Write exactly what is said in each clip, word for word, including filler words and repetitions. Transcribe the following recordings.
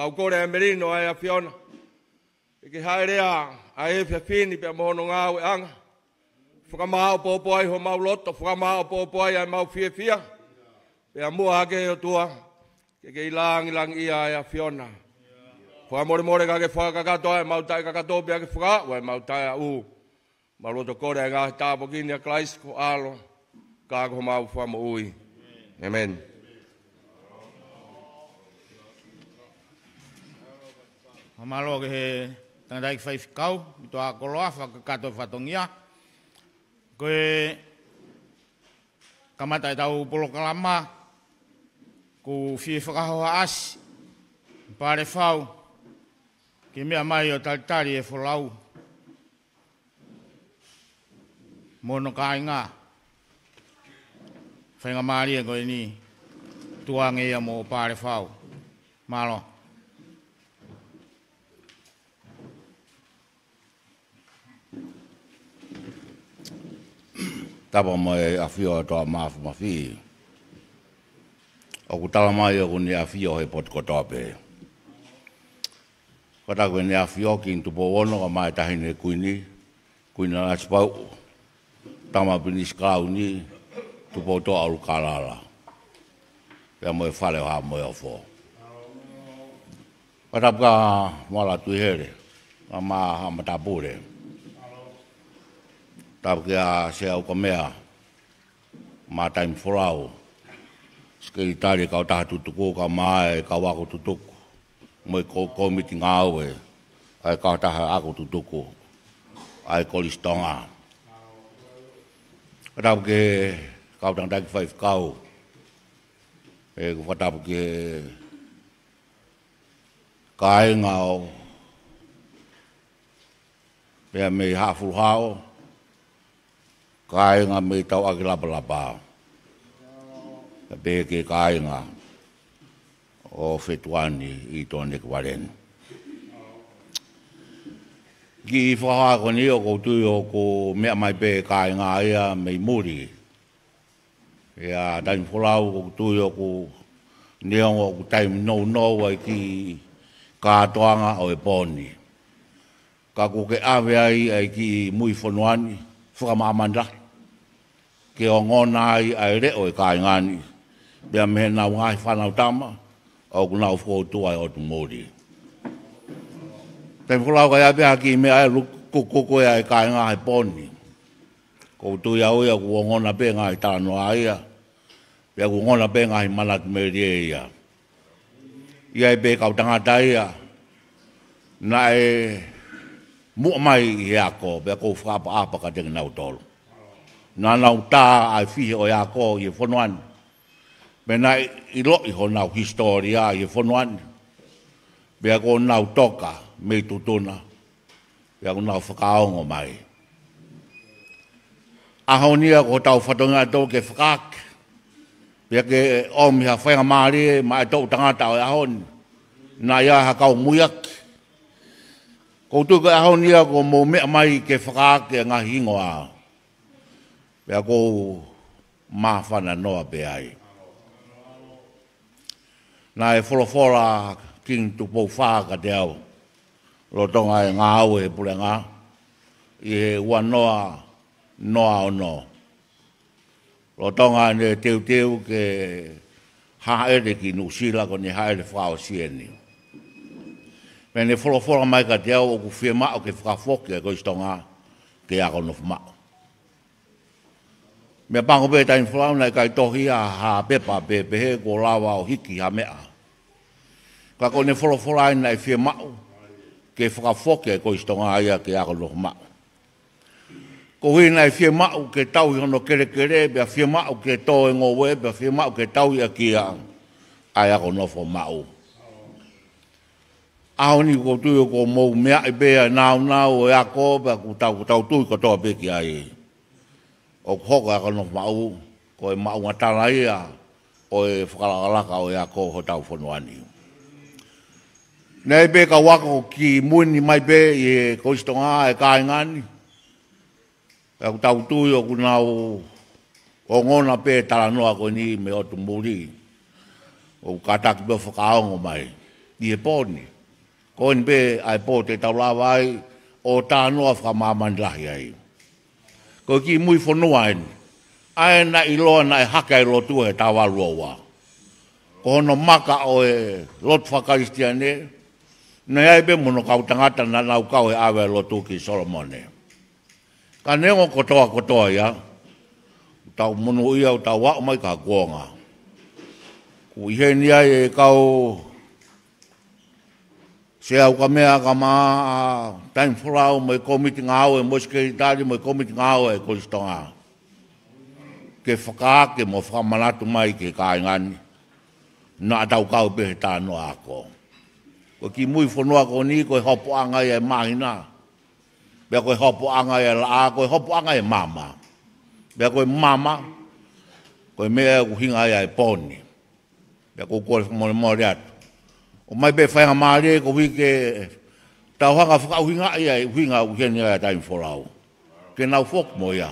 ʻOku kole ʻa e melino ʻa e ʻAfiona ke ke hāʻele ʻa e efiafi ni pea mo hono ngāueʻanga. Fakamāʻopoʻopo ai homau loto, fakamāʻopoʻopo ai ʻa ʻemau fiefia. Pea muʻa ʻa e ʻOtua, ke ke ʻi langilangiʻia ʻa e ʻAfiona. Fakamolemole ka ke fakakakato ʻa ʻemau taʻekakato pea ke fakaaʻu ʻa ʻemau taʻeaʻu. Mau loto kole ʻa e ngaahi tāpuaki ni ʻia Kalaisi ko ho ʻAlo, ka ko homau Fakamoʻui. ʻĒmeni. Mālō ki he tangataʻeiki faifekau, mei tuʻa koloa, fakakakato e fatongia. Ko e kamata ʻetau polokalama, ʻoku fie fakahohaʻasi Palefau ke meʻa mai ʻo talitali e folau mo hono kāinga. Faingamālie ko eni, tukuange ia mo Palefau. Mālō. Tapu mo e ʻafio ʻa e ʻOtua Māfimafi. ʻOku tala mai ʻoku ne ʻafio he potu kotoa pē. Fakatapu ki heʻene ʻAfio Kingi Tupou Ono, kae ʻumaʻā e Taʻahine Kuini, Kuini Nanasipauʻu, Tama Pilinisi Kalauni Tupoutoʻa ʻUlukalala, pea mo e Fale ʻo Haʻa Moheofo. Fakatapu kia Moala Tuʻihele, kae ʻumaʻā haʻa matāpule. Tapu kia Sea ʻUkamea, mo Taimi Folau, Sekelitali e Kautaha Tutuku, kae ʻumaʻā e kau ako tutuku, mo e ko-, kōmiti ngāue ʻa e Kautaha Ako Tutuku ʻa e Kolisi Tonga. Fakatapu ki he kau tangataʻeiki faifekau, ʻoku fakatapu ki he kāinga ʻo meʻa mei Haʻa Fuluhao, kāinga mei Tauʻakilapalapa, pea pehē ki he kāinga ʻo Fetuʻani ʻi Toanekivale ni. Kiʻi fakahoha ko eni ʻoku ou tui ʻoku meʻa mai pē kāinga ia mei muli. ʻIa, Taimi Folau, ʻoku ou tui ʻoku neongo ʻoku taimi nounou ʻa e kiʻi kātoanga ʻo e pō ni, ka ʻoku ke ʻave ai ʻa e kiʻi mui fonua ni, fakamāmani lahi, ke ongona ai ʻa e leʻo ʻo e kāinga ni, pea mei heʻenau ngaahi fānau tama ʻoku nau fokoutua ʻi he ʻotu muli. Taimi Folau, ka ʻi ai pē ha kiʻi meʻa ʻe lukukuku ʻa e kāinga he pō ni, ʻoku ou tui au ia ʻoku ongona pē ngaahi talanoa ia, pea ʻoku ongona pē ngaahi manatu melie ia. ʻI ai pē kau tangata ia naʻe muʻa mai ʻi he ako, pea ʻoku ou fakaʻapaʻapa kiate kinautolu. Naʻa nau tā ʻa e fihi ʻo e ako ʻi he fonua ni, pea naʻe ʻiloʻi honau hisitōlia ʻi he fonua ni, pea ʻoku nau toka mei Tutuna, pea ʻoku nau fakaongo mai. ʻAho ni ia ko hotau fatongia ʻetau ke fakaake, pea ke ʻomi ha faingamālie maʻa e toʻu tangata ʻo e ʻaho ni, naʻe ʻi ai ha kau muiaki. ʻOku ou tui ko e ʻaho ni ia ʻoku mou meʻa mai ke fakaake e ngaahi hingoa, pea ʻoku ou māfana noa pē ai. Naʻe folofola Kingi Tupou Fā kiate au, lolotonga e ngāue he puleʻanga, ʻi he ua noa noa ono, lolotonga ʻene teuteu ke hāʻele ki Nuʻusila, ko ʻene hāʻele fakaʻosi eni. Pea ne folofola mai kiate au, ʻoku fiemaʻu ke fakafoki ʻa e Kolisi Tonga ke ako nofo maʻu. Meʻapango pē, Taimi Folau, naʻe ʻikai tohi ia ha pepa pe pehē kuo lava ʻo hiki ha meʻa. Ka ko ʻene folofola ia naʻe fiemaʻu ke fakafoki ʻa e Kolisi Tonga ia ke ako nofo maʻu. Koeʻuhi naʻe fiemaʻu ke tauhi hono kelekele, pea fiemaʻu ke tō e ngoue, pea fiemaʻu ke tauhi ʻaki ia ʻa e ako nofo maʻu. ʻAho ni ʻoku ou tui ʻoku mou meaʻi pē ʻa e nāunau ʻo e ako, pea ʻoku tau, ʻoku tau tui kotoa pē ki ai. ʻOku hoko e ako nofo maʻu ko e maʻuʻanga tala ia ʻo e fakalakalaka ʻo e ako hotau fonua ni. Naʻe ʻi ai pē kau ako kimui ni mai pē ʻi he Kolisi Tonga, e kāinga ni, pea ʻoku tau tui ʻoku nau ongona pē e talanoa ko eni mei ʻotu muli. ʻOku kātaki pē ʻo fakaongo mai. ʻi he pō ni. Ko eni pē ʻa e pō te tau lava ai ʻo talanoa fakamāmani lahi ai. Ko e kiʻi mui fonua eni. ʻA ē naʻe ʻiloa naʻe hake ai lotu he taha valu ua ua. Ko hono maka ʻo e lotu fakakalisitiane, naʻe ʻi ai pē mo hono kau tangata naʻa nau kau he ʻave lotu ki Solomone. Ka neongo kotoa kotoa ia, tau monūʻia ʻoku tau aʻu mai ki ha kuonga. Kuo ʻi heni ai e kau Sea Ukamea, kae ʻumaʻā ʻa Taimi Folau mo e kōmiti ngāue, mo e sekelitali mo e kōmiti ngāue ʻa e Kolisi Tonga, ke fakaake mo fakamanatu mai ki he kāinga ni naʻa tau kau pē he talanoa ako. Ko e kiʻi mui fonua ko eni ko e hopoʻanga ia e māhina, pea ko e hopoʻanga ia e laʻā, ko e hopoʻanga ia e maama. Pea ko e maama, ko e meʻa ʻoku ʻuhinga ai ʻa e pō ni. Pea ʻoku ou kole fakamolemole atu. ʻOmai pē faingamālie koeʻuhi ke tau hanga fakaʻuhingaʻi ʻa e ʻuhinga ʻoku ʻi heni ai ʻa Taimi Folau. Ke nau foki mo ia.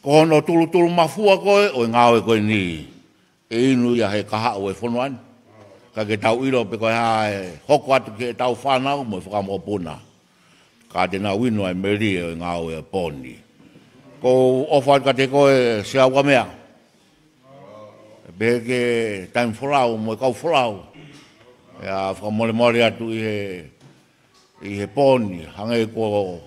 Ko hono tulutulu mafua ko ē ʻo e ngāue ko eni, ʻe inu ia he kahaʻu ʻo e fonua ni. Ka ke tau ʻilo pe ko e hā e hoko atu ki heʻetau fānau mo e fakamokopuna. Ka te nau inu ʻa e melie ʻo e ngāue ʻo e pō ni. ʻOku ou ʻofa atu kiate koe Sea Ukamea, pehē ki he Taimi Folau mo e kau Folau. ʻIa, fakamolemole atu ʻi he, ʻi he pō ni, hangē ko,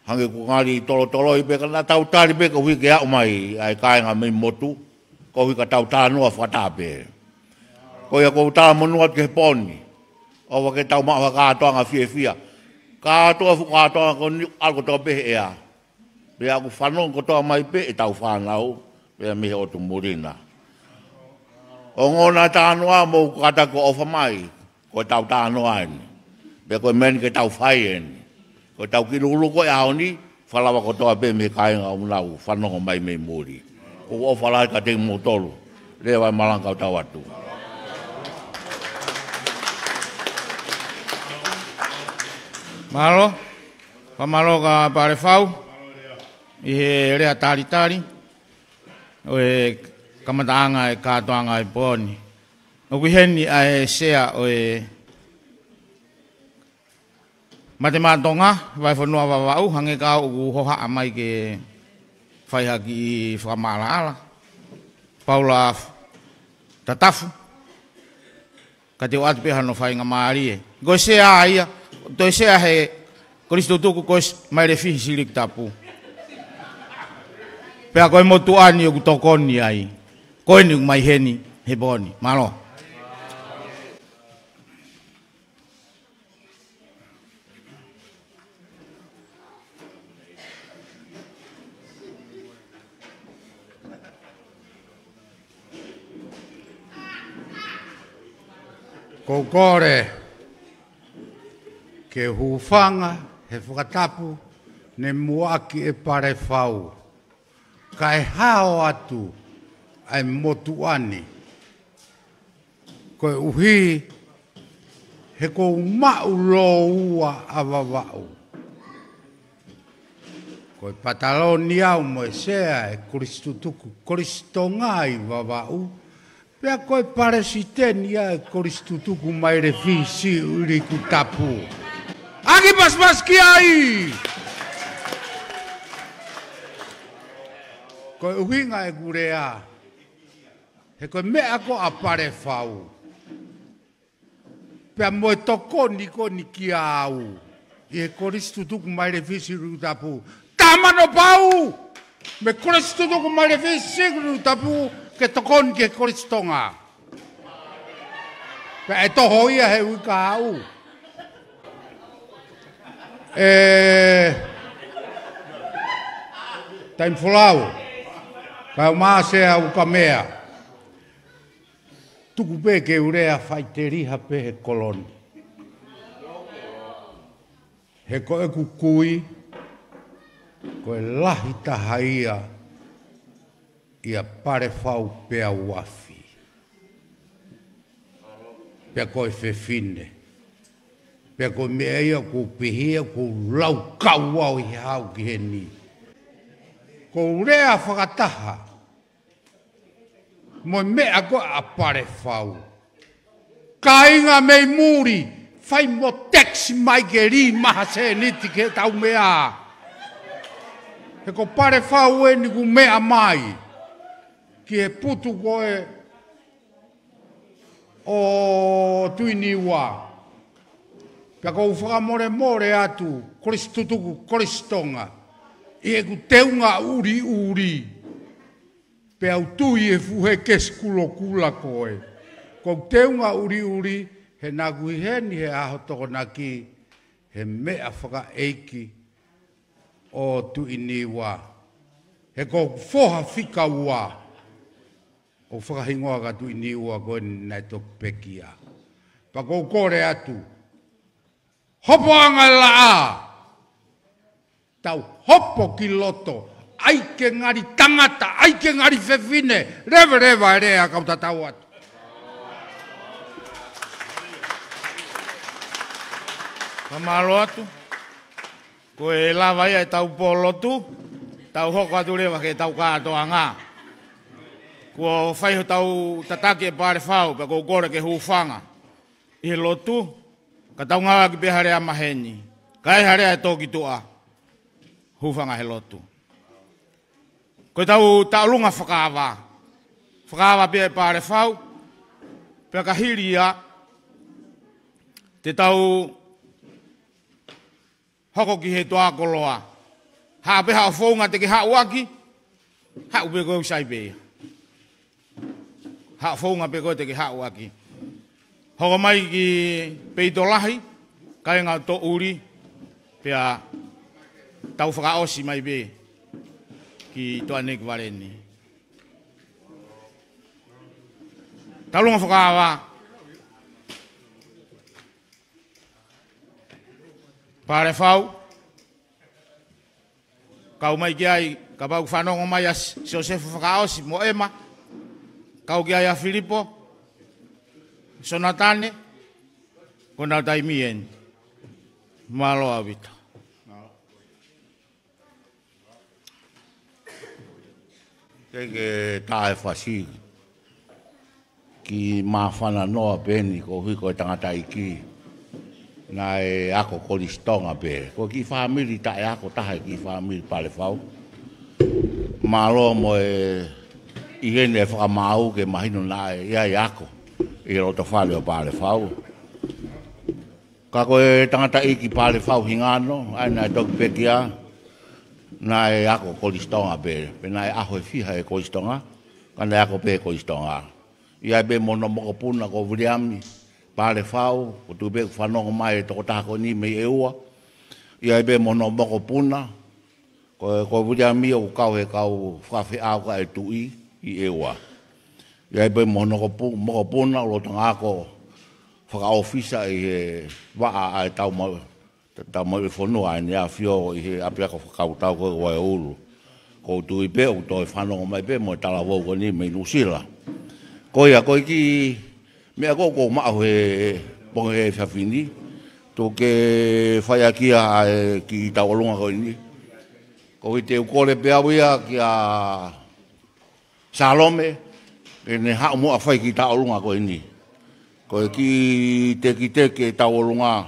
hangē ko e ngali tolotoloi pē ka naʻa tau tali pē koeʻuhi ke aʻu mai ʻa e kāinga mei motu, koeʻuhi ka tau talanoa fakataha pē. Ko ia ʻoku ou talamonū atu ki he pō ni, ʻoua ke tau maʻu ha kātoanga fiefia. Kātoa fuʻu kātoanga ko eni ʻalu kotoa pē he ʻea. Pea ʻoku fanongo kotoa mai pē ʻetau fānau, pea mei he ʻotu muli na. Ongona talanoa mo kātaki ʻofa mai, ko ʻetau talanoa eni. Pea ko e meʻa eni ke tau fai eni. Ko ʻetau kiʻi lūlū ko ē ʻaho ni, fakalava kotoa pē mei he kāinga ʻoku nau fanongo mai mei muli. ʻOku ou ʻofa lahi kiate kimoutolu. Leva e malanga kae tau atu. Mālō. Fakamālō kia Palefau ʻi he lea talitali ʻo e kamataʻanga e kātoanga e pō ni. ʻOku ʻi heni ʻa e sea ʻo e Mate Maʻa Tonga, Vahefonua Vavaʻu, hangē ka ʻoku hohaʻa mai ke fai ha kiʻi fakamaʻalaʻala. Paula Tatafu. Ka te u ʻoatu pē hano faingamālie. Ko e sea ia, toe sea he Kolisi Tutuku ko e s-, Mailefihi Sili ʻoku Tapu. Pea ko e motuʻa ni ʻoku tokoni ai. Ko eni ʻoku mai heni he pō ni. Mālō. ʻOku ou kole ke u hūfanga he fakatapu ne muʻaki ʻe Palefau, kae hao atu ʻa e motuʻa ni. Koeʻuhi he ʻoku ou maʻu lōua ʻa Vavaʻu. Ko e pataloni au mo e sea e Kolisi Tutuku, Kolisi Tonga ʻi Vavaʻu, pea ko e palesiteni ia e Kolisi Tutuku Mailefihi Sili ʻoku Tapu. ʻAki pasipasi ki ai! Ko e ʻuhinga ʻeku lea, he ko e meʻa ko ē ʻa Palefau, pea mo e tokoni ko eni kiate au ʻi he Kolisi Tutuku Mailefihi Sili ʻoku Tapu. Taha mano pau mei he Kolisi Tutuku Mailefihi Sili ʻoku Tapu ke tokoni ki he Kolisi Tonga. Pea ʻe toho ia he uike kahaʻu. ʻE, Taimi Folau, kae ʻumaʻā Sea Ukamea. Tuku pē ke u lea faʻiteliha pē he kolo ni. He ko ʻeku kui, ko e lahi taha ia ʻia Palefau Peauafi. Pea ko e fefine. Pea ko e meʻa ia ʻoku ou pehē ʻoku ou laukau au ʻi he haʻu ki heni. ʻOku ou lea fakataha mo e meʻa ko ē ʻa Palefau. Kāinga mei muli, fai mo text mai ke lī maha sēniti ke tau meʻa. He ko Palefau eni kuo meʻa mai ki he putu ko ē ʻo Tuʻi Niua. Pea ʻoku ou fakamolemole atu, Kolisi Tutuku, Kolisi Tonga, ʻi heʻeku teunga ʻuliʻuli. Pea u tui e fuhe kesi kulokula ko ē. Ko e teunga ʻuliʻuli, he naʻa ku ʻi heni he ʻaho Tokonaki, he meʻa fakaʻeiki ʻo Tuʻi Niua. He ko e foha fika ua ʻo fakahingoa ka Tuʻi Niua ko eni naʻe toki pekia. Pea ʻoku ou kole atu, hopoʻanga e laʻā, tau hopo ki loto, ʻai ke ngali tangata, ʻai ke ngali fefine, leveleva e lea kau tatau atu. Fakamālō atu. Ko e lava ia ʻetau pō lotu, tau hoko atu leva ki heʻetau kātoanga. Kuo fai hotau tataki ʻe Palefau, pea ʻoku ou kole ke hūfanga ʻi he lotu, ka tau ngāueʻaki pē ha lea maheni. Ka ʻi ai ha lea ʻe tō ki tuʻa, hūfanga he lotu. Ko ʻetau tauʻolunga fakaava. Fakaava pē ʻe Palefau, pea ka hili ia, te tau hoko ki he toa koloa. Haʻu pē haʻo founga te ke haʻu ʻaki, haʻu pē koe ʻo sai pē ia. Haʻo founga pē koe te ke haʻu ʻaki. Hoko mai ki Peitolahi, kāinga ʻo Toʻuli, pea tau fakaʻosi mai pē ki Toa Neiki Valeni. Tauʻolunga fakaava. Palefau, kau mai ki ai, kapau ʻoku fanongo mai ʻa Siosefa fakaʻosi mo ʻEma, kau ki ai ʻa Filipo, Sonatane, ko ʻenau taimi eni. Mālō ʻaupito. Ke ke taʻefasi ki māfana noa pē eni koeʻuhi ko e tangataʻeiki naʻe ako Kolisi Tonga pē. Ko e kiʻi fāmili taʻeako taha e kiʻi fāmili Palefau. Mālō mo e ʻi heni e fakamaau ke mahino naʻe ʻi ai e ako ʻi he loto fale ʻo Palefau. Ka ko e tangataʻeiki Palefau Hingano, ʻa ia naʻe toki pekia, naʻe ako Kolisi Tonga pē, pe naʻe ʻaho ʻe fiha he Kolisi Tonga, ka naʻe ako pē Kolisi Tonga. ʻI ai pē mo hono mokopuna ko Viliami Palefau, ʻoku ou tui pē ʻoku fanongo mai e tokotaha ko eni mei ʻEua. ʻI ai pē mo hono mokopuna, ko, ko Viliami ʻoku kau he kau fakafeʻauaki ʻa e tuʻi ʻi ʻEua. ʻI ai pē mo hono kopu-, mokopuna ʻoku lolotonga ako fakaʻofisa ʻi he vaʻa ʻa e tau mau-, tau maʻuʻifonua ʻa ʻEne ʻAfio ʻi he ʻapiako fakakautau ko ē ʻo Vaeulu. ʻOku ou tui pē ʻoku toe fanongo mai pē mo e talavou ko eni mei Nuʻusila. Ko ia, ko e kiʻi meʻa ko ē ʻoku ou maʻu he pongipongi efiafi ni, tuku ke fai ʻaki ia ʻa e kiʻi tauʻolunga ko eni. Ko e te u kole pē au ia kia Salome, ke ne haʻu muʻa ʻo fai e kiʻi tauʻolunga ko eni. Ko e kiʻi tekiteki e tauʻolunga.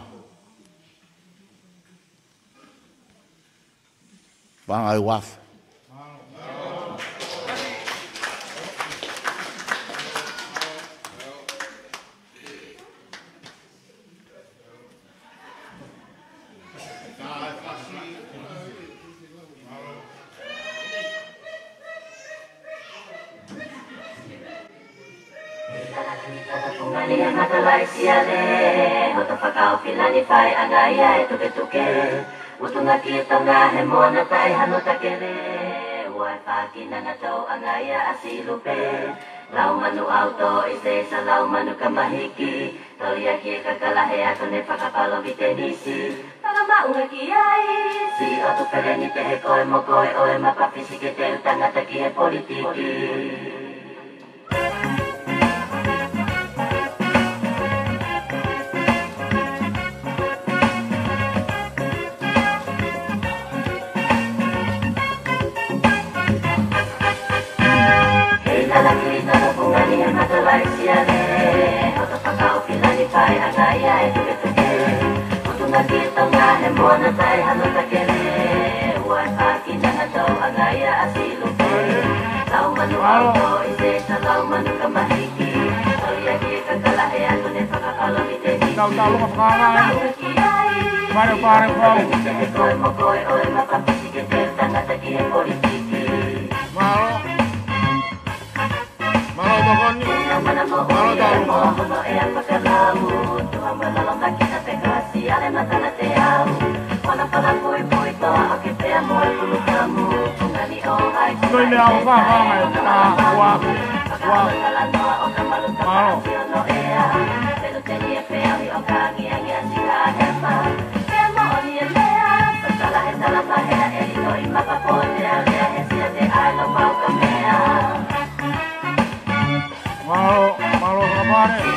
Paʻanga ʻi he uafu. Ngani e matalaʻi siale, hoto fakaofilani fai ʻanga ia e tuketuke. Utunga ki Tonga he moana tai hano takele. Ua e fākina na tau ʻanga ia ʻa Silupe. Lau manu ʻauto ʻi se sa lau manu kamahiki. Toli ʻaki e kakala he ako ne fakapalo ki tenisi. Fakamaʻunga ki ai. Si ʻotu feleni te he koe mo koe ʻo e mapafisi ke te u tangata ki he politiki. Hei lala ki Tonga Pungani he matalaʻi siale, hoto fakaofila Moana tai hano takele, ua e paki nana tau angaia a silu pe. Lau manu au to i se ta lau manu ka mahiki. Tau ia ki e kakala he atu ne fakapalo ki te hiki. Tau tau loka whakanga e. Pare, pare, pau. Ko e moko e oe ma papisi ke te tangata ki he politiki. Mālō. Mālō tokoni. Mālō tau. Noi mea o fa fa mai ta ua ua. Mālō. Mālō, mālō, Kapane.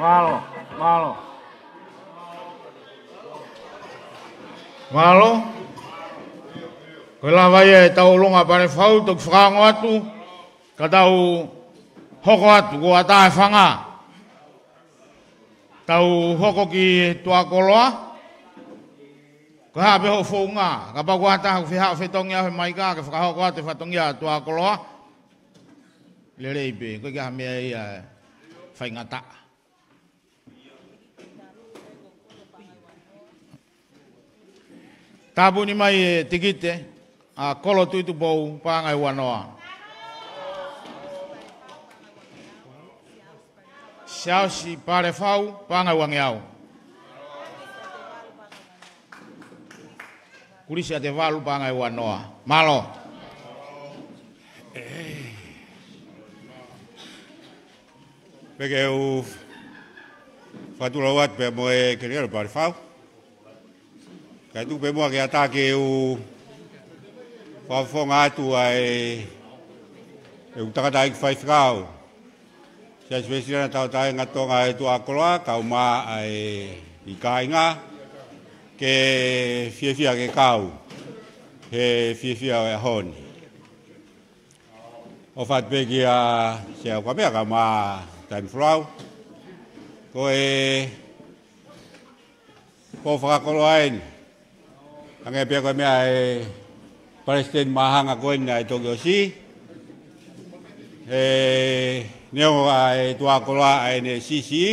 Mālō, mālō. Mālō. Ko e lava ia e tau ʻolunga Palefau, toki fakaongo atu, ka tau hoko atu, ko ata e fanga. Tau hoko ki tuʻa koloa, ko e hā pē hoʻo founga, kapau ko ha taha ʻoku fiha ʻo fetongi ʻa e maika, ke fakahoko atu e fatongia tuʻa koloa. Lelei pē, ko e kiʻi meʻa ia ʻe faingataʻa. Tāpuni mai e tikite, ʻa Kolo Tuitupou, paʻanga ʻe uanoa. Siaosi Palefau, paʻanga ʻe uangeau. Kulisi ʻa Tevalu, paʻanga ʻe uanoa. Mālō. Pea ke u fakatulou atu pea mo e kelekele Palefau. Kae tuku pē muʻa ke ata ke u fakafofonga atu ʻa e, ʻeku tangataʻeiki faifekau. Siasi Uēsiliana Tauʻatāina Tonga ʻi tuʻa koloa, kae ʻumaʻā e kāinga, ke fiefia ke kau he fiefia ʻo e ʻaho ni. ʻOfa atu pē kia Sea Ukamea kae ʻumaʻā Taimi Folau. Ko e pō fakakoloa eni. Hangē pē ko e meʻa ʻa e Palesiteni Māhanga ko eni ʻa e toki ʻosi. ʻE, neongo ʻa e tuʻa koloa ʻa ʻene siʻisiʻi,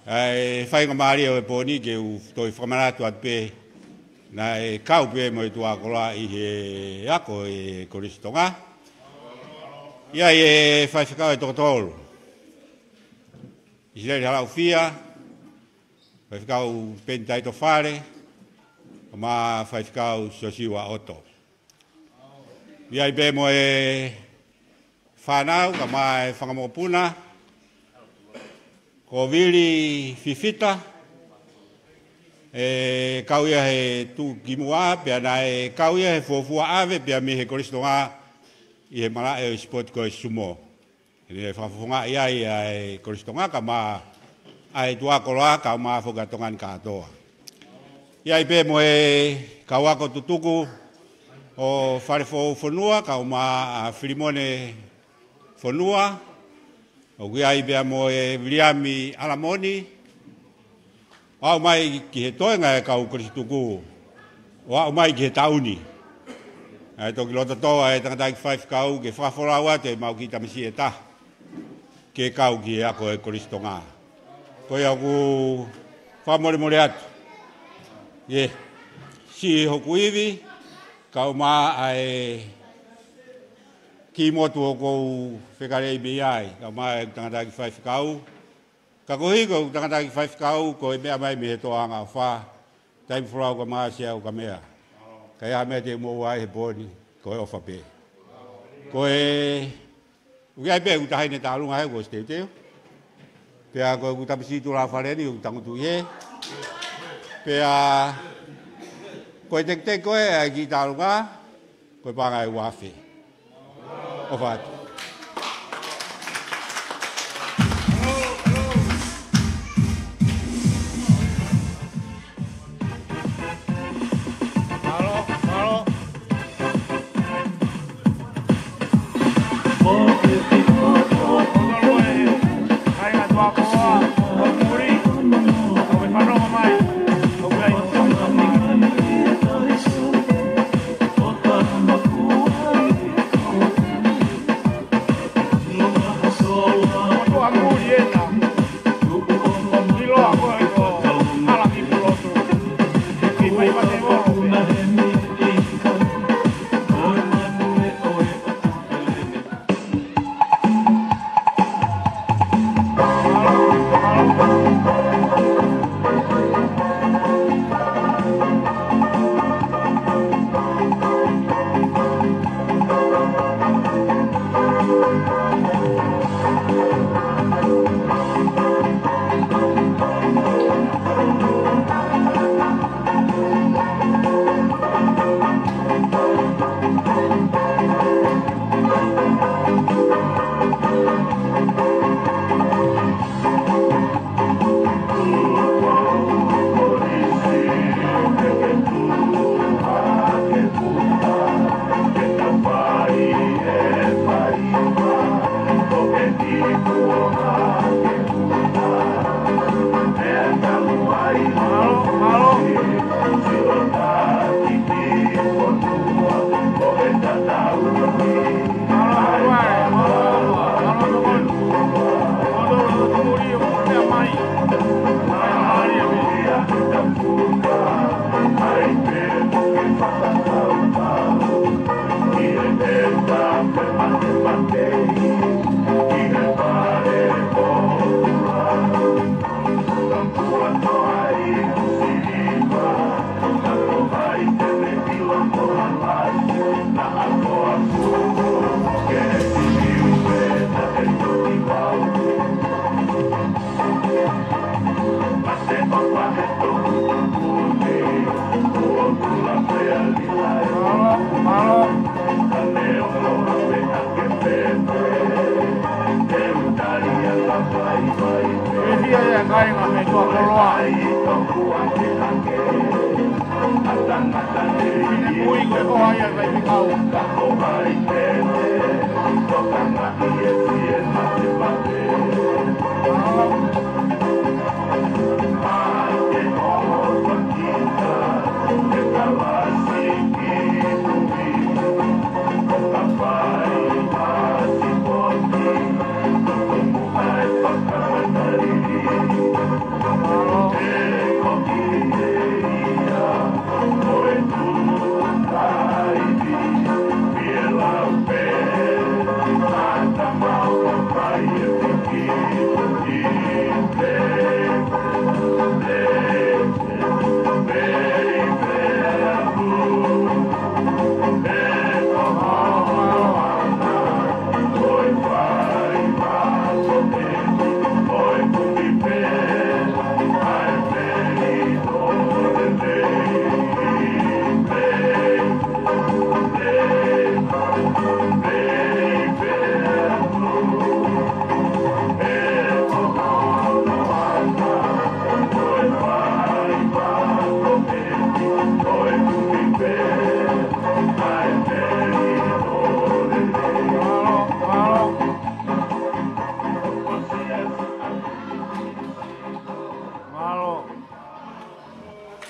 ʻa e faingamālie ʻo e pō ni ke u toe fakamanatu atu pē naʻe kau pē mo e tuʻa koloa ʻi he ako ʻa e Kolisi Tonga. ʻI ai e faifekau ʻe toko tolu. ʻIsileli Halaʻufia, Faifekau Peni Taitofale, mo Faifekau Siosiua ʻOto. ʻI ai pē mo e fānau, kae ʻumaʻā e fanga mokopuna, ko Vili Fifita, ʻe kau ia he tuʻukimuʻa, pea naʻe kau ia he fuofua ʻave, pea mei he Kolisi Tonga ʻi he malaʻe ʻo e sipoti ko e sumo. ʻE fakafofongaʻi ai ʻa e Kolisi Tonga kae ʻumaʻā e tuʻa koloa kae ʻumaʻā foki ʻa Tonga ni kātoa. ʻI ai pē mo e kau ako tutuku ʻo Fale Foʻou Fonua, kau mai ʻa Filimone Fonua, ʻoku ʻi ai pē mo e Viliami ʻAlamoni, ʻo aʻu mai ki he toenga e kau kolisi tuku, ʻo aʻu mai ki he taʻu ni. ʻA e toki loto-toʻa e tangataʻeiki faifekau ke fakafolau atu ʻemau kiʻi tamasiʻi ʻe taha ke kau ki he ako e Kolisi Tonga. Ko ia ʻoku fakamolemole atu ʻi he siʻi hoku ivi, kau mai ʻa e kiʻi motu ʻoku ou fekauʻi mei ai, kau mai e tangataʻeiki faifekau. Ka koeʻuhi ko e tangataʻeiki faifekau, ko e meʻa mai mei he toʻonga ʻofa, taimi folau ka mai sia ʻo ka meʻa. Ka ʻi ai ha meʻa te u moʻua ai he pō ni, ko e ʻofa pē. Ko e, ʻoku ʻi ai pē ʻeku taʻahine Talunga he ko Steuteu. Pea ko ʻeku tamasiʻi Tulafale ni ʻoku tangutu ʻi hē. Pea ko e teketeke ko ē ʻa e kiʻi Talunga, ko e paʻanga ʻe uaafe. ʻOfa atu.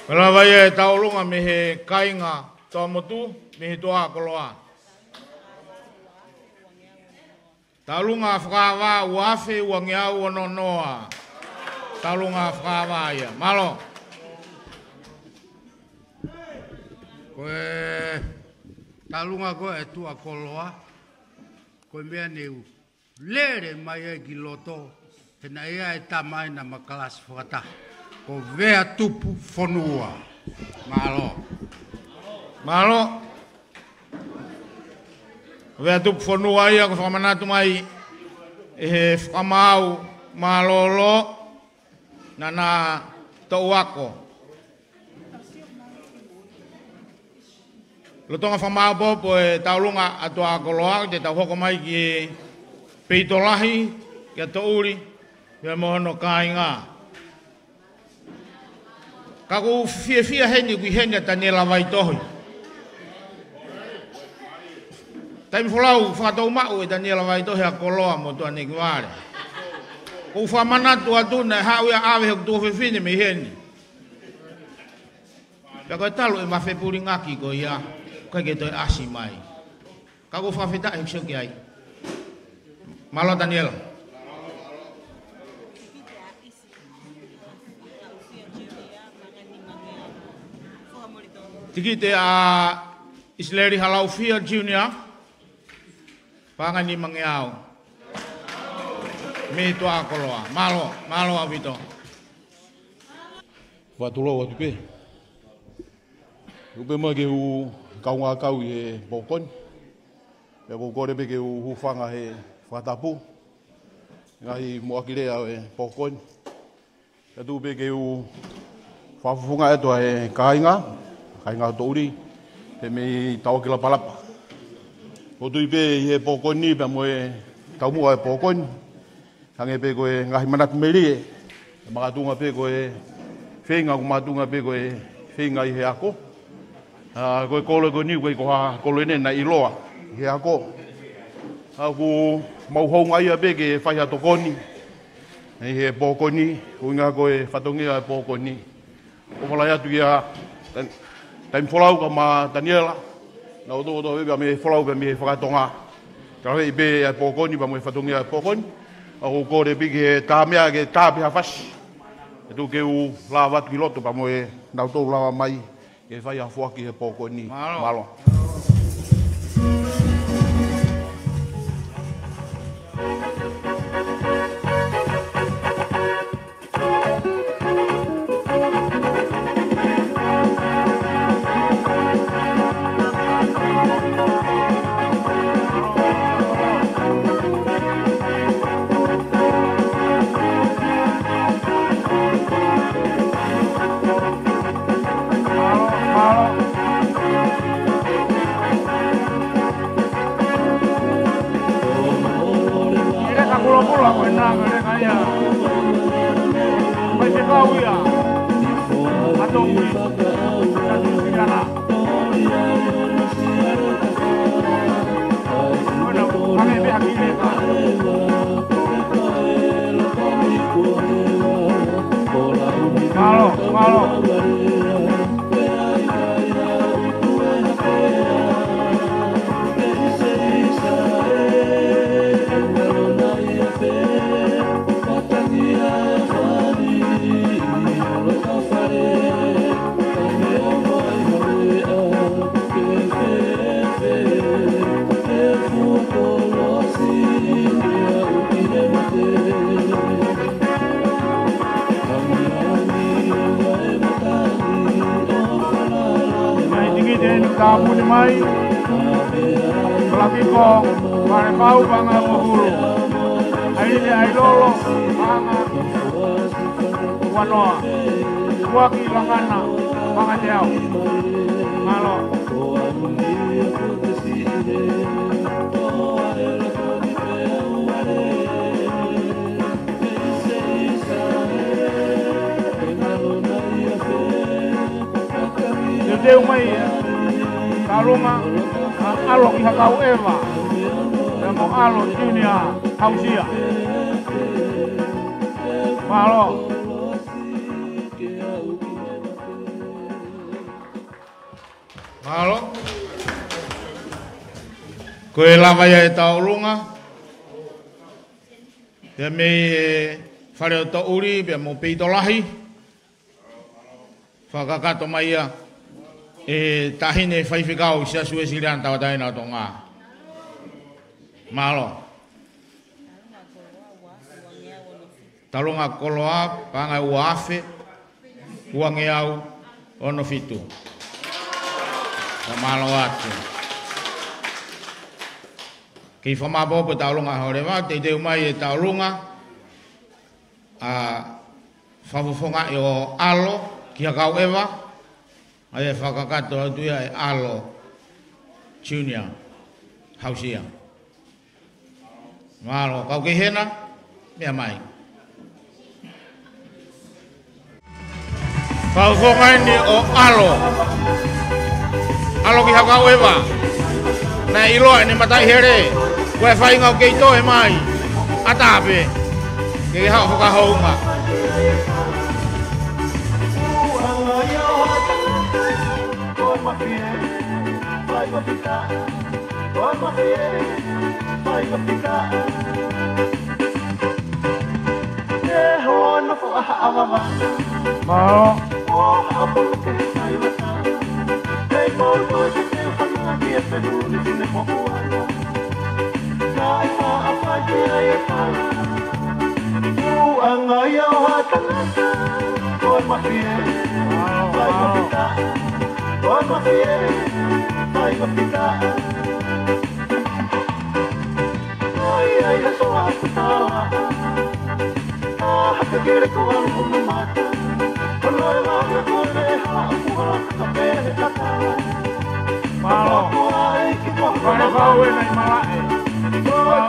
Ko e lava ia e tauʻolunga mei he kāinga Toʻamotu, mei he Tuʻa Koloa. Tauʻolunga fakaava ua afe ua ngeau ono noa. Tauʻolunga fakaava ia. Mālō. Ko e tauʻolunga ko ē Tuʻa Koloa, ko e meʻa ne u lele mai ai ki loto, he naʻe ʻi ai e tama ʻi ai naʻa ma kalasi fakataha. Ko Veatupufonua. Mālō. Mālō. Veatupufonua ia ko e fakamanatu mai ʻe he fakamaau mālōlō naʻa na toʻu ako. Lolotonga fakamāʻopoʻopo e tauʻolunga ʻa Tuʻa Koloa, te tau hoko mai ki he peito lahi, kia Toʻuli, pea mo hono kāinga. Ka ʻoku ou fiefia heni, ʻoku ʻi heni ʻa Taniela Vaitohi. Taimi folau, fakatou maʻu ʻe Taniela Vaitohi ʻa Koloa mo Tuʻanekivale. ʻOku ou fakamanatu atu naʻe haʻu ia ʻo ʻave hoku tuofefine mei heni. Pea ko e talu e mafepulingaki ko ia, ʻikai ke toe ʻasi mai. Ka ʻoku ou fakafetaʻi hoku sio ki ai. Mālō Taniela. Tikite ʻa ʻIsileli Halaufia Junior, paʻanga ʻe nima ngeau. Mei Tuʻa Koloa. Mālō, mālō ʻaupito. Fakatulou atu pē. Tuku pē muʻa ke u kaungā kau ʻi he pō ko eni. Pea ʻoku ou kole pē ke u hūfanga he fakatapu. Ngaahi muʻaki lea ʻo e pō ko eni. Pea tuku pē ke u fakafofonga atu ʻa e kāinga, kāinga Toʻuli, pea mei Tauaki Lapalapa. ʻOku ou tui pē ʻi he pō ko eni pea mo e taumuʻa ʻo e pō ko eni. Hangē pē ko e ngaahi manatu melie, makatuʻunga pē ko e feinga, ʻoku makatuʻunga pē ko e feinga ʻi he ako. ʻA, ko e kolo ko eni, ʻoku ʻikai ko ha kolo ʻeni naʻe ʻiloa ʻi he ako. ʻA, ʻoku mau houngaʻia pē ke fai ha tokoni ʻi he pō ko eni, ko e ʻuhinga ko e fatongia ʻo e pō ko eni. ʻOku fālai atu ia, taimi folau ka ma Taniela, naʻa nau toutou pē mei he folau pē mei he fakatonga. Ka ʻi he pē ʻa e pō ko eni pea mo e fatongia ʻo e pō ko eni. ʻOku ou kole pē ki he tā meʻa ke tā pē ha fasi. ʻE tuku ke u lava atu ki loto pea mo e naʻa nau toutou lava mai ke fai ha foaki he pō ko eni. Mālō. Mālō. Leka kulokula ko ena, leka ia. Mai se kau ia. Ato ui. Ato ui ana. Bueno, ame me aki leka. Mālō, mālō. Mai tikite ni ka muni mai. Palakiko, Vale Pau, paʻanga ua hulu. ʻAi le ʻai lolo, paʻanga ua noa. Uaki Langana, paʻanga teau. Mālō. Teuteu mai ia. Kalunga, ʻa ʻAlo ki Hakau Eva. Pea mo ʻAlo Junior Hausia. Mālō. Mālō. Ko e lava ia ʻetau ʻulunga. Pea mei he fale ʻo Toʻuli, pea mo Peitolahi. Fakakakato mai ia ʻe he Taʻahine Faifekau ʻi he Siasi Uēsiliana Tauʻatāina ʻo Tonga. Mālō. Taulunga koloa, paʻanga ʻe ua afe, uangeau ono fitu. Ka mālō atu. Kei fakamāʻopoʻopo e taulunga ʻa Holeva, teuteu mai e taulunga ʻa e fakafofongaʻi ʻo ʻAlo ki Hakauʻeva, ʻa ia ʻe fakakakato atu ia ʻe ʻAlo Junior Hausia. Mālō, kau kei hena, meʻa mai. Fakafofongaʻi ʻo ʻAlo. ʻAlo ki Hakauʻeva. Naʻe ʻiloa ʻene mataʻi hele. Ko e faʻahinga ʻoku kei toe mai. ʻAtā pē. Ke ke haʻu fakahounga. Mālō. Mālō. Fale fau e nai malaʻe. Taulunga.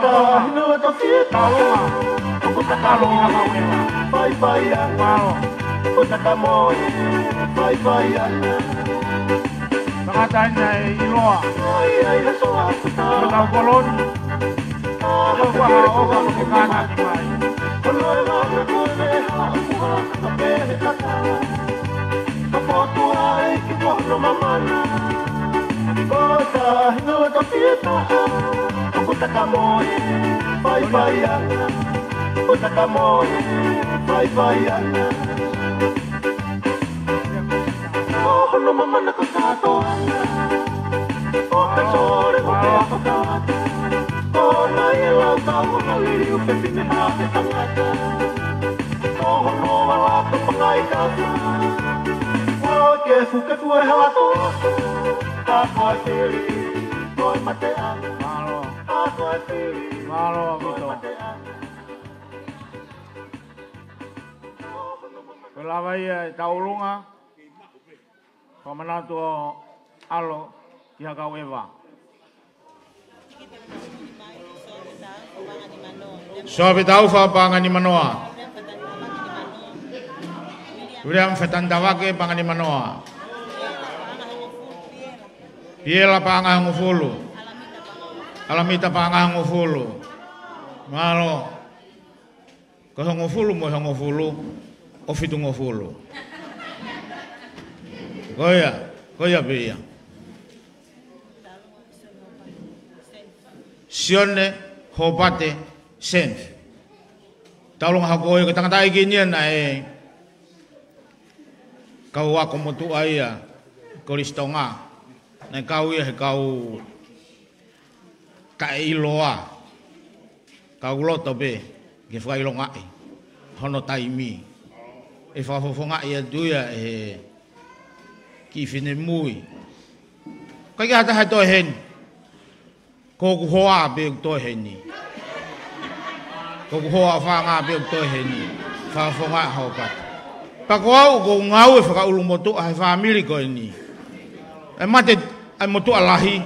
Taulunga. Mālō. Tangata ʻeni ʻe ʻiloa. Ko e kau koloni. Ko e kau ʻofa ko e kānaki mai. Mālō. Mālō, ʻaupito. Ko e lava ia e taulunga. Fakamanatu ʻo ʻAlo ki Hakauʻeva. Soa Petaufa, paʻanga nimanoa. William Fetanitavake, paʻanga nimanoa. Piela, paʻanga hongofulu. ʻAlamita, paʻanga hongofulu. Mālō. Ko e hongofulu mo e hongofulu, ʻo fitungofulu. Ko ia, ko ia pē ia. Sione Hopate Senfi. Taulunga hoko ia ko e tangataʻeiki ʻeni ia naʻe kau ako motuʻa ia Kolisi Tonga. Naʻe kau ia he kau taʻeʻiloa. Kau loto pē ke fakaʻilongaʻi hono taimi. ʻE fakafofongaʻi atu ia ʻe he kiʻi finemui. ʻIkai ke ʻi ai ha taha ʻe toe heni. Ko hoku hoa pē ʻoku toe heni. Ko hoku hoa ʻo fanga pē ʻoku toe heni. Fakafofongaʻi ʻa Hopate. Pea ko au ʻoku ou ngāue fakaʻulumotuʻa he fāmili ko eni. ʻE mate ʻa e motuʻa lahi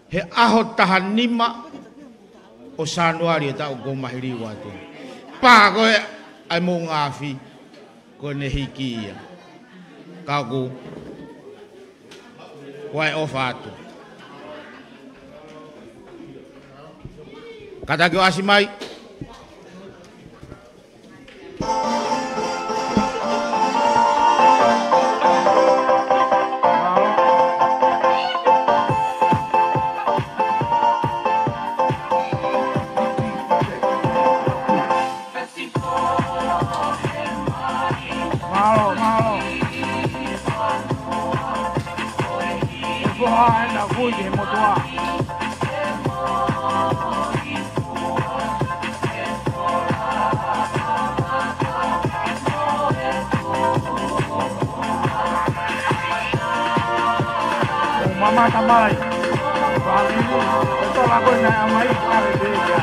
he ʻaho taha nima ʻo Sānuali e taʻu ʻoku ou maliu atu. Pea ko e ʻai mo ngafi ko ʻene hiki ia. Ka ʻoku ʻai ʻofa atu. Kātaki ʻo ʻasi mai. ʻA ena kui ki he motuʻa. ʻO mamata mai. Pālili, ʻe tola ko ena ʻa mai, pālili, ia.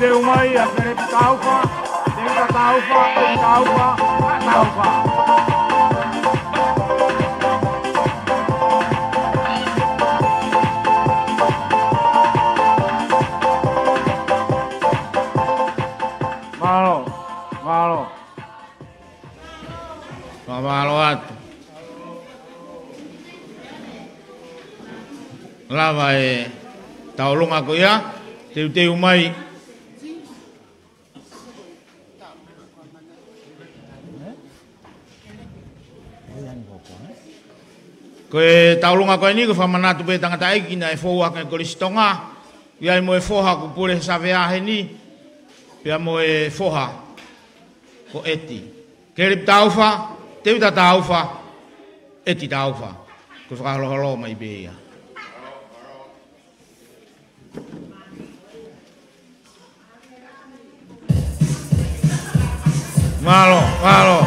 Teu mai ʻa Kelepi Taufa, Tevita Taufa, Tevita Taufa, Taufa. Mālō, mālō. Fakamālō atu. Lava e tauʻolunga ko ia, teuteu mai. Ko e tauʻolunga ko eni, ko e fakamanatu pē tangataʻeiki naʻe fou ʻaki e Kolisi Tonga, ʻi ai mo e foha kuo pule he savea heni, pea mo e foha ko ʻEti. Kelepi Taufa, Tevita Taufa, ʻEti Taufa. Ko e fakaholoholo mai pē ia. Mālō, mālō.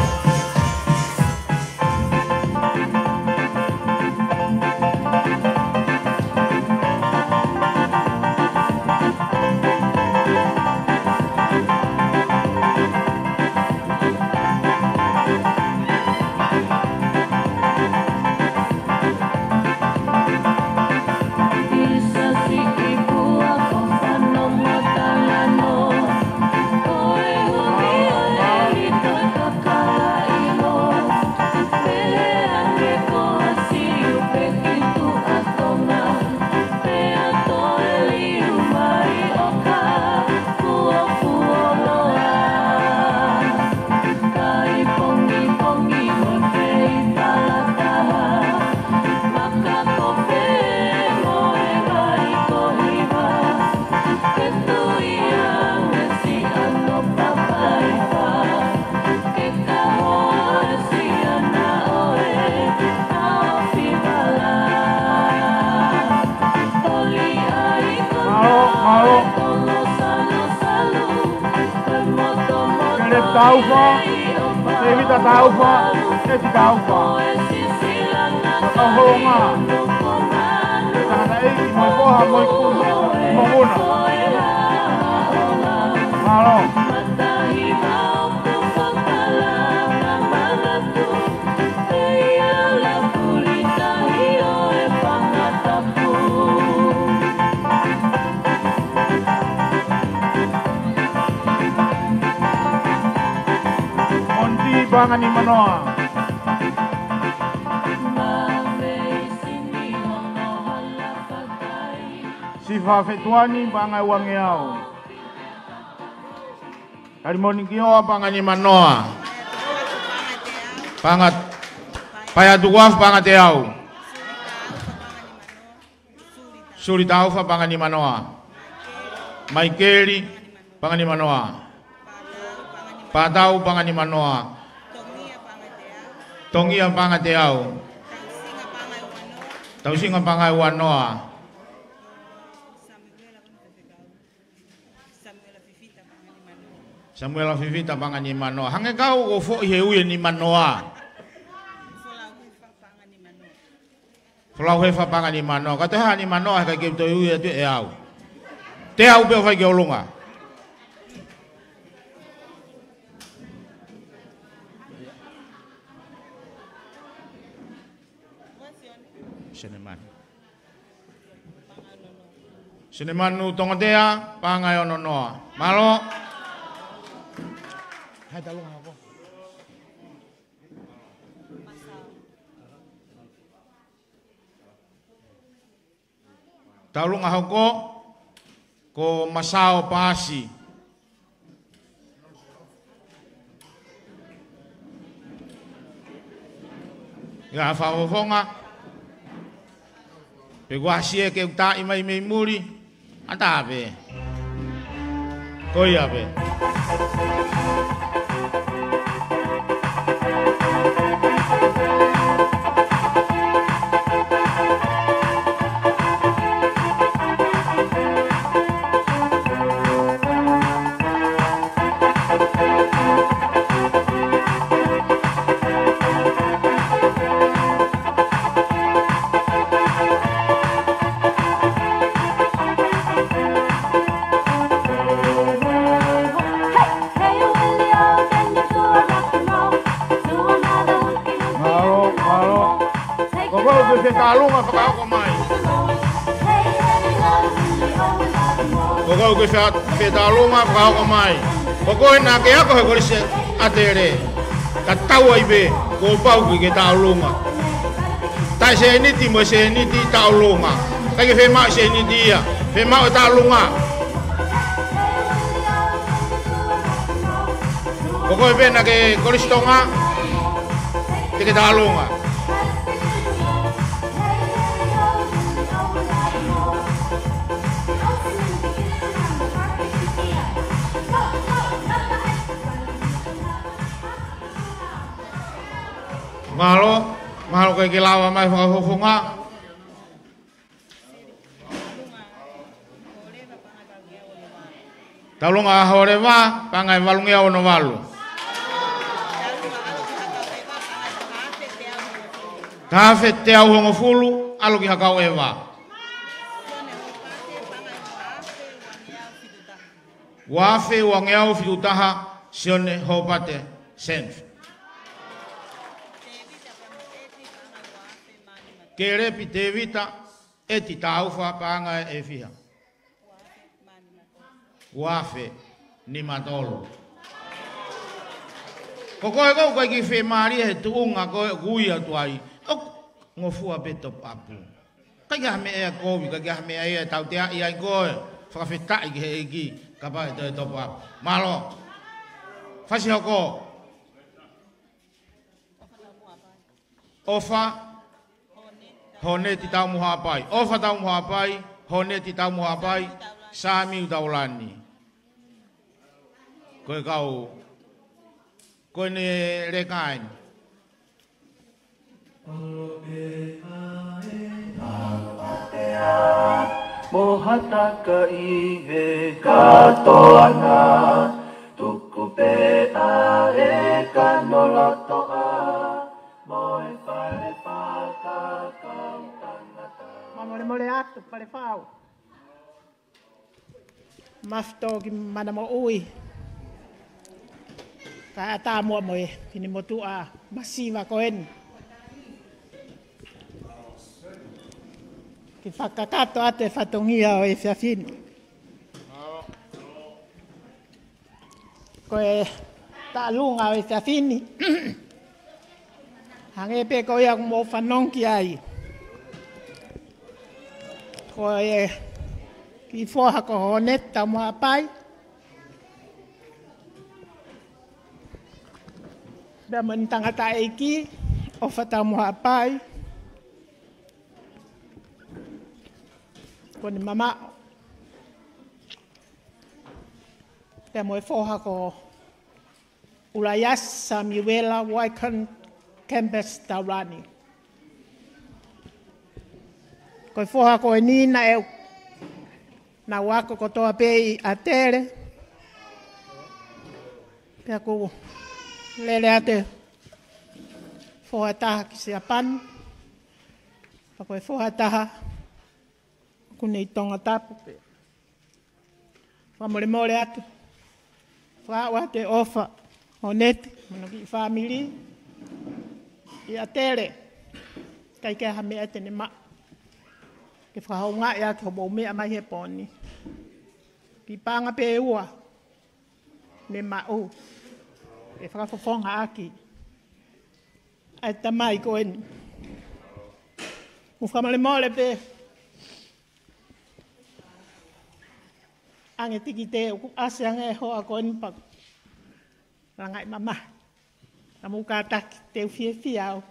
Mālō, mālō. Kelepi Taufa, Tevita Taufa, ʻEti Taufa. Taufa. Tangataʻeiki mo e foha mo e kumi, mo e muna. Mālō. Monti Panganimanoa. Sifa Fetuani Pangai Uangeau. Kalimoni Kioa Panganimanoa. Pangat-, Paeatukuafu Pangateau. Suli Taufa Panganimanoa. Maikeli Panganimanoa. Patau Panganimanoa. Tongia Pangateau. Tausinga Pangai Uanoa. Samuela Fifita Panganimanoa. Hangē kau ʻoku foʻi he ui e nimanoa. Ko Lauhefa paʻanga nimanoa. Ka toe ha nimanoa, he ʻikai ke u toe ui atu ʻe au. Teau pē ʻo fai ki ʻolunga. Sione Manu. Sione Manu Tongotea, paʻanga ʻe ono noa. Mālō. Hai, tau ʻolunga hoko. Tau ʻolunga hoko, ko Masao Paasi. ʻIo, fakafofonga. Pe kuo ʻasi ʻe ke ʻuta mai mei muli. ʻAtā pē. Ko ia pē. Mālō, mālō. Ko koe ʻoku ke fetaulunga, fakahoko mai. Ko koe ʻoku ke fe-, fetaulunga, fakahoko mai. Ko koe naʻa ke ako he Kolisi ʻAtele. Ka tau ai pē, kuo pau ke ke taulunga. Taʻe sēniti mo e sēniti taulunga. ʻIkai ke fiemaʻu sēniti ia, fiemaʻu e taulunga. Ko koe pē naʻa ke Kolisi Tonga, te ke taulunga. Mālō, mālō ʻikai ke lava mai fakafofonga. Taulunga ʻa Holeva, paʻanga ʻe valungeau ono valu. Tafe teau hongofulu, ʻalu ki Hakau ʻEva. Uafe uangeau fitu taha, Sione Hopate Senfi. Kelepi Tevita, ʻEti Taufa, paʻanga ʻe fiha? Uafe nima tolu. Ko koe ʻoku ʻikai ke fiemālie he tuʻunga ko ē ʻoku ui atu ai. ʻOku ngofua pē top up. ʻIkai ke ʻi ai ha meʻa ia kovi, ʻikai ke ʻi ai ha meʻa ia ʻe tauteaʻi ai koe. Fakafetaʻi ki he ʻEiki, kapau ʻe toe top up. Mālō. Fasi hoko. ʻOfa, Honeti Taumuhaʻapai. ʻOfa Taumuhaʻapai, Honeti Taumuhaʻapai, Samiu Taulani. Ko e kau, ko ʻene leka eni. Mo hataka ʻi he kātoanga, tuku pē ʻa e kano lotoʻa, mo e fale fakakaukau tangata. Mā molemole atu, Palefau. Mafito ki mana moʻui. Kae ʻatā muʻa mo e fine motuʻa masiva ko eni. Ke fakakakato atu e fatongia ʻo e efiafi ni. Ko e taʻalunga ʻo e efiafi ni. Hangē pē ko ia ʻoku mou fanongo ki ai. Ko e kiʻi foha ko Honeti Taumuhaʻapai. Pea mo ʻene tangataʻeiki, ʻOfa Taumuhaʻapai. Ko ʻene mamaʻo. Pea mo e foha ko ʻUlaiasi Samiuela Waikon Kempesi Taulani. Ko e foha ko eni naʻe, naʻa ku ako kotoa pē ʻi ʻAtele. Pea kuo lele atu e foha ʻe taha ki Siapani. Ka ko e foha ʻe taha ʻoku ne ʻi Tongatapu pē. Fakamolemole atu. Fakaʻofa atu e ʻofa ʻo Neti mo hono kiʻi fāmili ʻi ʻAtele. ʻIkai ke ʻi ai ha meʻa te ne maʻu ke fakahoungaʻi ʻaki hoʻomou meʻa mai he pō ni. Kiʻi paʻanga pē ʻe ua ne maʻu ke fakafofonga ʻaki ʻa e tamai ko eni. Mou fakamolemole pē. Ange tikite, ʻoku ʻasi ange e hoa ko eni pea langaʻi mamahi. Ka mou kātaki, te u fiefia au.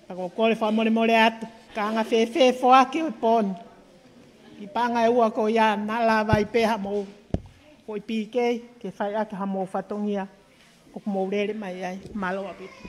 Ka ko e kole fakamolemole atu, ka anga fēfē foaki ʻo e pō ni. Kiʻi paʻanga ʻe ua ko ia naʻa lava ai pē haʻamou foʻi pikei ke fai ʻaki haʻamou fatongia ʻoku mou lele mai ai. Mālō ʻaupito.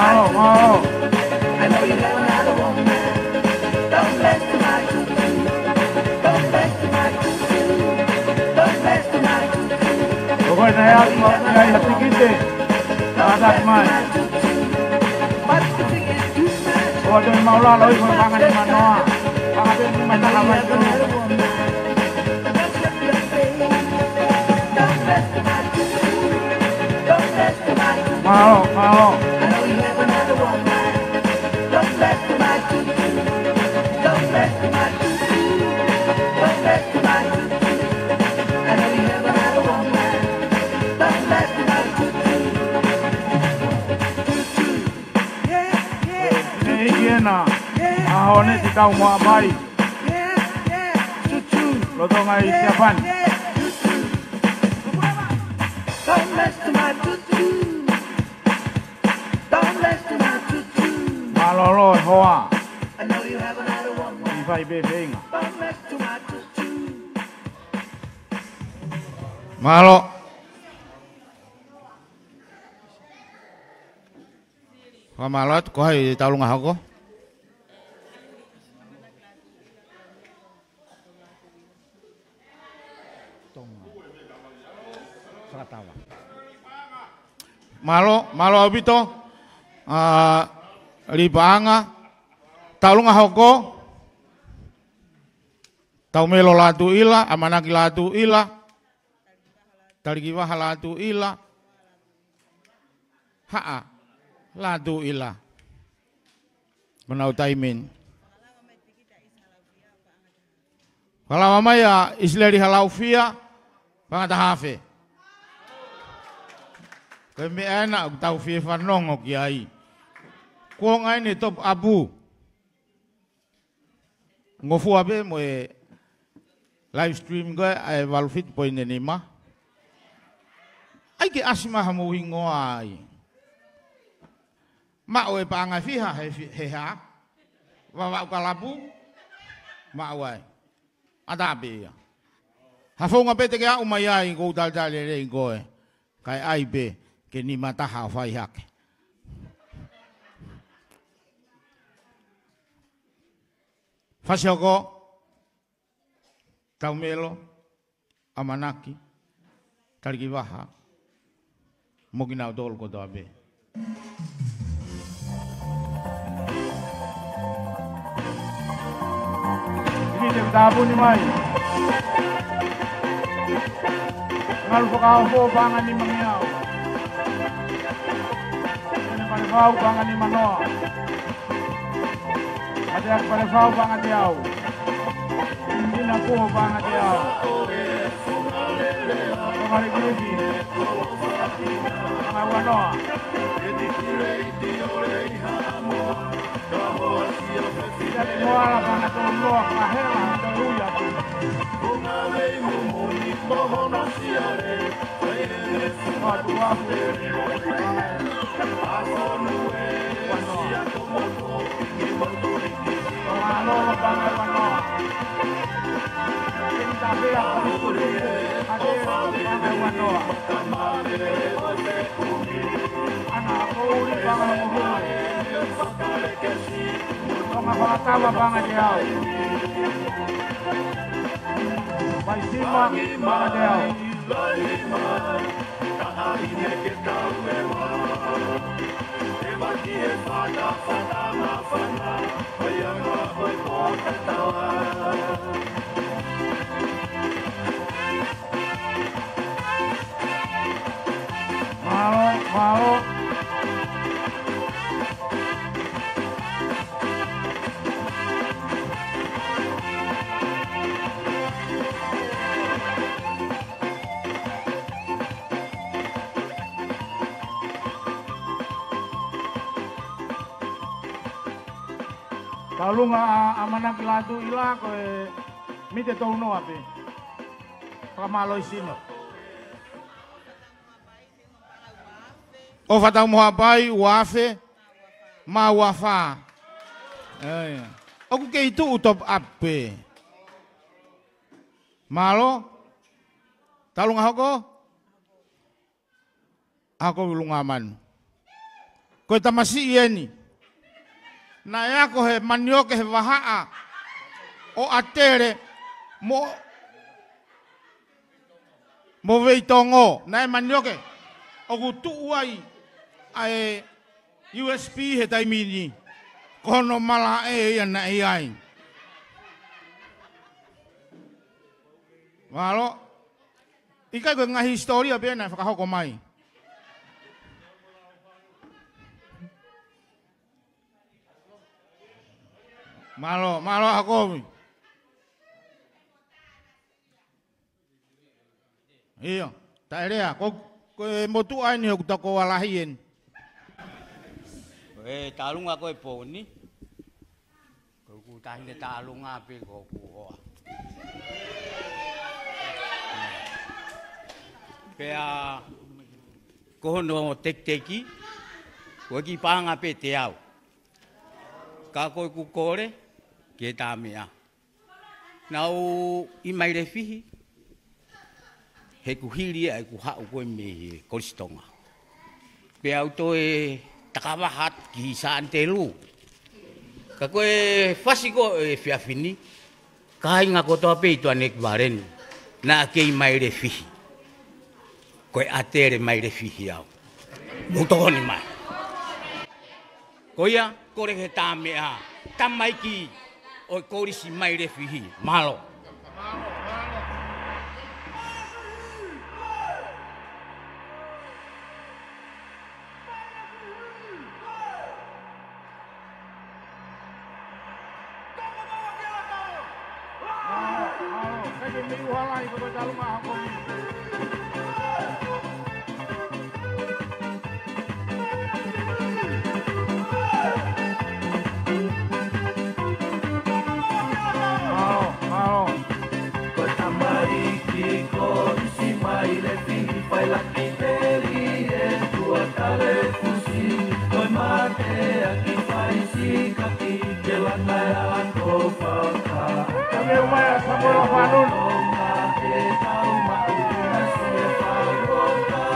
Mālō, mālō. Ko koe naʻe ʻalu mai ai ha tikite. Kātaki mai. ʻOua te ke maʻulalo ʻi he paʻanga nimanoa. Paʻanga pē nimataha mai tonu. Mālō, mālō. Nei ena, ʻa Honeti Taumoaʻavai. Lolotonga ʻi Siapani. Mālōlō e hoa. ʻI fai pē feinga. Mālō. Fakamālō atu, ko hai ʻe taulunga hoko? Mālō, mālō ʻaupito. ʻA, Lipaʻanga. Taulunga hoko. Taumelo Lātūʻila, ʻAmanaki Lātūʻila. Talikivaha Lātūʻila. Haʻa Lātūʻila. Manau taimi ni. Fakalava mai ʻa ʻIsileli Halaufia, paʻanga taha afe. Ko e meʻa ena ʻoku tau fie fanongo ki ai. Kuonga eni top up. Ngofua pē mo e live stream ko ē ʻa e valu fitu poini nima. ʻAi ke ʻasi mai haʻamou hingoa ai. Maʻu e paʻanga ʻe fiha he fi-, he hā? Vavaʻu kalapu? Maʻu ai. ʻAtā pē ia. Ha founga pē te ke aʻu mai ai ʻoku ou talitali lelei koe. Kae ʻai pē ke nimataha ʻo fai hake. Fasi hoko, Taumelo, ʻAmanaki, Talikivaha, mo kinautolu kotoa pē. Ki te tāpuni mai. Ngalu Fakaofo paʻanga nimangeau. Tene Palefau paʻanga nimanoa. Mateaki Palefau paʻanga teau. Tina Kuo paʻanga teau. Tokalikiiki. Panga ua noa. Ia te moala panga tolu noa, ka hela, tolu ia. Panga ua. Panga ua noa. Ana ko uli panga mo hulu. Panga fakatava panga teau. Paisima panga teau. Mālō, mālō. Taulunga ʻa, ʻa Manaki Lātūʻila ko e mite tolu noa pē. Fakamālohisino. ʻO Fatau mo Haʻapai, ua afe, mā ua fā. ʻIo. ʻOku kei tuʻu top up pē. Mālō. Taulunga hoko? Ako ʻi Lungamanu. Ko e tamasiʻi eni. Naʻe ako he manioke he vahaʻa ʻo ʻAtele mo, mo Veitongo. Naʻe manioke. ʻOku tuʻu ai ʻa e U S P he taimi ni. Ko hono malaʻe ia naʻe ʻi ai. Mālō. ʻIkai ko e ngaahi hisitōlia pē naʻe fakahoko mai. Mālō, mālō ʻa kovi. ʻIo, taʻelea, ko, ko e motuʻa eni ʻoku tau ko alahi eni. Ko e taulunga ko e pō ni. Ko ʻeku taʻahine taulunga pē ko ʻeku hoa. Pea ko hono tekiteki, ko e kiʻi paʻanga pē teau. Ka ko ʻeku kole, ke tā meʻa. Naʻá ku ʻi Mailefihi, he kuo hili ʻa ʻeku haʻu ko ē mei he Kolisi Tonga. Pea u toe takavaha atu ki Sānitelū. Ka ko e fasi ko ē efiafi ni, kāinga kotoa pē ʻi tuʻa ʻEkivaleni, naʻá ke ʻi Mailefihi. Ko e ʻAtele Mailefihi au. Mou tokoni mai. Ko ia, kole ke tā meʻa, tamaiki ʻo e Kolisi Mailefihi. Mālō. Ko e tamariki Kolisi Mailefihi, fai laki teli e tua kale fusi, ko e mate ʻaki fai sikaki, ke lata e ako faka. Ka me umai a Samuela Fanun. Longa e tau maʻu na si e faka.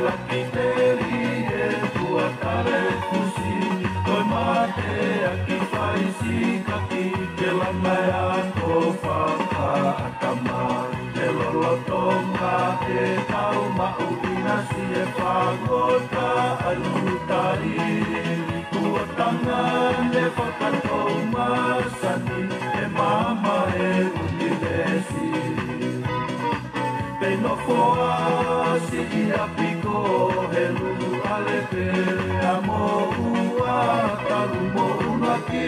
Laki teli e tua tale kusi, ko e mate ʻaki fai sikaki, ke langa e ako fakaʻatamai. Ke lolotonga e tau maʻu ʻinasi e fagota ʻa lutari. Tua tanga ne fakatou masani e mama e univesi. Pei nofoʻa siʻi ʻapi ko Helu ʻAlepe ʻa moʻua talu moʻungaki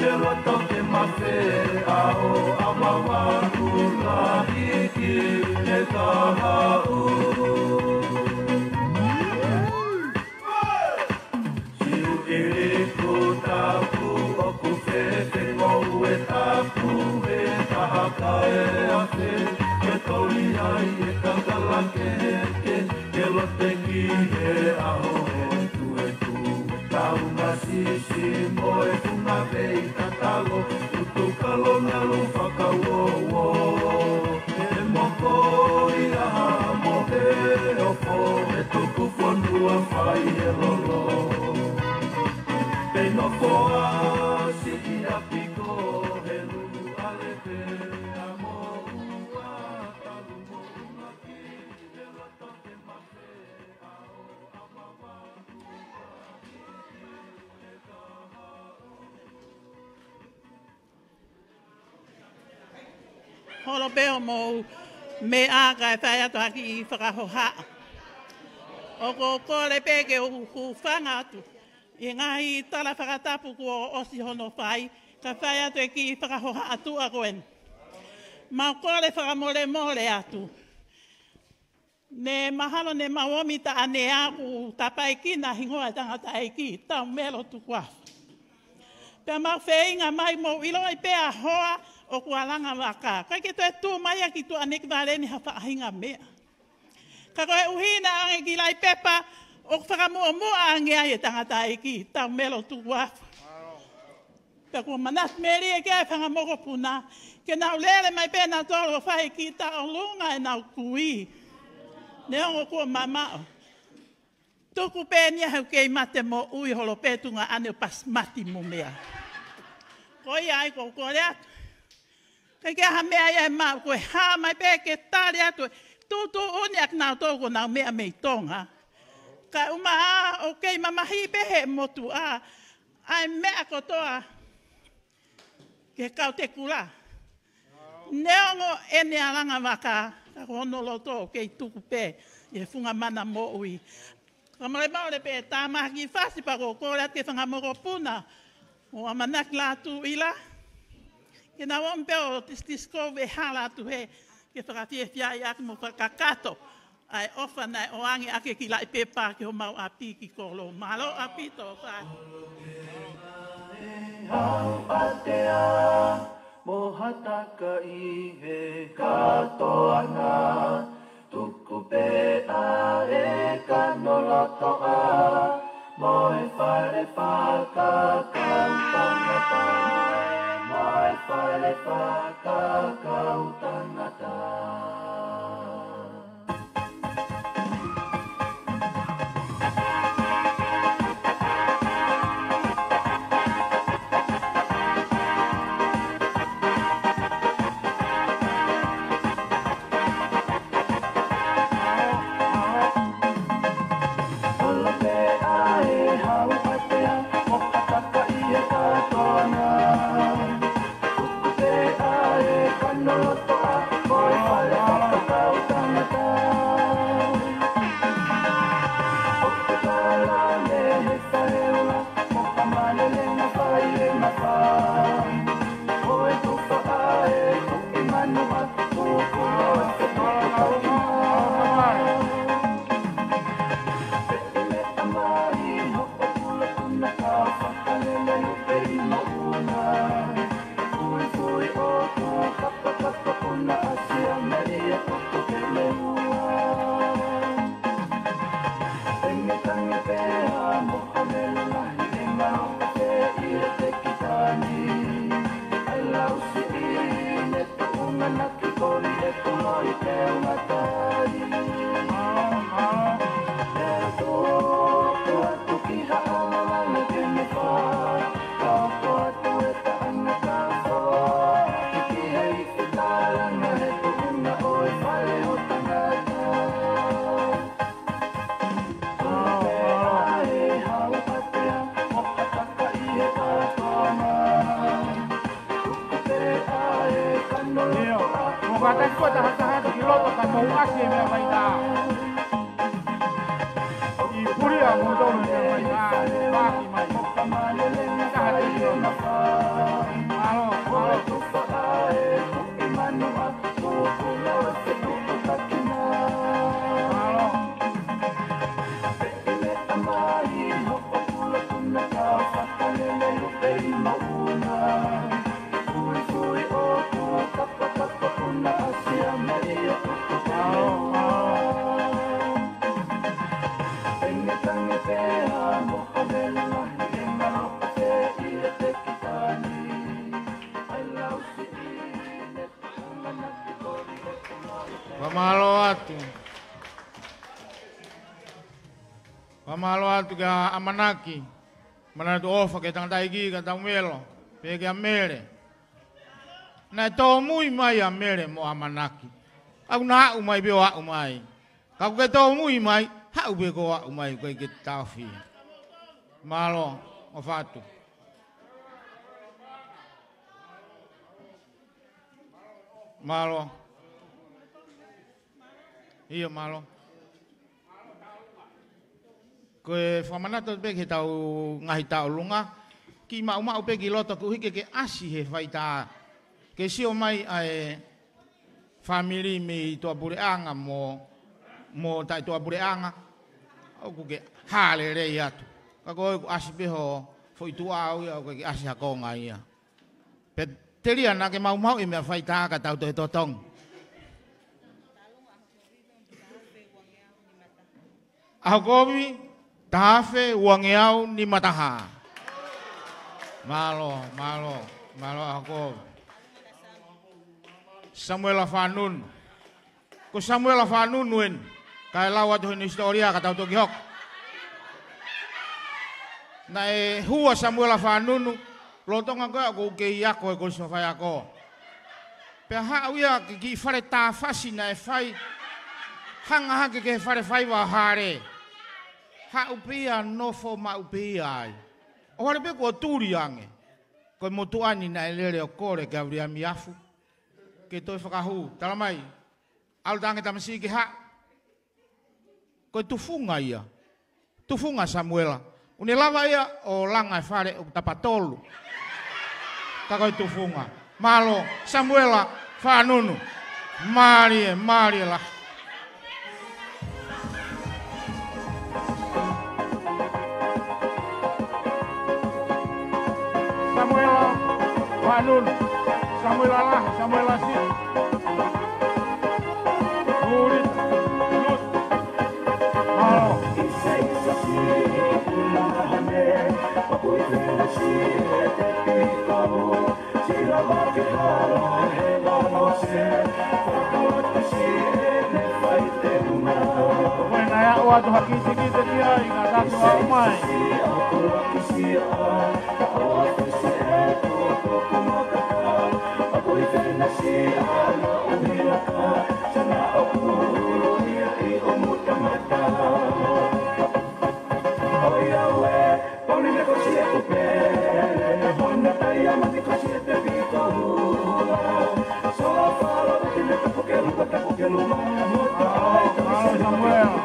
he loto ke mafe ʻa o ʻavaʻava ʻula hiki he kahaʻu. Siu ʻiliku tapu ʻoku fefe ngoue tapu he taha kae afe, ke toli ai e kakala keheke, ke lote ki he ʻaho he tuetu, taunga sisi mo e funga vei tatalo, utu kalo ngalu fakauouo. He moko ia ha mo he ofo, he tuku fonua fai he lolo. Pei nofoʻa siʻi ʻapi ko Helu ʻAlepe ʻa moʻua talu moʻungaki he loto ke mafe ʻa o ʻavaʻava ʻula hiki he kahaʻu. Holo pē hoʻomou meʻa kae fai atu ha kiʻi fakahohaʻa. ʻOku ou kole pē ke u hūfanga atu ʻi he ngaahi tala fakatapu kuo ʻosi hono fai, kae fai atu e kiʻi fakahohaʻa tuʻa ko eni. Mau kole fakamolemole atu. Ne mahalo ne mau omi taʻane aku tapaikina hingoa e tangataʻeiki, Taumelo Tukuafu. Pea mau feinga mai mou ʻiloʻi pē ʻa hoa ʻoku ʻa Langavaka. ʻIkai ke toe tuʻu mai ia ki tuʻa ʻaneki vale ni ha faʻahinga meʻa. Ka koeʻuhi naʻe ʻoange ki Laipepa ʻoku fakamuʻomuʻa ange ai e tangataʻeiki, Taumelo Tukuafu. Pea kuo manatu melie ki ai e fanga mokopuna, ke nau lele mai pē nautolu ʻo fai ki taʻolunga ʻenau kui. Neongo kuo mamaʻo. Tuku pē eni ia he ʻoku kei mate moʻui holo pē tuʻunga ʻaneu pasimati mo meʻa. Ko ia ai ʻoku ou kole atu. ʻIkai ke ʻi ai ha meʻa ia ʻe maʻu, ko e hā mai pē ke tali atu e tuʻutuʻuni ʻa kinautolu kuo nau meʻa mei Tonga. Kae ʻumaʻā ʻoku kei mamahiʻi pē he motuʻa ʻa e meʻa kotoa ki he kau tekula. Neongo ʻene ʻa Langavaka, ka ko hono loto ʻoku kei tuku pē ʻi he funga mana moʻui. Fakamolemole pē Tamaki Fasi, pea ʻoku ou kole atu ki he fanga mokopuna ʻo ʻAmanaki Lātūʻila, ke nau omi pē ʻo tisitisi kou e hala atu he ke fakafiefiaʻi ʻaki mo fakakakato ʻa e ʻofa naʻe ʻoange ʻaki ki Laipepa ki homau ʻapi ki Kolo. Mālō ʻaupito, fā. Hau ʻatea mo hataka ʻi he katoanga, tuku pē ʻa e kano lotoʻa mo e fale fakakau tangata, mo e fale fakakau tangata. Kātaki ko e taha taha atu ki loto ka mou ʻasi e meʻa faitā. ʻI puli ʻa moutolu e meʻa faitā, paaki mai. Taha te ilo. Mālō, mālō. Mālō. Fakamālō atu. Fakamālō atu kia ʻAmanaki. Manatu ʻofa ki he tangataʻeiki, kia Taumelo, pea kia Mele. Naʻe tōmui mai ʻa Mele mo ʻAmanaki. ʻOku na aʻu mai pē ʻo aʻu mai. Ka ʻoku ke tōmui mai, haʻu pē koe ʻo aʻu mai, ʻoku ʻikai ke taʻofi. Mālō, ʻofa atu. Mālō. ʻIo, mālō. Ko e fakamanatu pē ki heʻetau ngaahi tauʻolunga, kiʻi maʻumaʻu pē ki loto koeʻuhi ke ke ʻasi he faitā. Ke sio mai ʻa e fāmili mei tuʻapuleʻanga mo, mo taʻe tuʻapuleʻanga, ʻoku ke hā lelei atu. Ka ko e ʻoku ʻasi pē ho foʻi tuʻa au ia, ʻoku ke ʻasi ha konga ia. Pea telia naʻa ke maumauʻi e meʻa faitā ka tau toe totongi. ʻAho kovi, taha afe uangeau nima taha. Mālō, mālō, mālō ʻaho kovi. Samuela Fanunu. Ko Samuela Fanunu eni, kae lau atu hono hisitōlia ka tau toki hoko. Naʻe hū ʻa Samuela Fanunu, lolotonga ko ē ʻoku kei ako he Kolisi Faiako. Pea haʻu ia ki he kiʻi fale tāfasi naʻe fai, hanga hake ki he fale faiva ʻo Hale. Haʻu pē ia nofo maʻu pē ia ai. ʻO hale pē kuo tuli ange. Ko e motuʻa ni naʻe lele ʻo kole kia Viliami Afu ke toe fakahū. Tala mai, ʻalu atu ange tamasiʻi ke haʻu. Ko e tufunga ia. Tufunga Samuela. ʻOku ne lava ia ʻo langa e fale ʻoku tapa tolu. Ka ko e tufunga. Mālō, Samuela Fanunu. Mālie, mālie lahi. Samuela Fanunu. Samuela lahi, Samuela siʻi. Lulita. Lusi. Mālō. Ko ena ia ʻoatu ha kitekite ki ai, ka tatu au mai. Mālō Samuela.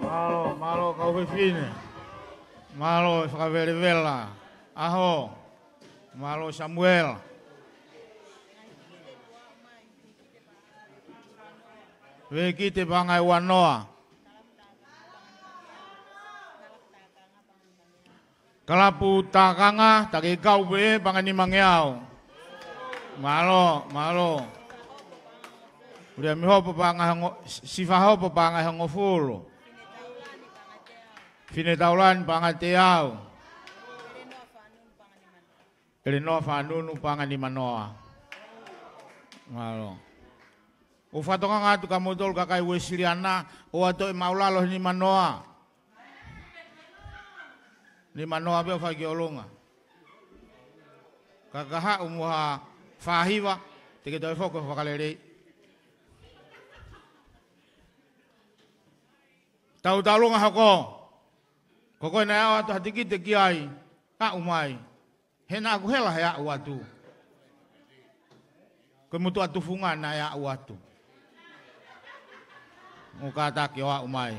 Mālō, mālō kau fefine. Mālō e fakavelevela. ʻAho. Mālō Samuela. Vekite Pangai Uanoa. Kalapu Takanga, taki kau pē, paʻanga ʻe nimangeau. Mālō, mālō. Ulia mi hopo paʻanga hongo, sifa hopo paʻanga hongofulu. Fine Taulani paʻanga teau. Elenoa Fanunu paʻanga nimanoa. Mālō. ʻOku fakatokanga atu kia moutolu kakai Uesiliana, ʻoua toe maʻulalo he nimanoa. Nimanoa pē ʻoku fai ki ʻolunga. Ka ka haʻu mo ha fāhiva, te ke toe foki ʻo fakalelei. Tau tau ʻolunga hoko. Ko koe naʻe ʻoatu ha tikite ki ai, aʻu mai. He naʻa ku hela he aʻu atu. Ko e motuʻa tufunga naʻe aʻu atu. ʻOku kātaki ʻo aʻu mai.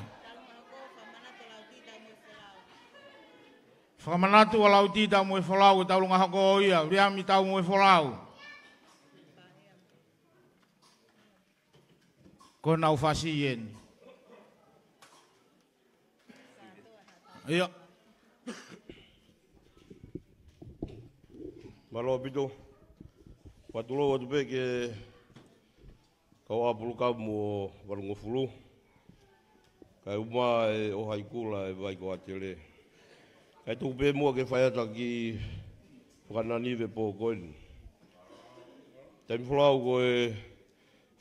Fakamanatu ʻa Lauti Taumuefolau, ʻe Taulunga Hoko ia, Uliami Taumuefolau. Ko ʻenau fasi eni. ʻIo. Mālō ʻaupito. Fakatulou atu pē ki he kau ʻapulukamu ʻo valungofulu. Kae ʻumaʻā e ʻohaikula ʻe Vaikoatele. Kae tuku pē muʻa ke fai atu e kiʻi fakananive pō ko eni. Taimi folau ko e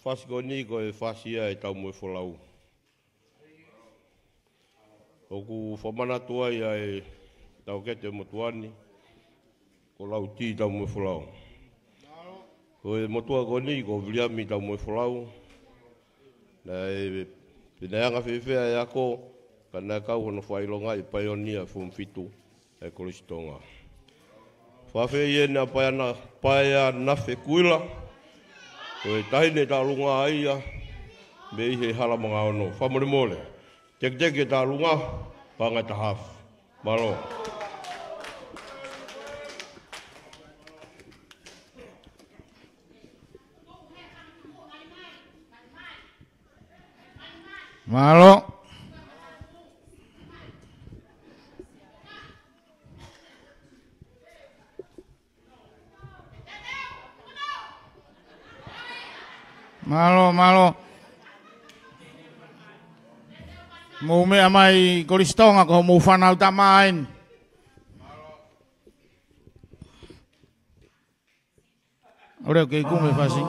fasi ko eni ko e fasi ia ʻe Taumuefolau. ʻOku fakamanatu ai ʻa e taukete motuʻa ni, ko Lauti Taumuefolau. Ko e motuʻa ko eni, ko Viliami Taumuefolau. Naʻe, pea naʻe anga fēfē ʻa e ako, ka naʻe kau hono fakaʻilonga ʻi he paionia Form fitu ʻa e Kolisi Tonga. Fafē ia ʻa Paeana, Paeana Fekuila. Ko e taʻahine Taulunga ia, mei he Hala Mangaono. Fakamolemole. Teketeke Taulunga, paʻanga ʻe taha afe. Mālō. Mālō. Mālō, mālō. Mou meʻa mai Kolisi Tonga ko hoʻomou fānau tama eni. ʻOleva ke kumi fasi.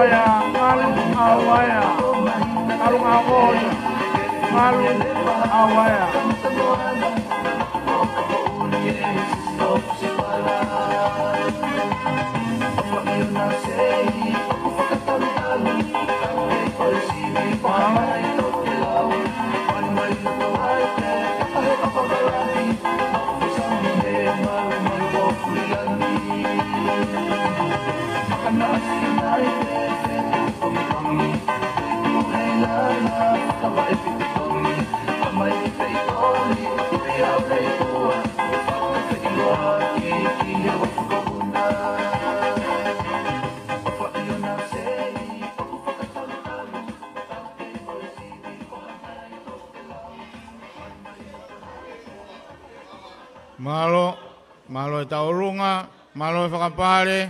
Maia, Ngalu ʻAuaea. Ngalu ʻAuaea. Ngalu ʻAuaea. Mālō, mālō e tauʻolunga, mālō e fakapale.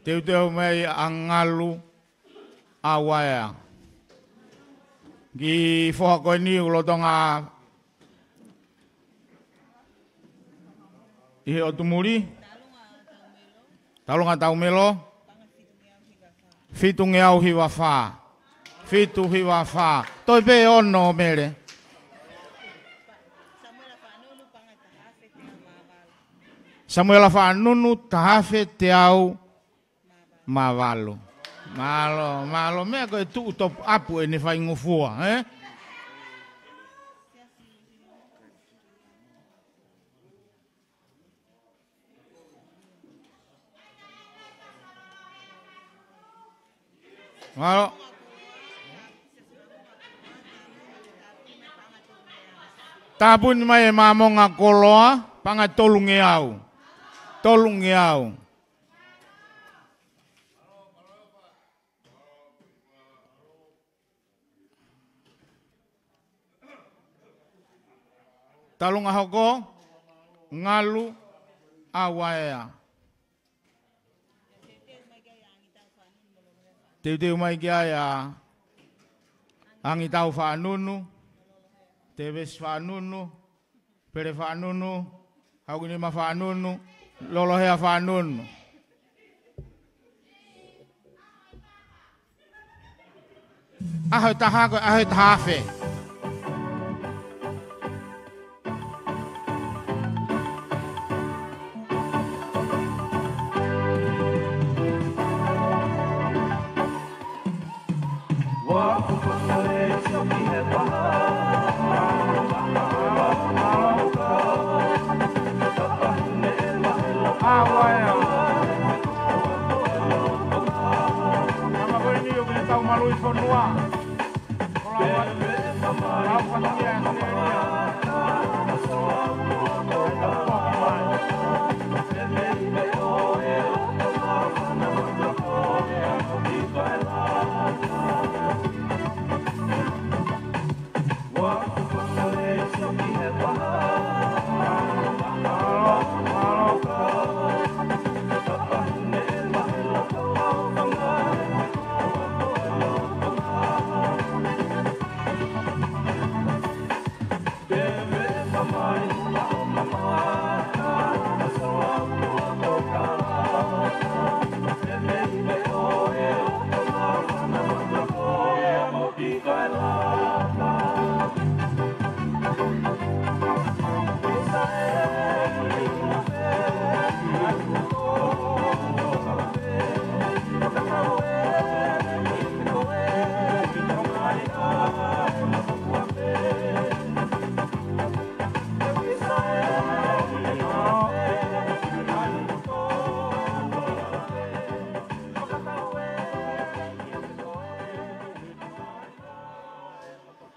Teuteu mai ʻa Ngalu ʻAuaea ki he foha ko eni ʻoku lolotonga ʻi he ʻotu muli. Tauʻolunga Taumelo. Fitungeau hiva fā. Fitu hiva fā. Toe pē ono, Mele. Samuela Faʻanunu, taha afe teau mā valu. Mālō, mālō. Meʻa ko e tuʻu top up ʻene faingofua, ē? Mālō. Tāpuni mai e Māmonga Koloa, paʻanga tolungeau. Tolungeau. Tauʻolunga hoko, Ngalu ʻAuaea. Teuteu mai ki ai ʻa Angitau Faʻanunu, Tevesi Faʻanunu, Pele Faʻanunu, Haukinima Faʻanunu, Lolohea Faʻanunu. ʻAho ʻe taha ko e ʻaho ʻe taha afe.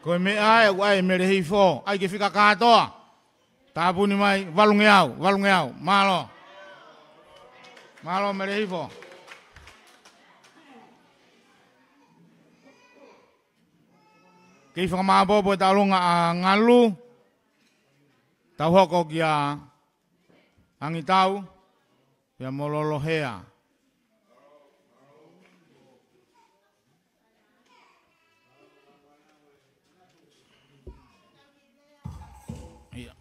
Ko e meʻa ē, ʻoku ʻai ʻe Mele Hifo, ʻai ke fika kātoa. Tāpuni mai, valungeau, valungeau, mālō. Mālō Mele Hifo. Kei fakamāʻopoʻopo e tauʻolunga ʻa Ngalu, tau hoko kia Angitau, pea mo Lolohea. ʻIa.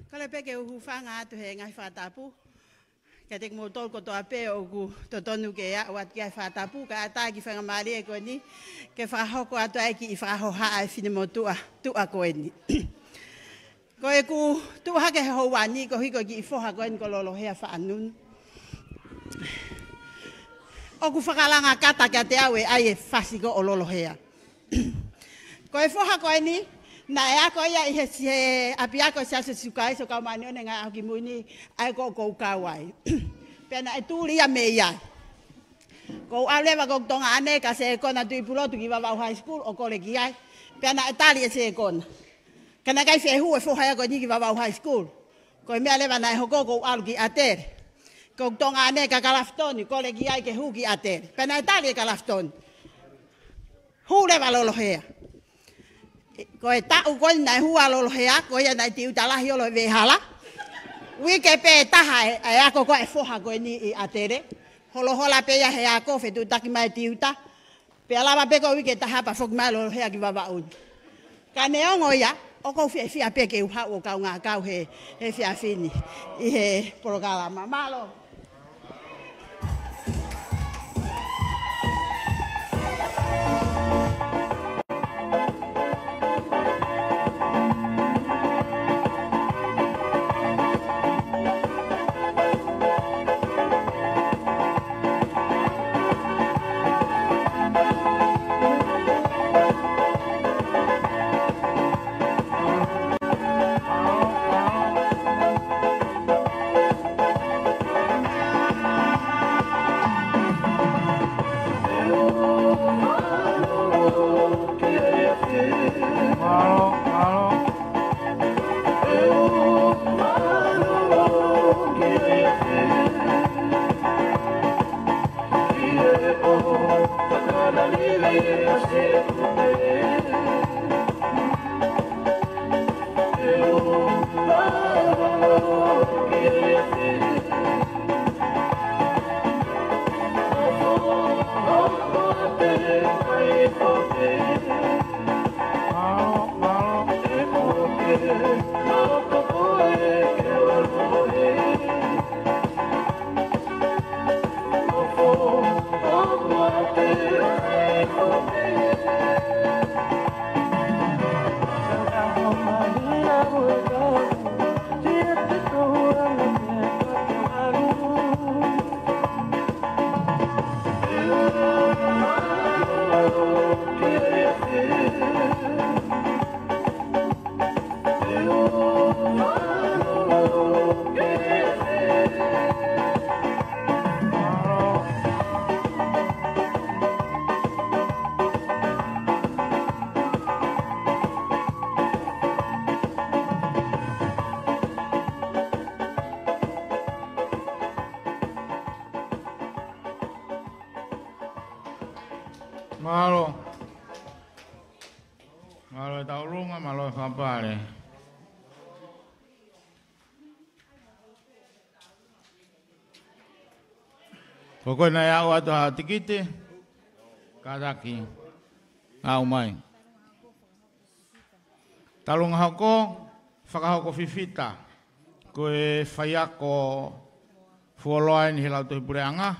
Kole pē ke u hūfanga atu he ngaahi fakatapu. Kiate kimoutolu kotoa pē ʻoku totonu ke aʻu atu ki ai e fakatapu, kae ʻatā e kiʻi faingamālie ko eni ke fakahoko atu ai e kiʻi fakahohaʻa e finemotuʻa, tuʻa ko eni. Ko ʻeku tuʻu hake he houa ni, ko e hiko e kiʻi foha ko eni ko Lolohea Faʻanunu. ʻOku fakalanga kata kiate au e ʻai e fasi ko ē ʻo Lolohea. Ko e foha ko eni, naʻe ako ia ʻi he si-, he ʻapiako ʻo e Siasi ʻo Sīsū Kalaisi ʻo e Kau Māʻoniʻoni ʻi he Ngaahi ʻAho Kimui Ni, ʻa ia ko ē ʻoku ou kau ai. Pea naʻe tuli ia mei ai. Ko u ʻalu leva ko ʻeku tuongaʻane kia Sekona Tuʻipulotu ki Vavau High School ʻo kole ki ai. Pea naʻe tali ʻe Sekona. Ka naʻe ʻikai fie hū e foha ia ko eni ki Vavau High School. Ko e meʻa leva naʻe hoko, ko u ʻalu ki ʻAtele. Ko Tonga ʻanai ka Kalafitoni, kole ki ai ke hū ki ʻAtele. Pea naʻe tali ʻe Kalafitoni. Hū leva Lolohea. Ko e taʻu ko ē naʻe hū ai Lolohea, ko ia naʻe tiuta lahi ʻo Lovehala. Uike pē taha e, e ako ko ē foha ko eni ʻi ʻAtele. Holohola pē ia he ako, fetuʻutaki mai tiuta. Pea lava pē ko e uike taha pea foki mai Lolohea ki Vavaʻu ni. Ka neongo ia, ʻoku ou fiefia pē ke u haʻu ʻo kaungā kau he, he efiafi ni ʻi he polokalama. Mālō. Mālō. Mālō e tauʻolunga, mālō e fakapale. Ko koe naʻe aʻu atu ha tikite, kātaki, aʻu mai. Talu ngā hoko, fakahoko fifita, ko e faiako fuoloa eni he lautohi puleʻanga,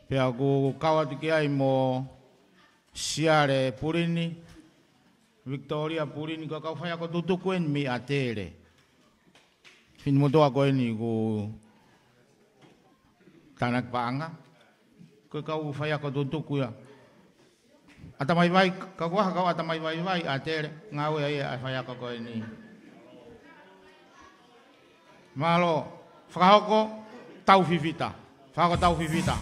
pea ʻoku kau atu ki ai mo Siale Pulini, Victoria Pulini, ko e kau faiako tutuku eni mei ʻAtele. Finemotuʻa ko eni ko Tānaki Paʻanga. Ko e kau faiako tutuku ia. ʻAtamaivaivai, ka ko e hā e kau ʻatamaivaivai ʻAtele, ngāue ai ʻa e faiako ko eni. Mālō, fakahoko, tau fifita. Fakahoko tau fifita.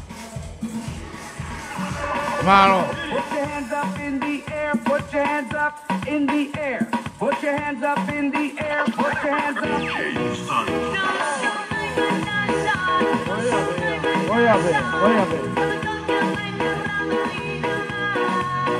Mālō. Put your hands up in the air, put your hands up in the air, put your hands up in the air, put your hands up. Oia pē, oia pē, oia pē. Put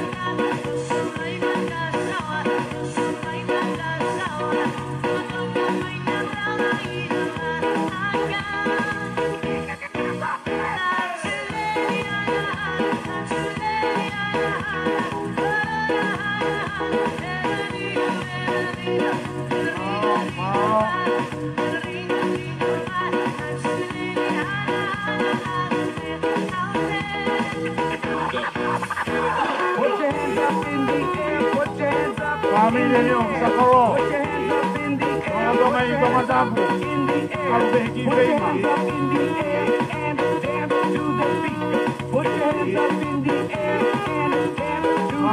your hands up in the air, put your hands up in the air. Put your hands up in the air, put your hands up in the air. Put your hands up in the air, put your hands up in the air. Put your hands up in the air and dance to the beat. Put your hands up in the air and dance to the beat.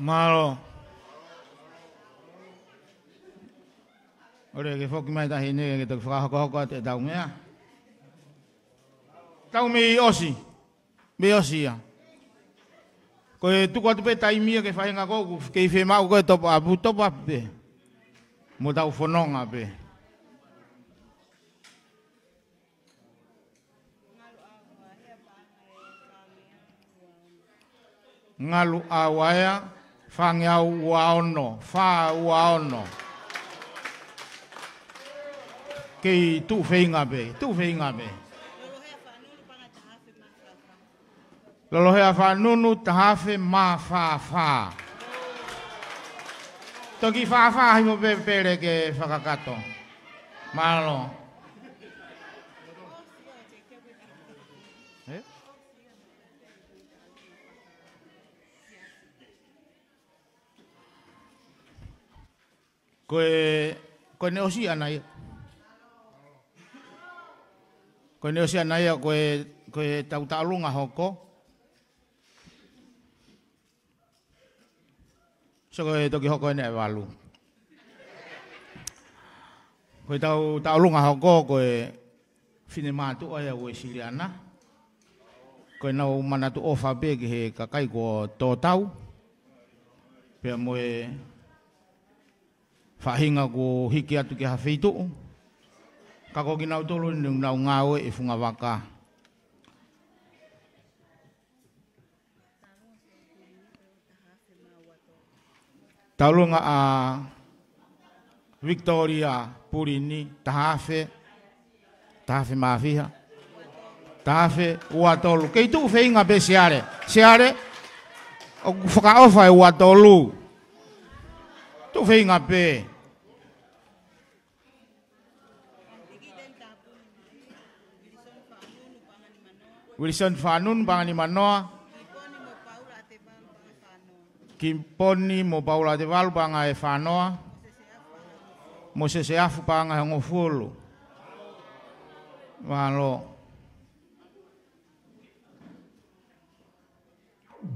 Mālō. ʻOua ke foki mai taʻahine ke toki fakahokohoko atu ʻetau meʻa. Tau mei ʻosi. Mei ʻosi ia. Ko e tuku atu pē taimi ia ke faʻahinga ko ē ʻoku kei fiemaʻu ko ē top up, top up pē. Mo tau fononga pē. Ngalu ʻa Uaea, fāngeau ua ono, fā ua ono. Kei tuʻu feinga pē, tuʻu feinga pē. Lolohea Fanunu, taha afe mā fā fā. Toki fā fā hifo pē Pele ke fakakato. Mālō. Ko e, ko e neʻosi ʻana ia. Ko e neʻosi ʻana ia, ko e, ko e tau taʻolunga hoko. So ko e toki hoko ʻeni ʻe valu. Ko e tau taʻolunga hoko, ko e finemātuʻa ia Uesiliana. Ko ʻenau manatu ʻofa pē ki he kakai ko Tōtau. Pea mo e faʻahinga kuo hiki atu ki ha feituʻu. Ka ko kinautolu ʻoku nau ngāue ʻi Fungavaka. Taʻolunga ʻa Victoria Pulini, taha afe, taha afe mā fiha, taha afe ua tolu. Kei tuʻu feinga pē Siale. Siale, ʻoku fakaʻofa e ua tolu. Tuʻu feinga pē. Wilson Fanunu, paʻanga nimanoa. Kiponi mo Paula Tevalu, paʻanga ʻe fānoa. Mōsese Afu, paʻanga ʻe hongofulu. Mālō.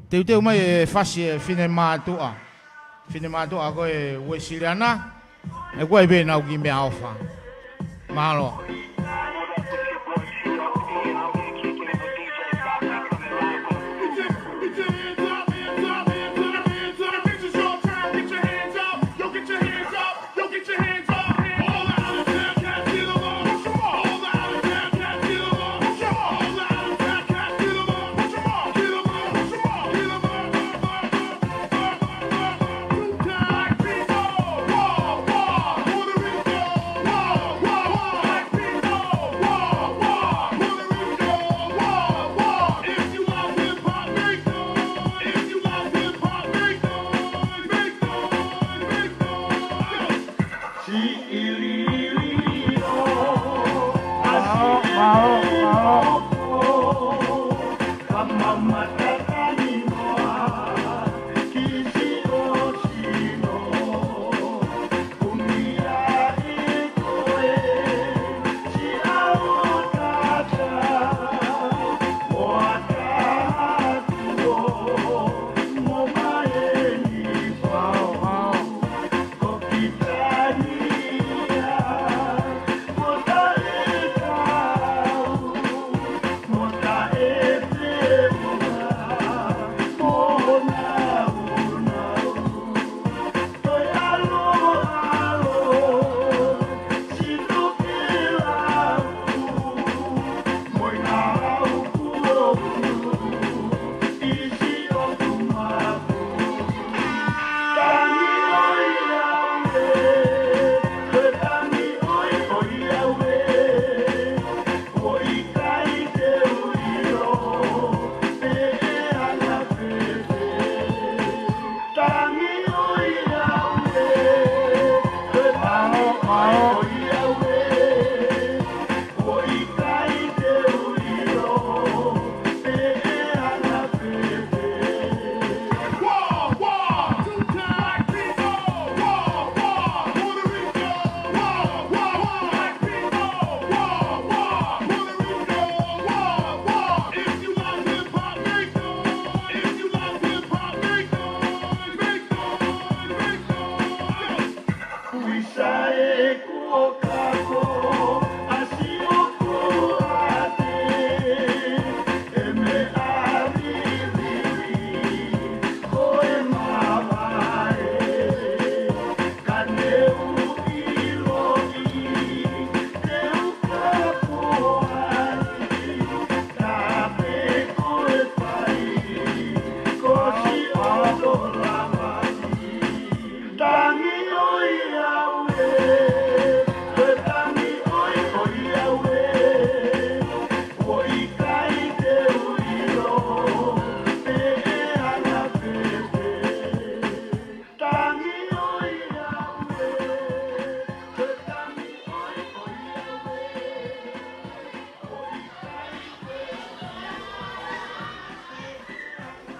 Teuteu mai e fasi e finemātuʻa. Finemātuʻa ko e Uesiliana. ʻE kuai pē nau ki meʻaʻofa. Mālō.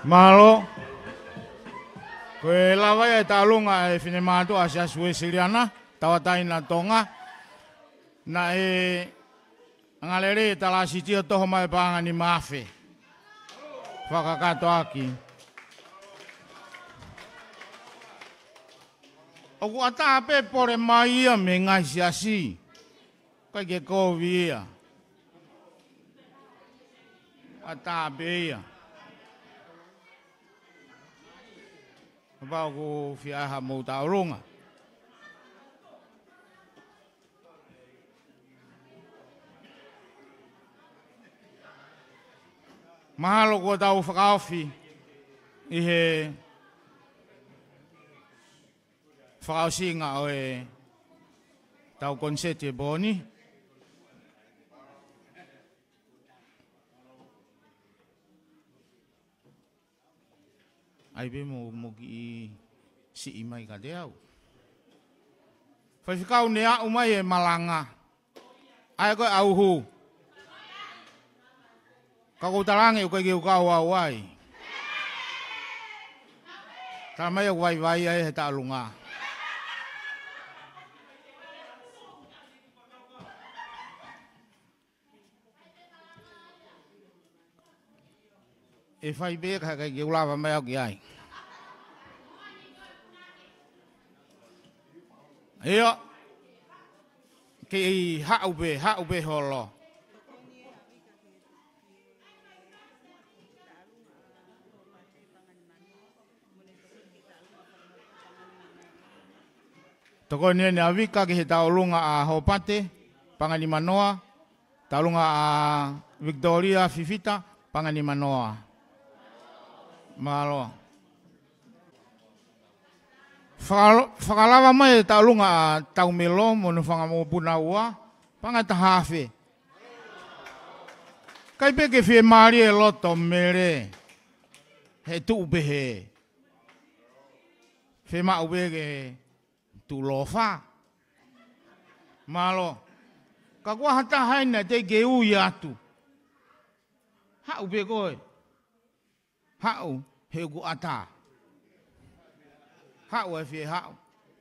Mālō. Ko e lava ia e tauʻolunga ʻa e finemātuʻa Siasi Uēsiliana Tauʻatāina Tonga. Naʻe angalelei e talāsiti ʻo toho mai e paʻanga ʻe nima afe. Fakakakato ʻaki. ʻOku ʻatā pē pole mai ia mei he ngaahi siasi. ʻIkai ke kovi ia. ʻAtā pē ia. Kapau ʻoku fie ʻai haʻamou tauʻolunga. Mahalo kuo tau fakaofi ʻi he fakaʻosinga ʻo ʻetau koniseti ʻo e pō ni. ʻAi pē mo, mo kiʻi siʻi mai kiate au. Faifekau, ne aʻu mai e malanga. ʻAi ko e ʻauhu. Ka ʻoku ou talaange ʻoku ʻikai ke u kau au ai. Tala mai ʻoku vaivai ai he tauʻolunga. ʻE fai pē ka ʻikai ke u lava mai au ki ai. ʻIo. Kei haʻu pē, haʻu pē holo. Tokoni eni ʻa Vika ki he tauʻolunga ʻa Hopate, paʻanga ʻe nima noa, tauʻolunga ʻa Victoria Fifita, paʻanga ʻe nima noa. Mālō. Fakalo-, fakalava mai e tauʻolunga ʻa Taumelo mo hono fanga mokopuna ua, paʻanga ʻe taha afe. ʻIkai pē ke fiemālie e loto Mele, he tuʻu pehē. Fiemaʻu pē ke tuʻu lōfa. Mālō. Ka ko ha taha ʻeni naʻe teʻeki ke ui atu. Haʻu pē koe. Haʻu, he ʻoku ʻatā. Haʻu ʻe fie haʻu.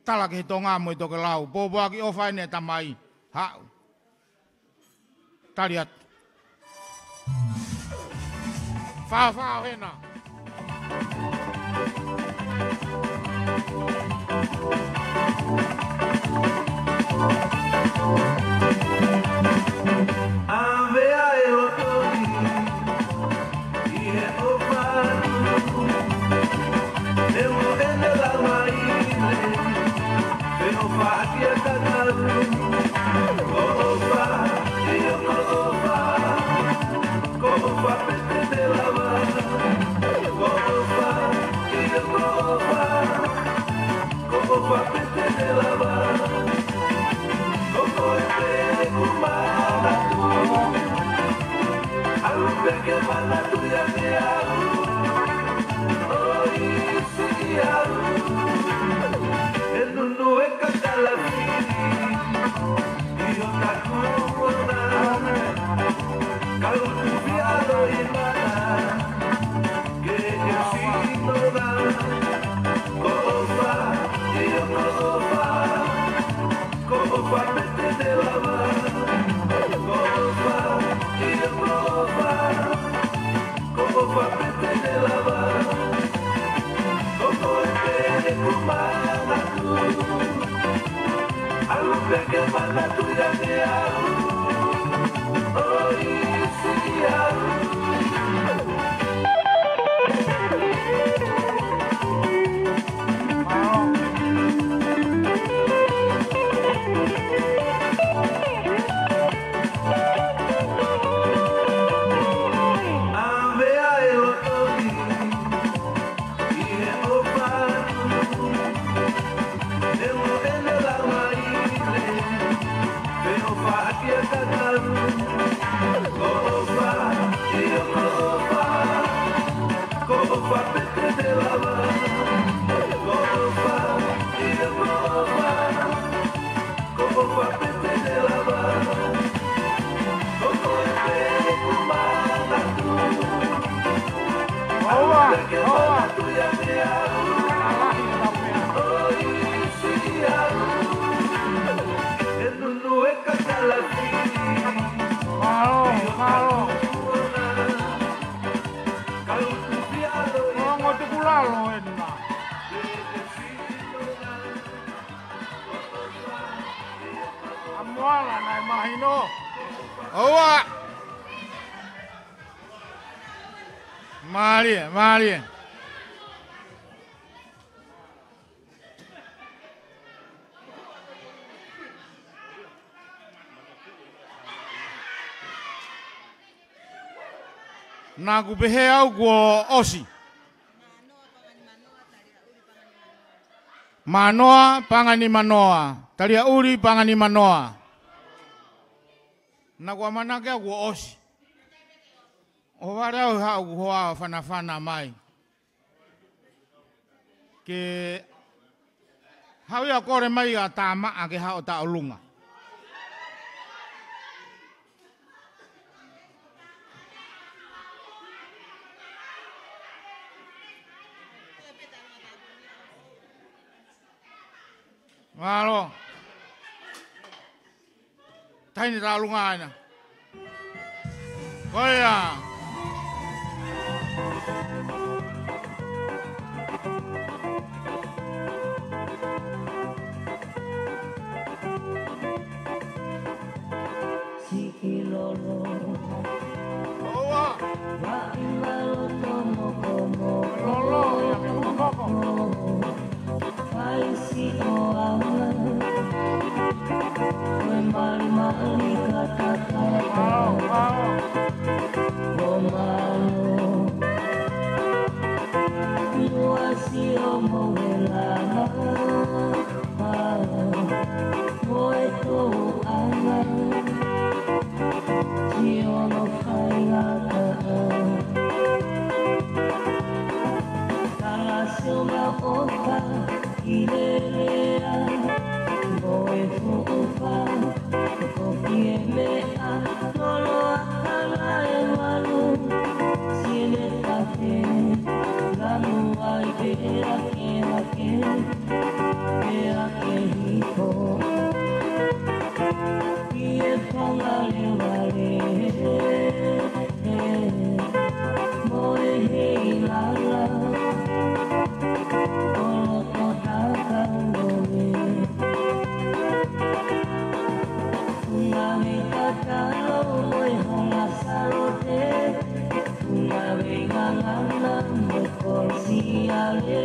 Tala ki he Tonga mo e tokelau. Pōpoaki ʻofa ʻeni ʻa e tamai. Haʻu. Tali atu. Fāfā ʻo hena. ʻAvea e loto ni ʻi he ʻofa atu. He mo ʻene lava ʻi he, he ʻofa ʻaki ʻa e tatau. Ko ʻofa, ʻio ko ʻofa. Ko ʻofa pē te ne lava. Ko ʻofa, ʻio ko ʻofa. Ko ʻofa pē te ne lava. Ko koe pē ʻeku manatu. ʻAlu pē ke manatuʻi ange au. ʻOi, siʻi au. ʻE nunu e kakalafi ʻi ho takuʻanga. Ka utu fialo i mana ke ke sino na. Ko ʻofa, ʻio ko ʻofa. Ko ʻofa pē te ne lava. Ko ʻofa, ʻio ko ʻofa. Ko ʻofa pē te ne lava. Ko koe pē ʻeku manatu. ʻAlu pē ke manatuʻi ange au. ʻOi, siʻi au. ʻAvea e loto ni ʻi he ʻofa atu. He mo ʻene lava ʻi he, he ʻofa ʻaki ʻa e tatau. Ko ʻofa, ʻio ko ʻofa. Ko ʻofa pē te ne lava. Ko ʻofa, ʻio ko ʻofa. Ko ʻofa pē te ne lava. Ko koe pē ʻeku manatu. ʻAlu pē ke Mālie, mālie. Naʻá ku pehē au kuo ʻosi. Mānoa, Panganimanoa, Taliaʻuli, Panganimanoa. Naʻá ku ʻamanaki au kuo ʻosi. ʻOhovale au he haʻu ʻeku hoa ʻo fanafana mai. Ke haʻu ia ʻo kole mai ʻa Tamaʻa ke haʻu ʻo tauʻolunga. Mālō. Taʻahine tauʻolunga ʻena. Ko ia. Siʻi lolo. ʻOua. Vaʻi maloto mokomoko. Lolo, ia ke mokomoko. Fai siʻo ʻaonga. Ko e malimali katakata. Mālō, mālō. ʻO mālō. Lua siʻo moʻui langa. Mo e tōʻonga ki hono faingataʻa. Tala siʻo maʻoka ki he lea mo e fuʻu fā. Ko fie meʻa lolo a kala e malu. Siene tafe lanu ai pea ke hake. Pea ke hiko. Pie pangalevale. Mo e heilala. Koloto takalole. Ngaahi tatalo mo e honga salote. Ngaahi ngangana mo e kolosiale.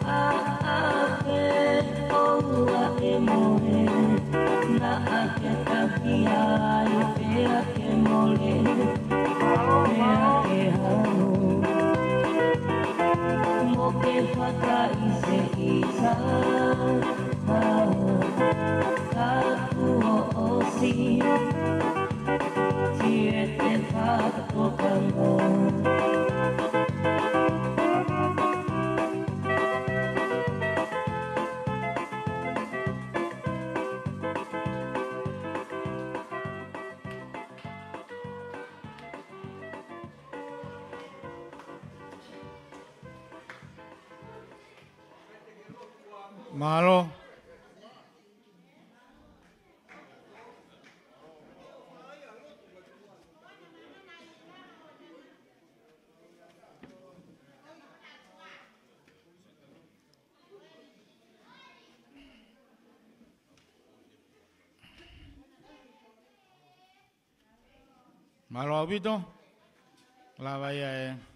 ʻAʻake ʻoua ʻe mohe, naʻa ke taki ai pea ke mole, pea ke hanu. Mo ke fakaʻiseʻisa, ka kuo ʻosi, siete fakatokanga. Mālō. Mālō ʻaupito. Lava ia ʻe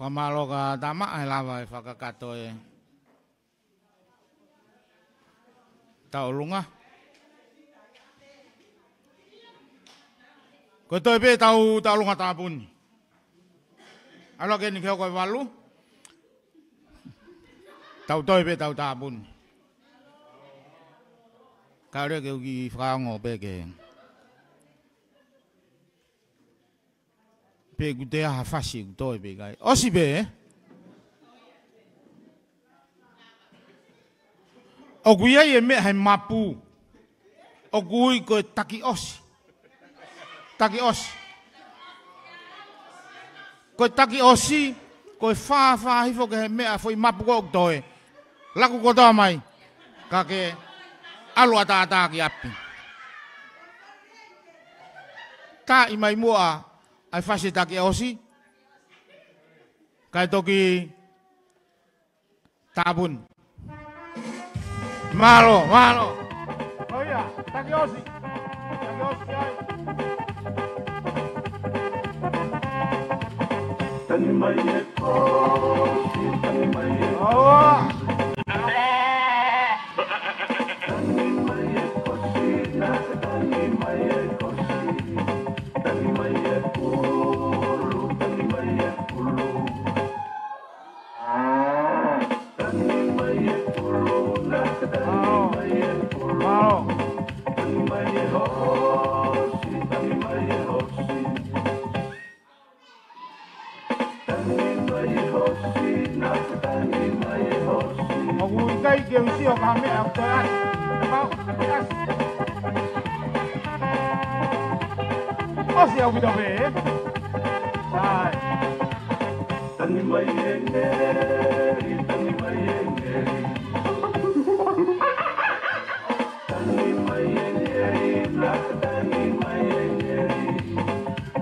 fakamālō kia Tamaʻa he lava e fakakakato e tauʻolunga. Ko e toe pē ʻetau tauʻolunga tāpuni. ʻAlu hake eni ki he hoko e valu. Tau toe pē ʻetau tāpuni. Ka ʻoua ke u kiʻi fakaongo pē ke pe ʻoku toe ʻi ai ha fasi ʻoku toe pe ʻikai. ʻOsi pē, ē? ʻOku ʻi ai e meʻa he mapu. ʻOku ui ko e taki ʻosi. Taki ʻosi. Ko e taki ʻosi, ko e fāfā hifo ki he meʻa foʻi mapu ko ē ʻoku toe. Laku kotoa mai. Ka ke ʻalu ʻataʻatā ki ʻapi. Taaʻi mai muʻa ʻa e fasi taki ʻosi. Kae toki tāpuni. Mālō, mālō. Taki ʻosi. Taki ʻosi ai. Tangi mai e kosi, tangi mai e kosi. Aua. Tangi mai e kosi, na tangi mai e kosi. Tangi mai e pulu, tangi mai e pulu. Tangi mai e pulu, na tangi mai e pulu. Tangi mai e hosi, tangi mai e hosi. Tangi mai e hosi, na tangi mai e hosi. ʻOku ʻikai ke u sio ki ha meʻa ʻoku toe ʻasi. Mau, ʻasi. ʻOsi ʻaupito pē, ē? ʻAi. Tangi mai e ngeli, tangi mai e ngeli. Tangi mai e ngeli, na tangi mai e ngeli.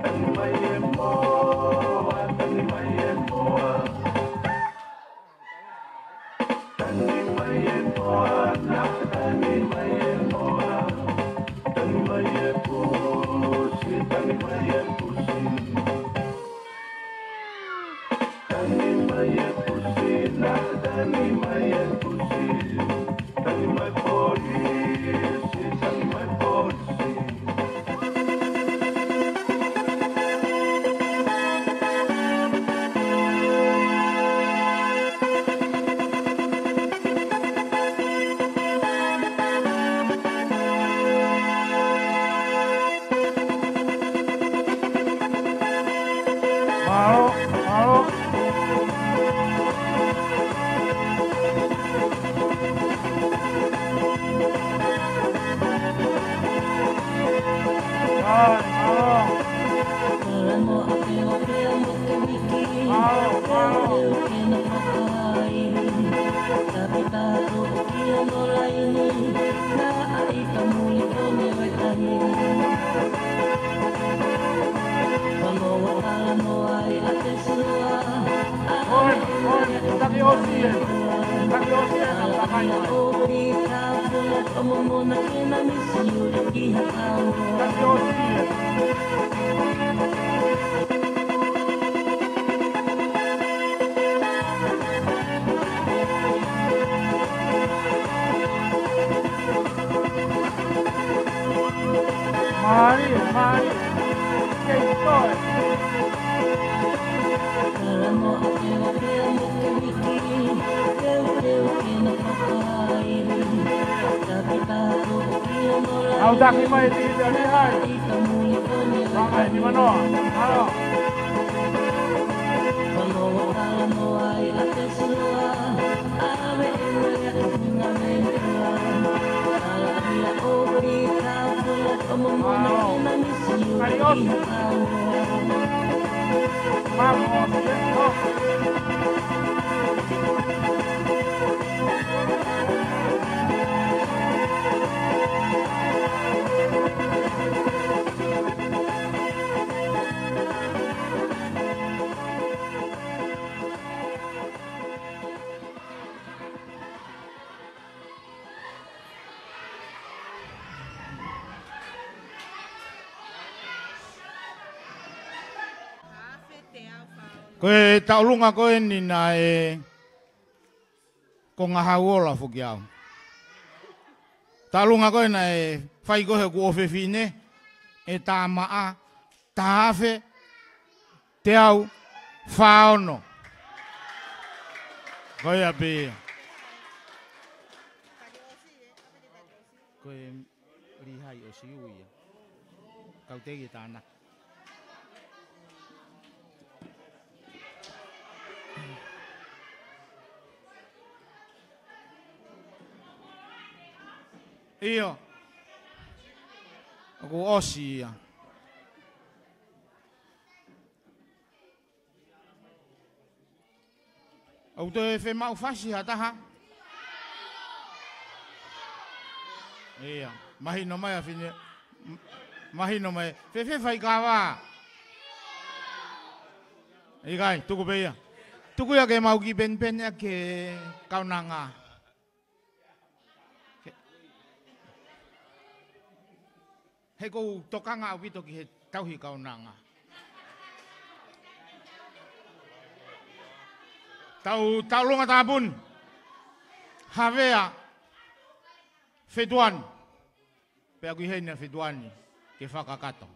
Tangi mai e moa, tangi mai e moa. Tangi mai e moa, na tangi mai e moa. Tangi mai e pusi, tangi mai e pusi. Tangi mai e pusi, na tangi mai e pusi. Tangi mai polisi, tangi mai polisi. Mālō, mālō. Mālō, mālō. Mālō, mālō. ʻOi, ʻoi, taki ʻosi ē. Taki ʻosi ē, na takai mai. Taki ʻosi ē. Mālie, mālie. Kei toe. ʻAu taki mai e tikite ʻa Lihai. Vakai ni manoa. Alo. Alo. Kai ʻosi. Mālō, ʻosi, ē? ʻOsi. Ko e taʻolunga ko eni naʻe ko ngahau ola foki au. Taʻolunga ko ē naʻe fai ko ē ʻe hoku ʻofefine, ʻe Tamaʻa, taha afe, teau fā ono. Ko ia pē ia. Ko e Lihai ʻosi ui ia. Kau tei e tānaki. ʻIo. ʻOku ʻosi ia. ʻOku toe fiemaʻu fasi ha taha? ʻIo, mahino mai ʻa Fine, m-, mahino mai. Fēfē faikava? ʻIkai, tuku pē ia. Tuku ia ke mau kiʻi penipeni ʻa e kaunanga. Ke-, He ʻoku ou tokanga ʻaupito ki he tauhi kaunanga. Tau, tau longa tāpuni. Havea Fetuani. Pea ʻoku ʻi heni ʻa Fetuani ke fakakakato.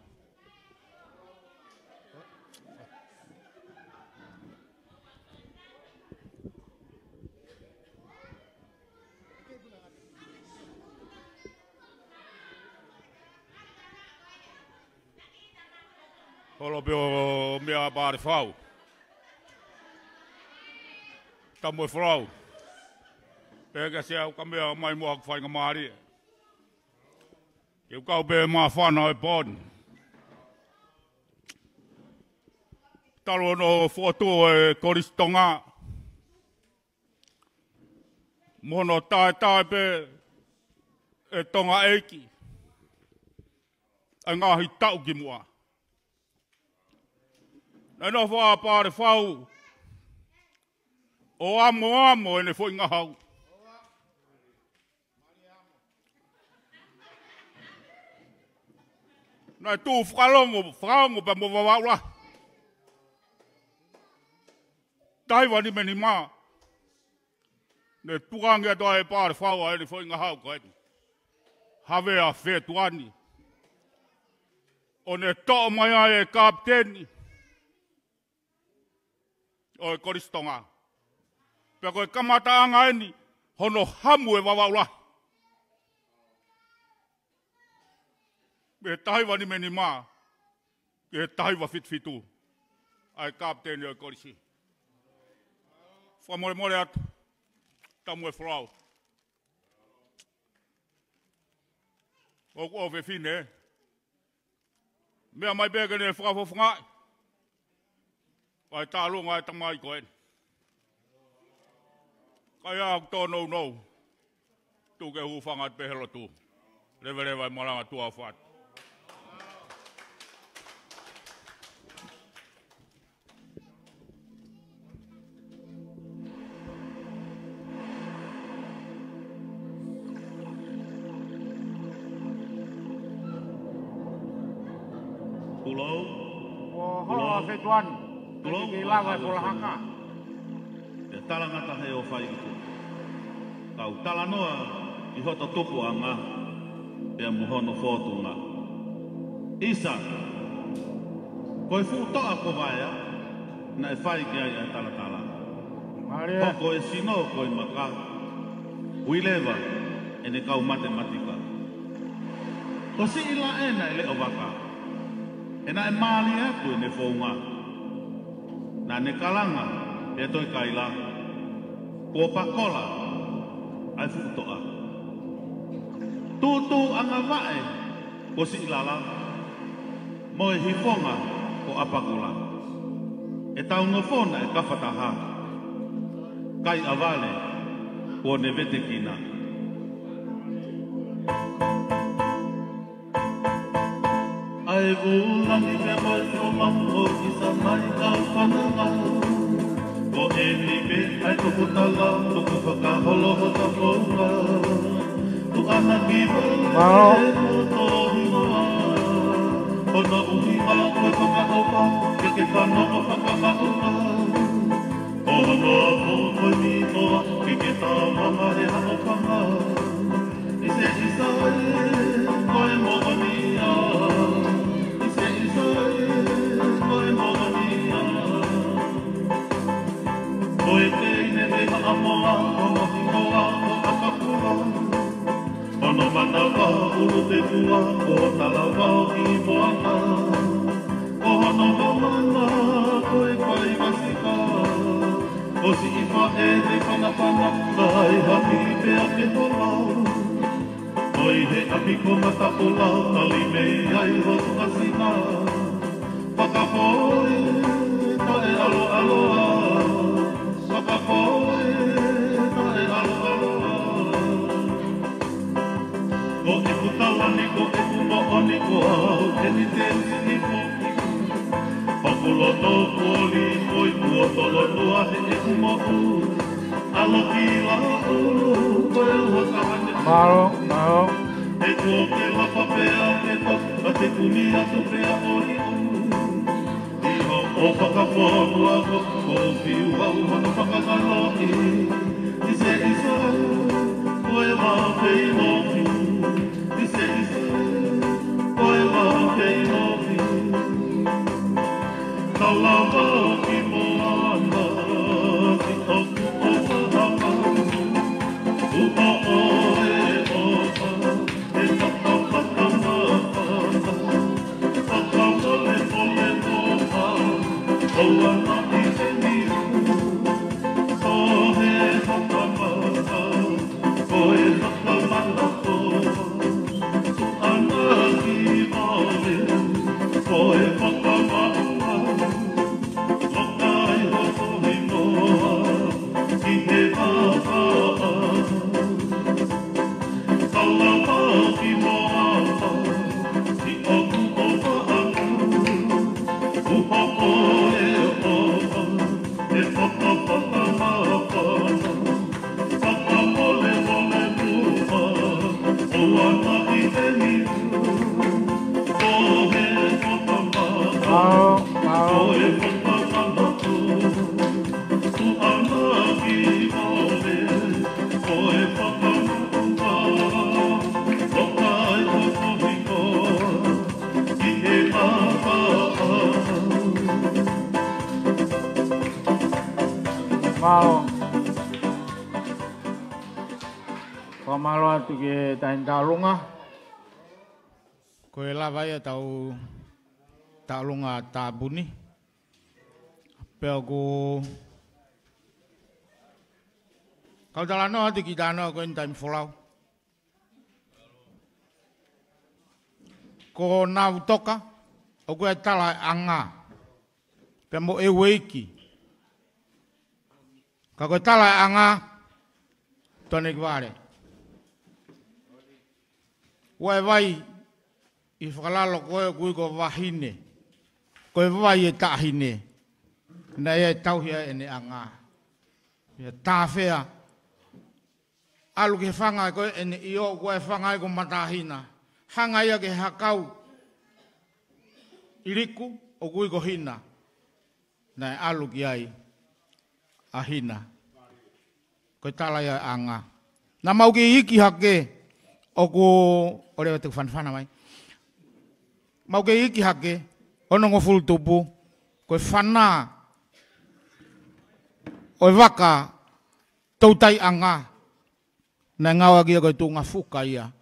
Holo pē ʻo meʻa Palefau. Tamu e folau. Pea ka se au ka meʻa mai mo ʻeku faingamālie. Ke u kau pē māfana ʻo e pō ni. Talu hono fokotuʻu ʻo e Kolisi Tonga. Mo hono taetae pē ʻe Tonga ʻEiki ʻa e ngaahi taʻu kimuʻa. Naʻe nofo ʻa Palefau ʻo amoamo ʻene foʻi ngahau. Naʻe tuʻu fakalongo, fakaongo pea mo Vavaʻu Lahi. Taha hiva nima nima. Ne tukuange atu ai ʻe Palefau ʻa ʻene foʻi ngahau ko eni. Havea Fetuani. ʻO ne toʻo mai ai e kapiteni ʻo e Kolisi Tonga. Pea ko e kamataʻanga eni hono hamu e Vavaʻu Lahi. Mei he taha hiva nima nima ki he taha hiva fitu fitu. ʻA e kapiteni ʻo e Kolisi. Fakamolemole atu. Tamu e folau. ʻOku ou fefine. Meʻa mai pē ke ne fakafofongaʻi ʻa e tālunga ʻa e tamai ko eni. Ka ʻi ai ʻeku tōnounou, tuku ke u hūfanga atu pē he lotu. Leveleva e malanga tuʻa ʻofa atu. Tulou. Kuo holo ʻa Fetuani. Tulou. Ke lava e folahaka. Pea talangata he ʻo fai ki tuʻa. Kau talanoa ʻi hoto tupuʻanga pea mo hono fōtunga. ʻIsa, ko e fuʻu toʻa ko Vaea, naʻe fai ki ai ʻa e talatala. Mālie. Hoko e sino ko e maka, ui leva ʻene kau matematika. Ko Siʻi Laʻe naʻe leʻo vaka, he naʻe mālie atu ʻene founga. Naʻa ne kalanga pea toe kaila, kuo pakola ʻa e fuʻu toʻa. Tūtūʻanga vaʻe ko Siʻilala, mo e hifonga ko ʻApakula. ʻEtau nofo naʻe kafataha, kai ʻavale kuo ne vetekina. ʻA e vūlangi pea mo e fua maʻu ʻo ʻIsa mai kau fananga. Ko eni pē ʻa e tuku tala, tuku fakaholo hota founga. Tuʻa na ki vale. Mālō. Ko e moto hingoa. Ko hono ʻuhinga ko e fakaʻofa, ke ke fanongo fakaʻaonga. Ko hono afu ko e minoa, ke ke taumaha he haʻofanga. ʻIsa, ʻIsa ē, ko e moʻoni ia. ʻIsa, ʻIsa ē, ko e moʻoni ia. Ko e teine mei Haʻamoa, ko hono hingoa ko ʻApakula. Ko hono manava ʻulu pē kula, ko Talavao ki Moana. Ko hono mamana ko e Faivasika. Ko siʻi faʻē he fanafana, kai hami pea ke hola. Ko ʻi he ʻapi ko Mataʻulau, tali mei ai hoku ʻasina. Fakapō ē, taʻeʻaloʻaloa. Fakapō ē, taʻeʻaloʻaloa. Ko ʻeku tala ni, ko ʻeku moʻoni, ko au eni te u sini foki. Hoku loto kuo lī, kuo tolonua he ʻeku moʻui. ʻAlo ki Laʻulu, ko e uha kaha ne. Mālō, mālō. He kuo ke lapa pea ke toki. Te kumi atu pea ʻoiʻoi. ʻI hoʻo fakafonua ko, ko fiu au hana fakakanoʻi. ʻIse, ʻise, ko e mape ʻi loki. ʻIse, ʻise, ko e mape ʻi loki. Ka lava ki moana, ki ʻoku ʻofa ʻana. Upa ʻoe ʻofa, e fakafakamata. Fakamolemole moa, ʻoua naʻa ʻi heni. Ko e fakafakamata, ko e fakafakamata. Tuʻu ʻana ki vale, ko e fakafakamata. Loka ʻi hoʻo hingoa, ki he ʻapaʻapa. Kalama ki moa, ki ʻoku ʻofa ʻana. Upa ʻoe ʻofa, e fakafakamata. Fakamolemole moa, ʻoua naʻa ʻi heni. Ko e fakafakamata. Mālō, mālō. Ko e fakafakamata. Mālō. Fakamālō atu ki he Taʻahine Taʻolunga. Ko e lava ia ʻetau Taʻolunga Tāpuni. Pea ʻoku ou kau talanoa atu ki he talanoa ko eni taimi folau. Ko Nautoka, ʻoku ʻi ai e tala ʻanga. Pea mo e ueiki. Ka ko e tala ʻanga, tone ki vale. ʻOku ʻi ai e vai ʻi fakalalo ko ē ʻoku ui ko Vahine. Ko e vai ʻo e taʻahine. Naʻe ʻi ai e tauhi ʻa ʻene ʻanga. ʻIa tāfea. ʻAlu ki he fanga ko ē ʻene ʻio, ko e fanga ko Matahina. Hanga ia ki he hakau ʻi Liku, ʻoku ui ko Hina. Naʻe ʻalu ki ai ʻa Hina. Ko e tala ia ʻanga. Naʻa mau kei iiki hake, ʻoku, ʻoua te u fanafana mai. Mau kei iiki hake, onongofulu tupu, ko e fana ʻo e vaka toutai ʻanga, naʻe ngāueʻaki ia ko e tuʻunga fuka ia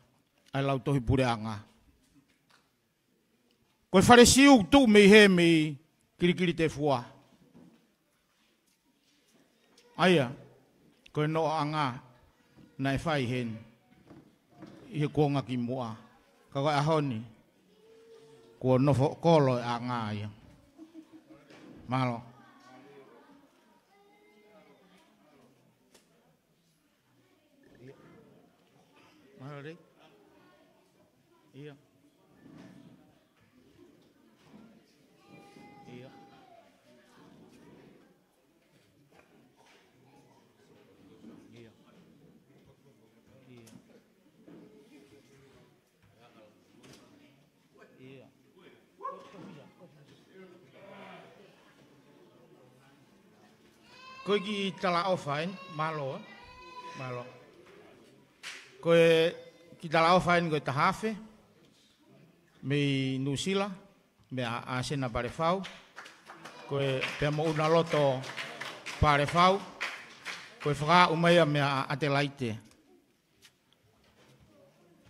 ʻa e lautohi puleʻanga. Ko e fale Siu tuʻu mei hē mei Kilikilitefua. ʻA ia, ko e noʻo ʻanga naʻe fai heni ʻi he kuonga kimuʻa. Ka ko e ʻaho ni, kuo nofo kolo e ʻanga ia. Mālō. Mālō, Rei. ʻIa. ʻIa. ʻIa. ʻIa. ʻIa. Ko e kiʻi talaʻofa eni, mālō, ē? Mālō. Ko e kiʻi talaʻofa eni ko e taha afe, mei Nuʻusila, meia ʻAsena Palefau. Ko e pea mo ʻUnaloto Palefau. Ko e fakaaʻu mai ia meia ʻAtelaite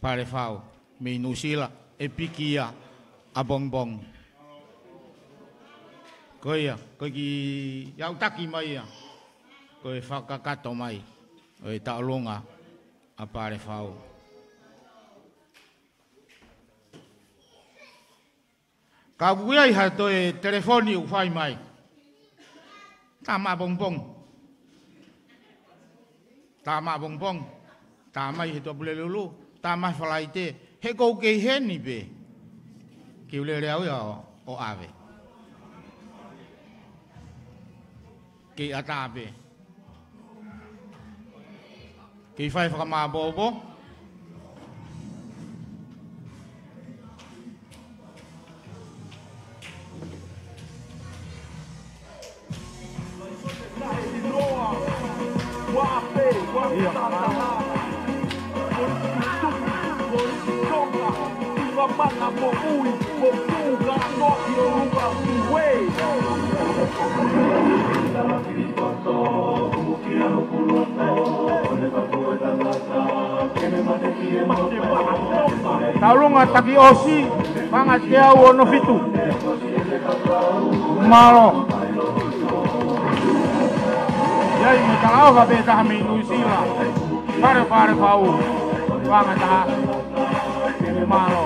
Palefau, mei Nuʻusila, ʻe piki ia ʻapongipongi. Ko ia, ko e kiʻi aʻutaki mai ia, ko e fakakakato mai ʻo e Taʻolunga ʻa Palefau. Ka ʻoku ʻi ai ha toe telefoni ʻoku fai mai. Tā maʻapongipongi. Tā maʻapongipongi. Tā mai he Tuʻapulelulu. Tā mai Falaite. He ʻoku ou kei heni pē. Ke u lele au ia ʻo, ʻo ʻave. Kei ʻatā pē. Kei fai fakamāʻopoʻopo. Taulunga taki ʻosi, paʻanga teau ono fitu. Mālō. ʻI ai mo e talaʻofa pē taha mei Nuʻusila. Fale, Falefau. Paʻanga taha. Mālō.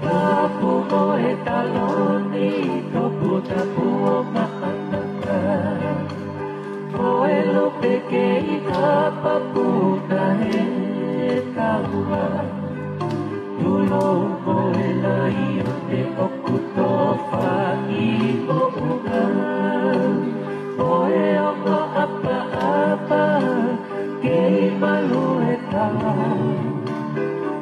Tapu mo e taloni, toputapu ʻo Maʻananga. Ko e lupe kei kapapuna he taua. Tulou mo e laine ʻoku tofa ʻi moʻunga. Ko e ongo ʻapaʻapa kei malu e tala.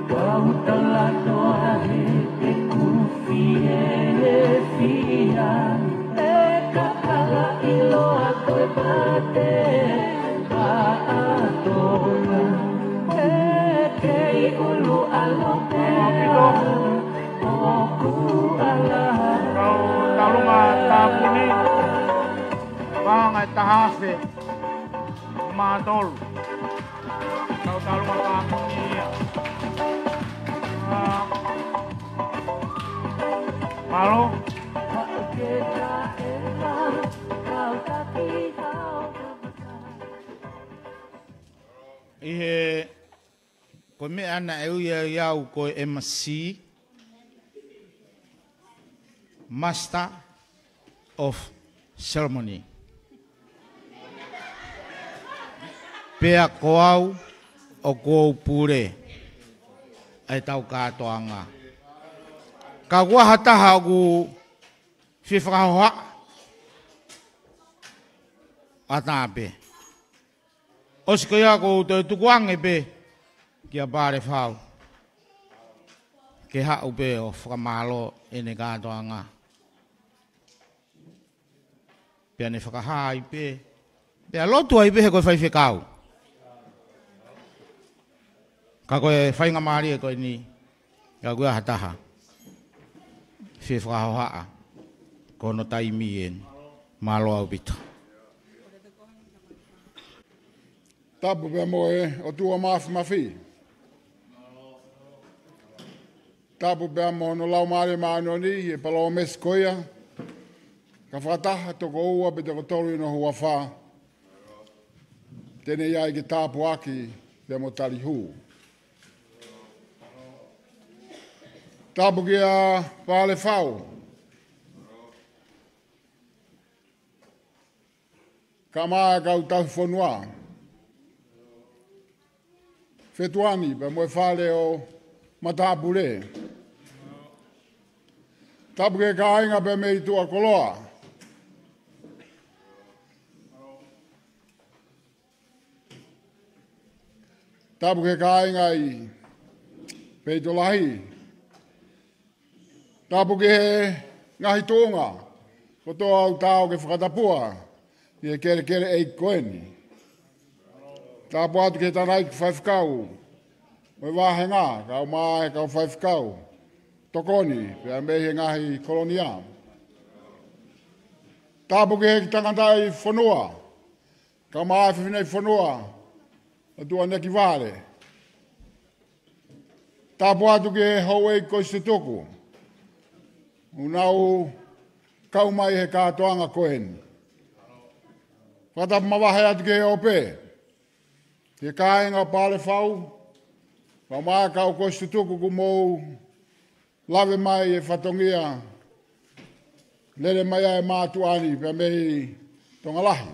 Kau talanoa he ʻeku fiefia. E kakala ʻiloa ko e mate paʻatoa. E kei ʻulu ʻalo pea ʻoku ala. Kau talunga tāpuni. Paʻanga ʻe taha afe mā tolu. Kau talunga tāpuni ia. Ā, mālō. ʻI he, ko e meʻa naʻe ui ai au ko e M C, Master of Ceremony. Pea ko au ʻoku ou pule ʻa e tau kātoanga. Ka ʻoku ʻi ai ha taha ʻoku fie fakahohaʻa, ʻatā pē. ʻOsi ko ia ʻoku ou toe tukuange pē kia Palefau ke haʻu pē ʻo fakamālō ʻene kātoanga. Pea ne fakahā ai pē, pea lotu ai pē he ko e faifekau. Ka ko e faingamālie ko eni, ka ʻoku ʻi ai ha taha fie fakahohaʻa, ko hono taimi eni. Mālō ʻaupito. Tapu pea mo e ʻOtua Māfimafi. Tapu pea mo hono Laumālie Māʻoniʻoni, ʻi he palōmesi ko ia, ka fakataha toko ua pe toko tolu ʻi hono huafa, te ne ʻi ai ke tāpuaki pea mo tali hū. Tapu kia Palefau, kae ʻumaʻā e kau tauhi fonua, fetuʻu ni pea mo e fale ʻo matāpule. Tapu ki he kāinga pea mei tuʻa koloa. Tapu ki he kāinga ʻi Peitolahi. Tapu ki he ngaahi tuʻunga kotoa ʻoku tau ke fakatapua ʻi he kelekele ʻeiki ko eni. Tapu atu ki he tangataʻeiki faifekau mo e vāhenga, kae ʻumaʻā e kau faifekau tokoni pea mei he ngaahi kolonia. Tapu ki he tangataʻi fonua, kae ʻumaʻā e fefine fonua ʻo Tuʻanekivale. Tapu atu ki he houʻeiki kolisi tutuku ʻoku nau kau mai he kātoanga ko eni. Fakatapu mavahe atu ki he ope, ki he kāinga ʻo Palefau, kae ʻumaʻā e kau kolisi tutuku kuo mou lave mai e fatongia lele mai ai e mātuʻa ni pea mei Tonga Lahi.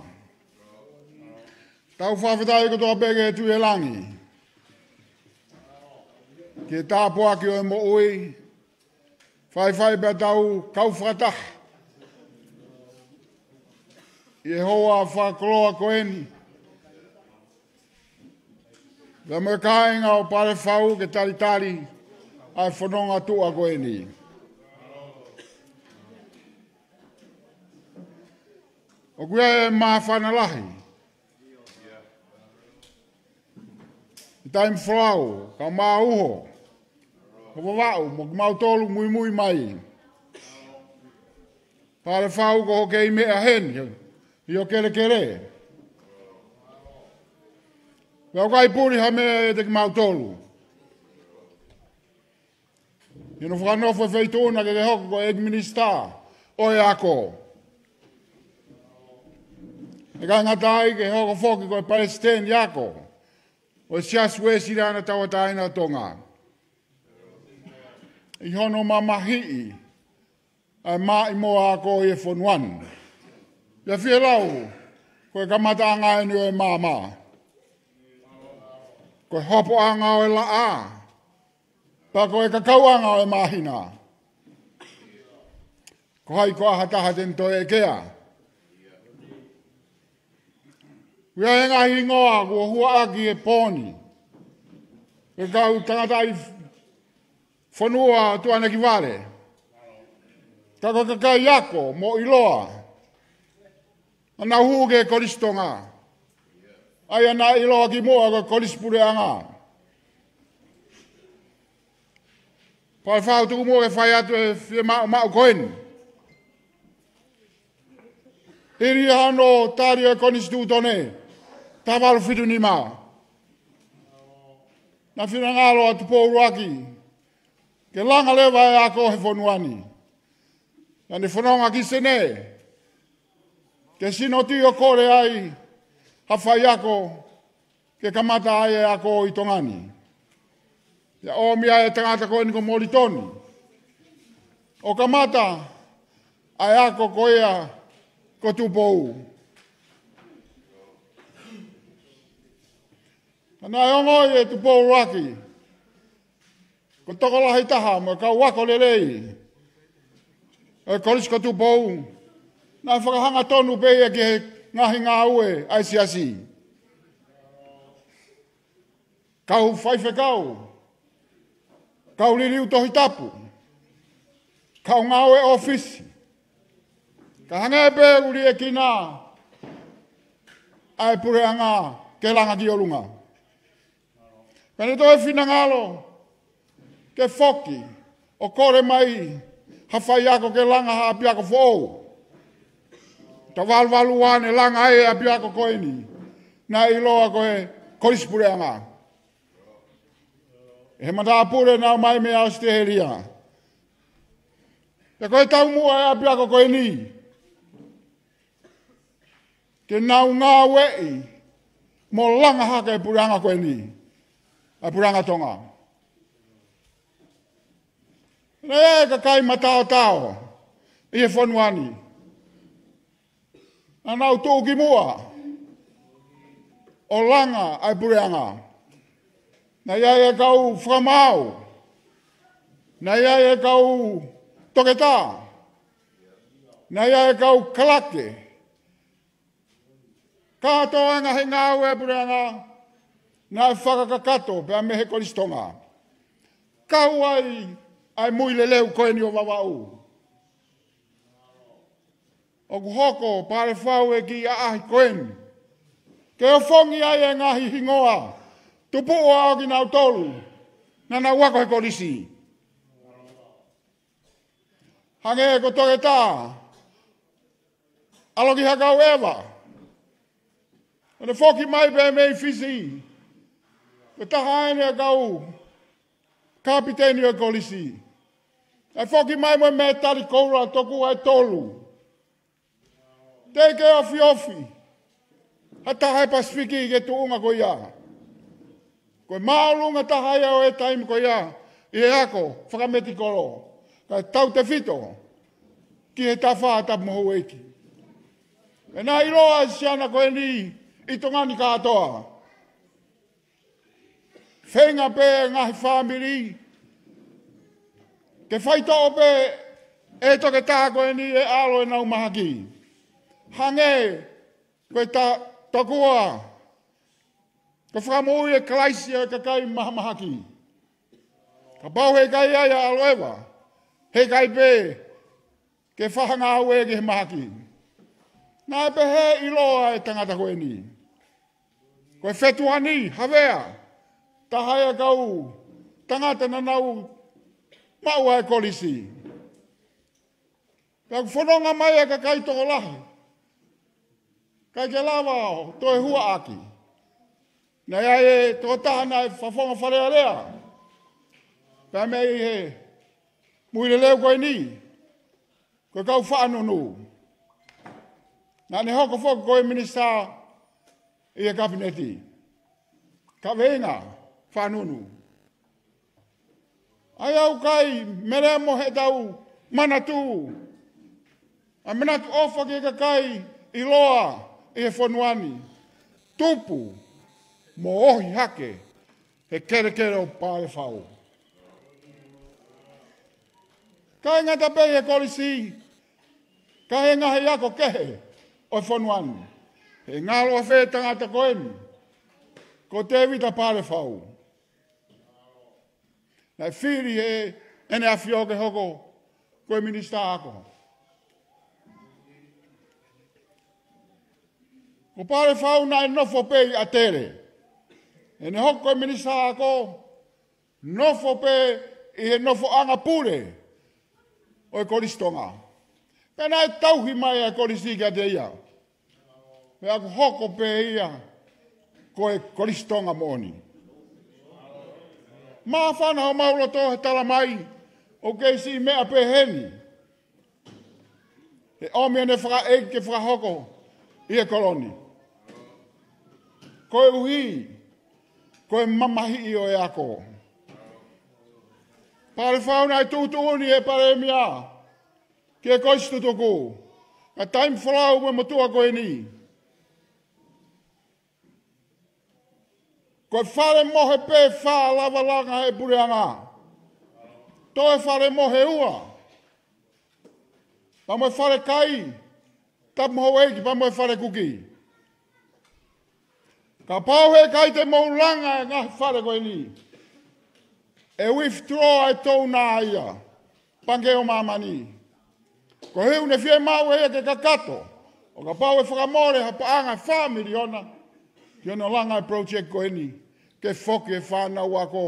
Tau fakafetaʻi kotoa pē ki he Tuʻi ʻo Langi, ki he tāpuaki ʻo e moʻui, faifai pea tau kau fakataha ʻi he houa fakakoloa ko eni, pea mo e kāinga ʻo Palefau ke talitali ʻa e fononga tuʻa ko eni. ʻOku ʻi ai e māfana lahi ʻi he taimi folau, kae ʻumaʻā e uho, ʻo Vavaʻu mo kimautolu muimui mai. Palefau ko hoʻo kei meʻa heni ʻi hoʻo kelekele. Pea ʻoku ʻikai puli ha meʻa ʻiate kimautolu. ʻI hono fakanofo e feituʻu na ke ke hoko ko e ʻEiki Minisitā ʻo e Ako. ʻIkai ngata ai, ke hoko foki ko e Palesiteni Ako ʻo e Siasi Uēsiliana Tauʻatāina ʻo Tonga, ʻi hono mamahiʻi ʻa e maʻimoa ako ʻi he fonua ni. Pea fielau, ko e kamataʻanga eni ʻo e maama. Ko e hopoʻanga ʻo e laʻā, pea ko e kakauʻanga ʻo e māhina. Ko hai koā ha taha te ne toe ʻekea? ʻOku ʻi ai e ngaahi hingoa kuo huaʻaki he pō ni, ko e kau tangataʻi fonua ʻo Tuʻanekivale, ka ko e kakai ako mo ʻiloa naʻa nau hū ki he Kolisi Tonga, ʻa ia naʻe ʻiloa kimuʻa ko e Kolisi Puleʻanga. Palefau, tuku muʻa ke fai atu e fiemaʻumaʻu ko eni. Hili hano tali ʻo e Konisitūtone taha valu fitu nima, naʻe finangalo ʻa Tupou ʻUluaki ke langa leva e ako he fonua ni. Naʻa ne fononga ki Senē, ki he Sinoti, ʻo kole ai ha faiako ke kamata ai e ako ʻi Tonga ni. Pea ʻomi ai e tangata ko eni ko Molitoni ʻo kamata ʻa e ako ko ia ko Tupou. Ka naʻe ongoʻi ʻe Tupou ʻUluaki ko e tokolahi taha mo e kau ako lelei ʻo e Kolisi ko Tupou, naʻe fakahangatonu pē ia ki he ngaahi ngāue ʻa e Siasi. Kau faifekau, kau liliu Tohi Tapu, kau ngāue ʻōfisi, kae hangē pē ʻoku liʻekina ʻa e Puleʻanga ke langa ki ʻolunga. Pea ne toe finangalo ke foki ʻo kole mai ha faiako ke langa ha ʻapiako foʻou. Taha valu valu ua ne langa ai e ʻapiako ko eni, naʻe ʻiloa ko e Kolisi Puleʻanga, ʻe he matāpule naʻe ʻomai mei ʻAositelēlia. Pea ko e taumuʻa e ʻapiako ko eni, ke nau ngāueʻi mo langa hake e puleʻanga ko eni, ʻa e Puleʻanga Tonga. Naʻe ʻi ai e kakai mataotao ʻi he fonua ni, naʻa nau tuʻu ki muʻa ʻo langa ʻa e puleʻanga. Naʻe ʻi ai e kau fakamaau, naʻe ʻi ai e kau toketā, naʻe ʻi ai e kau kalake. Kātoanga he ngāue ʻa e puleʻanga naʻe fakakakato pea mei he Kolisi Tonga, kau ai ʻa e mui leleu ko eni ʻo Vavaʻu. ʻOku hoko Palefau e kiʻi ʻaʻahi ko eni ke ofongi ai e ngaahi hingoa tupuʻa ʻo kinautolu naʻa nau ako he kolisi. Hangē ko e toketā, ʻAlo ki Hakau ʻEva. ʻO ne foki mai pē mei Fisi. Ko e taha eni ʻa e kau kapiteni ʻo e kolisi. Naʻe foki mai mo e mētali koula tokua ʻe tolu. Teʻeki ke ofiofi ha taha ʻi he Pasifiki ki he tuʻunga ko ia. Ko e māʻolunga taha ia ʻo e taimi ko ia ʻi he ako fakametikolo, kae tautefito ki he tafa tapu mo houʻeiki. Pea naʻe ʻiloa ʻa e siana ko eni ʻi Tonga ni kātoa. Feinga pē ngaahi fāmili ke faitoʻo pē ʻe he toketā ko eni e ʻalo ʻenau mahaki. Hangē ko e ta-, tokua ko e fakamoʻui ʻe Kalaisi ʻa e kakai mahamahaki. Kapau heʻikai ai ʻa ʻAlo ʻEva, heʻikai pē ke fakangāue ki he mahaki. Naʻe pehē ʻiloa e tangata ko eni. Ko e fetuʻu ni, Havea, taha ia e kau tangata naʻa nau maʻu ʻa e kolisi. Pea ʻoku fononga mai ʻa e kakai tokolahi, ʻikai ke lava ʻo toe huaʻaki. Naʻe ʻi ai e tokotaha naʻe fafonga Fale Alea pea mei he Muileleu ko eni, ko e kau faʻa nunu. Naʻa ne hoko foki ko e minisitā ʻi he kapineti. Kaveinga faʻa nunu. ʻA ia ʻoku ʻikai melemo heʻetau manatu ʻa e manatu ʻofa ki he kakai ʻiloa ʻi he fonua ni. Tupu mo ohi hake he kelekele ʻo Palefau. ʻIkai ngata pē he kolisi, ka he ngaahi ako kehe ʻo e fonua ni. He ngalo ʻafē tangata ko eni, ko Tēvita Palefau. Naʻe fili ʻe ʻEne ʻAfio ke hoko ko e minisitā ako. Ko Palefau naʻe nofo pē ʻi ʻAtele. ʻEne hoko ko e minisitā ako, nofo pē ʻi he nofoʻanga pule ʻo e Kolisi Tonga. Pea naʻe tauhi mai ʻa e kolisi kiate ia. Pea ʻoku hoko pē ia ko e Kolisi Tonga moʻoni. Māfana homau loto he tala mai ʻoku kei siʻi meʻa pē heni. He ʻomi ʻene fakaʻeiki ke fakahoko ʻi he kolo ni. Koeʻuhi ko e mamahiʻi ʻo e ako. Palefau naʻe tuʻutuʻuni ʻe he Palēmia ki he Kolisi Tutuku, ka taimi folau mo e motuʻa ko eni. Ko e fale mohe pē fā lava langa ʻe he puleʻanga. Toe fale mohe ua. Pea mo e fale kai, tapu mo houʻeiki, pea mo e fale kuki. Kapau heʻikai te mou langa e ngaahi fale ko eni, ʻe withdraw ʻa e touna ia Pangikē ʻo Māmani. Koeʻuhi ʻoku ne fiemaʻu ʻe ia ke kakato, ʻo kapau ʻe fakamole ha paʻanga ʻe fā miliona ki hono langa e project ko eni, ke foki e fānau ako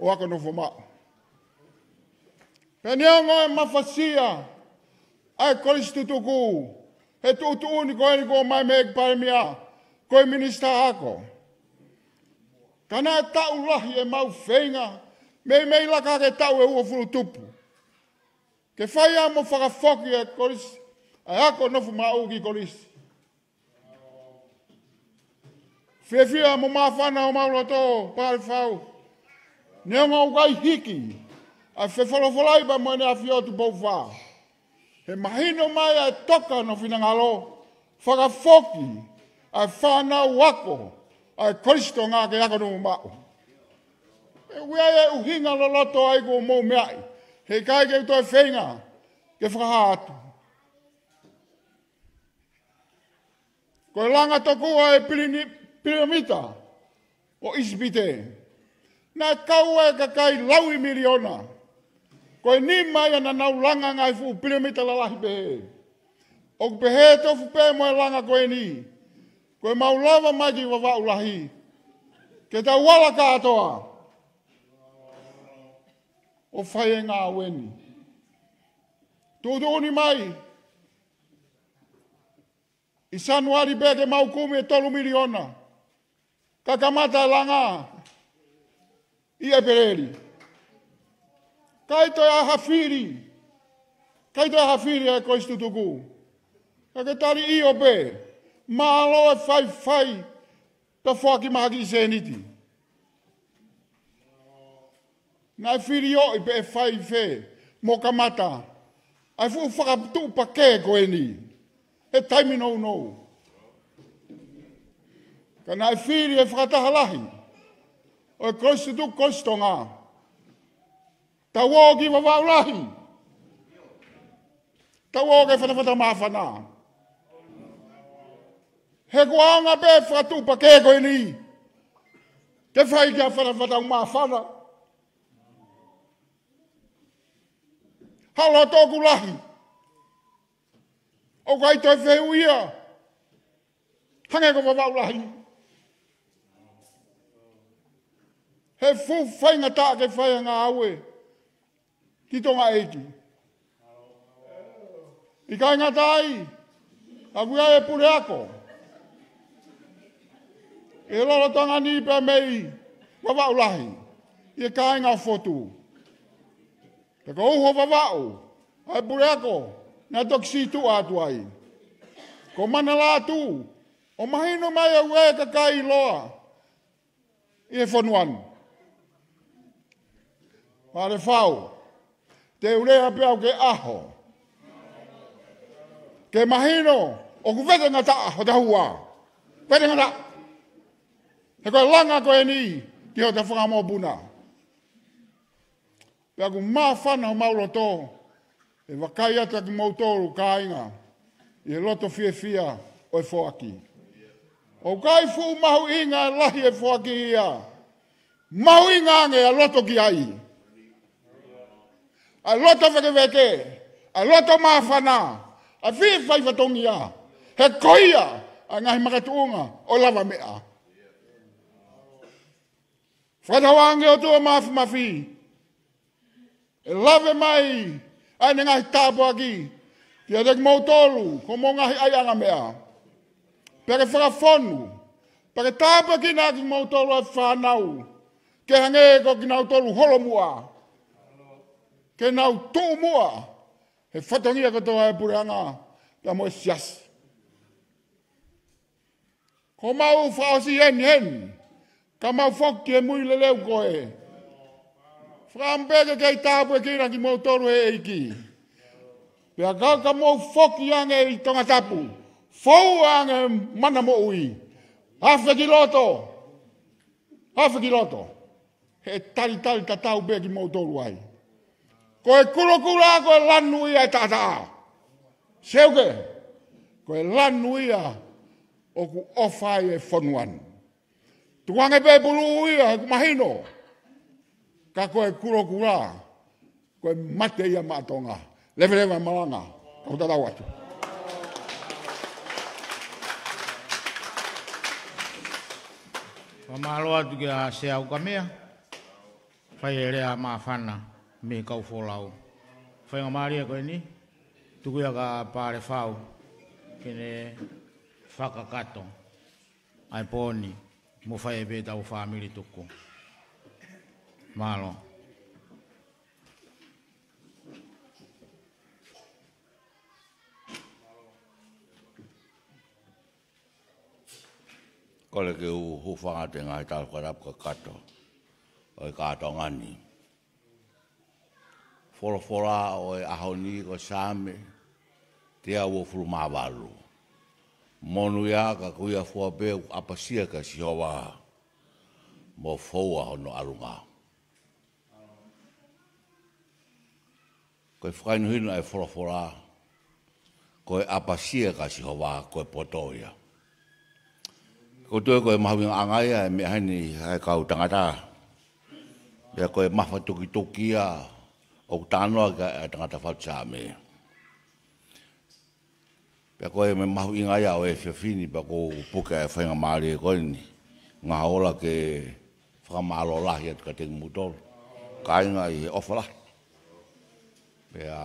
ʻo ako nofo maʻu. Pea neongo e mafasia ʻa e Kolisi Tutuku he tuʻutuʻuni ko eni kuo ʻomai mei he Palēmia ko e Minisitā Ako, ka naʻe taʻu lahi ʻemau feinga, meimei laka hake taʻu ʻe uofulu tupu, ke fai ai mo fakafoki e kolisi, ʻa e ako nofo maʻu ki kolisi. Fiefia mo māfana homau loto, Palefau. Neongo ʻoku ʻikai hiki ʻa e fefolofolai pea mo ʻEne ʻAfio Tupou Fā, he mahino mai ʻa e toka hono finangalo, fakafoki ʻa e fānau ako ʻa e Kolisi Tonga ke ako nofo maʻu. ʻE ui ai e ʻuhinga loloto ai kuo mou meaʻi, heʻikai ke u toe feinga ke fakahā atu. Ko e langa tokua e pilini-, piliomita ʻo ʻIsipite, naʻe kau ai e kakai lauimiliona. Ko e nima ia naʻa nau langa ngaahi fuʻu piliomita lalahi pehē. ʻOku pehē tofu pē mo e langa ko eni, ko ʻemau lava mai ki Vavaʻu Lahi ke tau ala kātoa ʻo fai e ngāue ni. Tuʻutuʻuni mai ʻI Sānuali pē ke mau kumi e tolu miliona. Ka kamata e langa ʻi ʻEpeleli. ʻIkai toe ʻi ai ha fili. ʻIkai toe ʻi ai ha fili ʻa e kolisi tutuku. Ka ke tali ʻio pē. Mālō e faifai. Pea foaki mai ha kiʻi sēniti. Naʻe fili ʻo ʻi pē ʻe fai fē mo kamata ʻa e fuʻu fakatuʻupakē ko eni he taimi nounou. Ka naʻe fili e fakataha lahi ʻo e kolisi tutuku, Kolisi Tonga. Tau ō ki Vavaʻu Lahi. Tau ō ki Fatafata Māfana. He kuo ʻaonga pē fakatuʻupakē ko eni ke fai kia Fatafata Māfana. Haʻu loto ʻoku lahi. ʻOku ʻikai toe fehuʻia. Hangē ko Vavaʻu Lahi. He fuʻu faingataʻa ke fai ʻa e ngāue ki Tonga ʻEiki. ʻIkai ngata ai, ʻoku ʻi ai e puleako ʻi he lolotonga ni pea mei Vavaʻu Lahi, ʻi he kāinga ʻo Fotu. Pea ko Uho Vavaʻu ʻa e puleako naʻe toki sītuʻa atu ai. Ko Manalatu, ʻo mahino mai ʻoku ʻi ai e kakai ʻiloa ʻi he fonua ni. Vale Fau, te u lea pē au ki he ʻaho ke mahino ʻoku vete ngataʻa hota hua. Vete ngataʻa. He ko e langa ko eni ki hota fanga mokopuna. Pea ʻoku māfana homau loto ʻi he vakai atu ʻa kimoutolu kāinga ʻi he loto fiefia ʻo e foaki. ʻOku ʻikai fuʻu mahuʻinga lahi e foaki ia. Mahuʻinga ange ʻa e loto ki ai. ʻA e loto vekeveke, ʻa e loto māfana, ʻa e fie fai fatongia. He ko ia ʻa e ngaahi makatuʻunga ʻo e lavameʻa. Fakatauange ʻOtua Māfimafi ʻe lave mai ʻa ʻene ngaahi tāpuaki kiate kimoutolu, ko homou ngaahi ʻaiʻanga meʻa. Pea ke fakafonu, pea ke tāpuekina kimoutolu ʻa e fānau, ke hangē ko kinautolu holomuʻa, ke nau tuʻu muʻa he fatongia kotoa ʻo e puleʻanga pea mo e siasi. Ko homau fakaʻosi eni eni, ka mau foki ki he mui leleu ko ē. Fakaʻamu pē ke kei tāpuekina kimoutolu ʻe he ʻEiki. Pea ka, ka mou foki ange ʻi Tongatapu, fou ange mana moʻui. Afe ki loto. Afe ki loto. He talitali tatau pē kimoutolu ai. Ko e kulokula ko e lanu ia ʻe taʻataʻa. Seuke, ko e lanu ia ʻoku ʻofa ai e fonua ni. Tukuange pē pulu ia he ʻoku mahino. Ka ko e kulokula, ko e mate ia maʻa Tonga. Leveleva e malanga, kau tatau atu. Fakamālō atu kia Sea Ukamea. Fai e lea māfana mei he kau folau. Faingamālie ko eni, tuku ia kia Pale Fau ke ne fakakakato ʻa e pō ni, mo fai pē ʻetau fāmili tuku. Mālō. Kole ke u hūfanga atu he ngaahi tala fakatapu kakato ʻo e kātoanga ni. Folofola ʻo e ʻaho ni ko Saame teau uofulu mā valu. Monūʻia ka ko ia fua pē ʻoku ʻapasia kia Sihova, mo foua hono ʻalunga. Ko e fakahinohino ʻa e folofola, ko e ʻapasia kia Sihova ko e poto ia. ʻOku ou tui ko e mahuʻingaʻanga ia e meʻa heni ʻa e kau tangata. Pea ko e mafatukituki ia ʻoku talanoa ki ai e tangata fatu Saame. Pea ko e meʻa mahuʻinga ia ʻo e efiafi ni, pea ʻoku ou puke ʻa e faingamālie ko eni. Ngaahi ola ke fakamālō lahi atu kiate kimoutolu kāinga ʻi he ʻofa lahi. Pea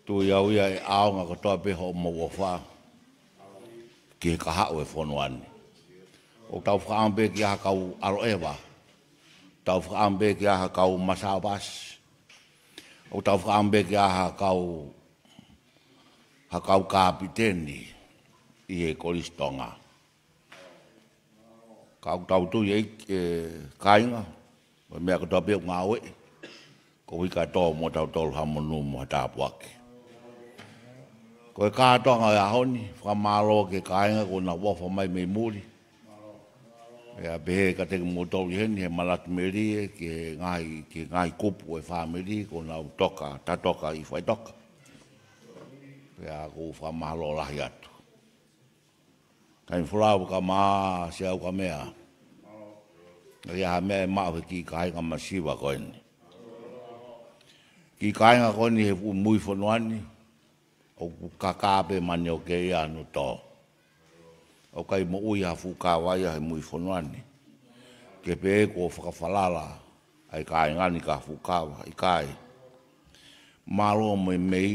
Tui au ia ʻe ʻaonga kotoa pē hoʻomou ʻofa ki he kahaʻu ʻo e fonua ni. ʻOku tau fakaʻamu pē ki ha kau ʻaloʻeva. Tau fakaʻamu pē ki ha kau masaopasi. ʻOku tau fakaʻamu pē ki ha kau, ha kau kapiteni ʻi he Kolisi Tonga. Ka ʻoku tau tui ʻEiki, ʻe kāinga, ko e meʻa kotoa pē ʻoku ngāueʻi, koeʻuhi kae tō mo tautolu ha monū mo ha tāpuaki. Ko e kātoanga ʻo e ʻaho ni, fakamālō ki he kāinga kuo nau ʻofa mai mei muli. Pea pehē kiate kimoutolu ʻi heni he manatu melie ki he ngaahi, ki he ngaahi kupu ʻo e fāmili kuo nau toka, tatoka ʻi faʻitoka. Pea ʻoku ou fakamālō lahi atu. Taimi folau ka mā, Siaʻukamea. ʻA ia ha meʻa ʻe maʻu he kiʻi kāinga masiva ko eni. Kiʻi kāinga ko eni he fuʻu mui fonua ni, ʻoku kakā pē manioke ia ʻa hono tō. ʻOku ʻikai moʻui ha fuʻu kava ia he mui fonua ni. Ke pehē kuo fakafalala ʻa e kāinga ni ki ha fuʻu kava, ʻikai. Mālō mo e meʻi,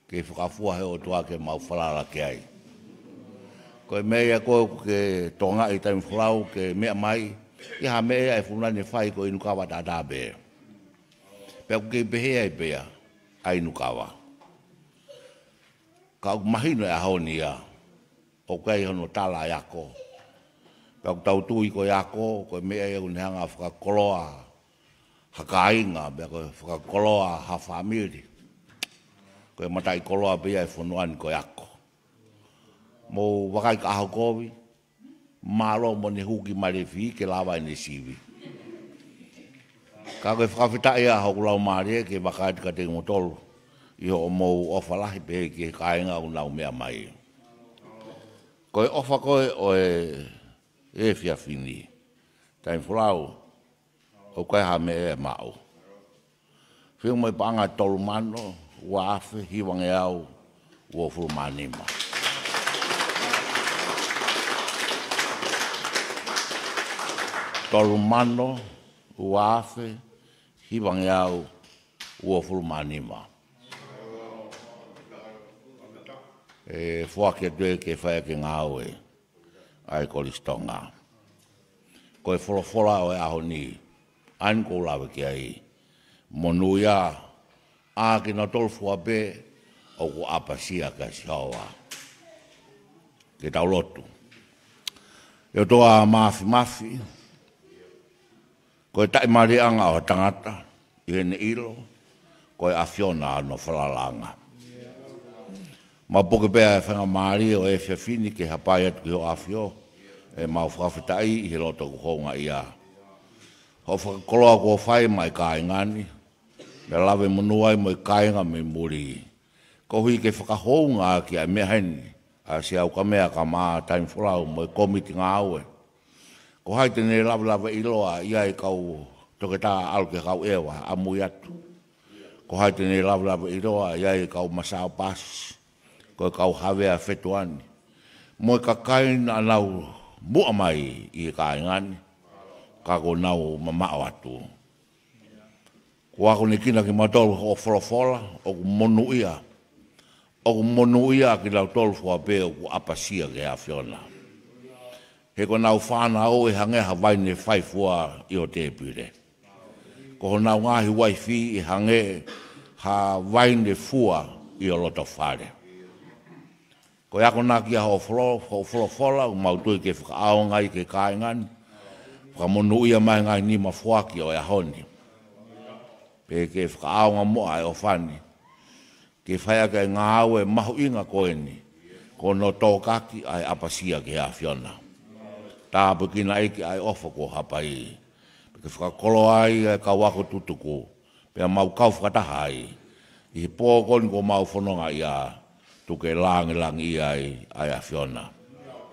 ke fakafua he ʻOtua ke mau falala ki ai. Ko e meʻa ia ko ē ʻoku ke tokangaʻi taimi folau ke meʻa mai, ʻi ha meʻa ia ʻe fonua ni ʻe fai ko e inu kava tātā pē. Pea ʻoku kei pehē ai pē ia ʻa e inu kava. Ka ʻoku mahino ʻi he ʻaho ni ia, ʻoku ʻikai hono tala ʻa e ako. Pea ʻoku tau tui ko e ako, ko e meʻa ia ʻoku ne hanga ʻo fakakoloa ha kāinga, pea ko e fakakoloa ha fāmili. Ko e mataʻikoloa pē ia ʻo e fonua ni ko e ako. Mou vakai ki he ʻaho kovi, mālō mo ʻene huki mai e lefi ke lava ʻene sivi. Ka ko e fakafetaʻi ia hoku laumālie ke vakai atu kiate kimoutolu ʻi hoʻomou ʻofa lahi pē ki he kāinga ʻoku nau meʻa mai. Ko e ʻofa ko ē ʻo e, ʻo e efiafi ni. Taimi folau, ʻoku ʻikai ha meʻa ʻe maʻu. Fiu mai paʻanga tolu mano, ua afe, hivangeau, uofulu mā nima. Tolu mano, ua afe, hivangeau, uofulu mā nima. ʻE foaki atu ē ke fai ʻaki e ngāue ʻa e Kolisi Tonga. Ko e folofola ʻo e ʻaho ni, ʻa eni ʻoku ou lave ki ai. Monūʻia ʻa kinautolu fua pē ʻoku ʻapasia kia Sihova. Ke tau lotu. ʻE ʻOtua Māfimafi, ko e taʻimālieʻanga ʻo e tangata, ʻi heʻene ʻilo, ko e ʻAfiona hono falalaʻanga. Mau puke pē ʻa e faingamālie ʻo e efiafi ni ke hapai atu ki hoʻo ʻAfio, ʻemau fakafetaʻi ʻi he loto kuo houngaʻia. Hoʻo fakakoloa kuo fai maʻa e kāinga ni, pea lave monū ai mo e kāinga mei muli. Koeʻuhi ke fakahounga ʻaki ʻa e meʻa heni, ʻa Siaʻukamea ka mā, taimi folau mo e kōmiti ngāue. Ko hai te ne lavelaveʻiloa ʻi ai e kau toketā ʻalu ki he kau ʻeva ʻamui atu. Ko hai te ne lavelaveʻiloa ʻi ai e kau masaopasi, ko e kau havea fetuʻu ni. Mo e kakai naʻa nau muʻa mai ʻi he kāinga ni, ka kuo nau mamaʻo atu. Kuo akonekina kimautolu hoʻo folofola, ʻoku monūʻia. ʻOku monūʻia ʻa kinautolu fua pē ʻoku ʻapasia ki he ʻAfiona. He ko honau fānau ʻe hangē ha vaine faifua ʻi ho tēpile. Ko honau ngaahi uaifi ʻe hangē ha vaine fua ʻi ho loto fale. Ko e akonaki ʻa hoʻo folo-, hoʻo folofola, ʻoku mau tui ke fakaʻaongaʻi ki he kāinga ni. Fakamonūʻia mai e ngaahi nima foaki ʻo e ʻaho ni. Pea ke fakaʻaonga muʻa ʻa e ʻofa ni. Ke fai ʻaki ʻa e ngāue mahuʻinga ko eni. Ko hono tōkaki ʻa e ʻapasia ki he ʻAfiona. Tāpuekina ʻEiki ʻa e ʻofa kuo hapai. Pea ke fakakoloa ai ʻa e kau ako tutuku. Pea mau kau fakataha ai. ʻI he pō ko eni kuo mau fononga ai, tuku ke langilangiʻia ai ʻa e ʻAfiona.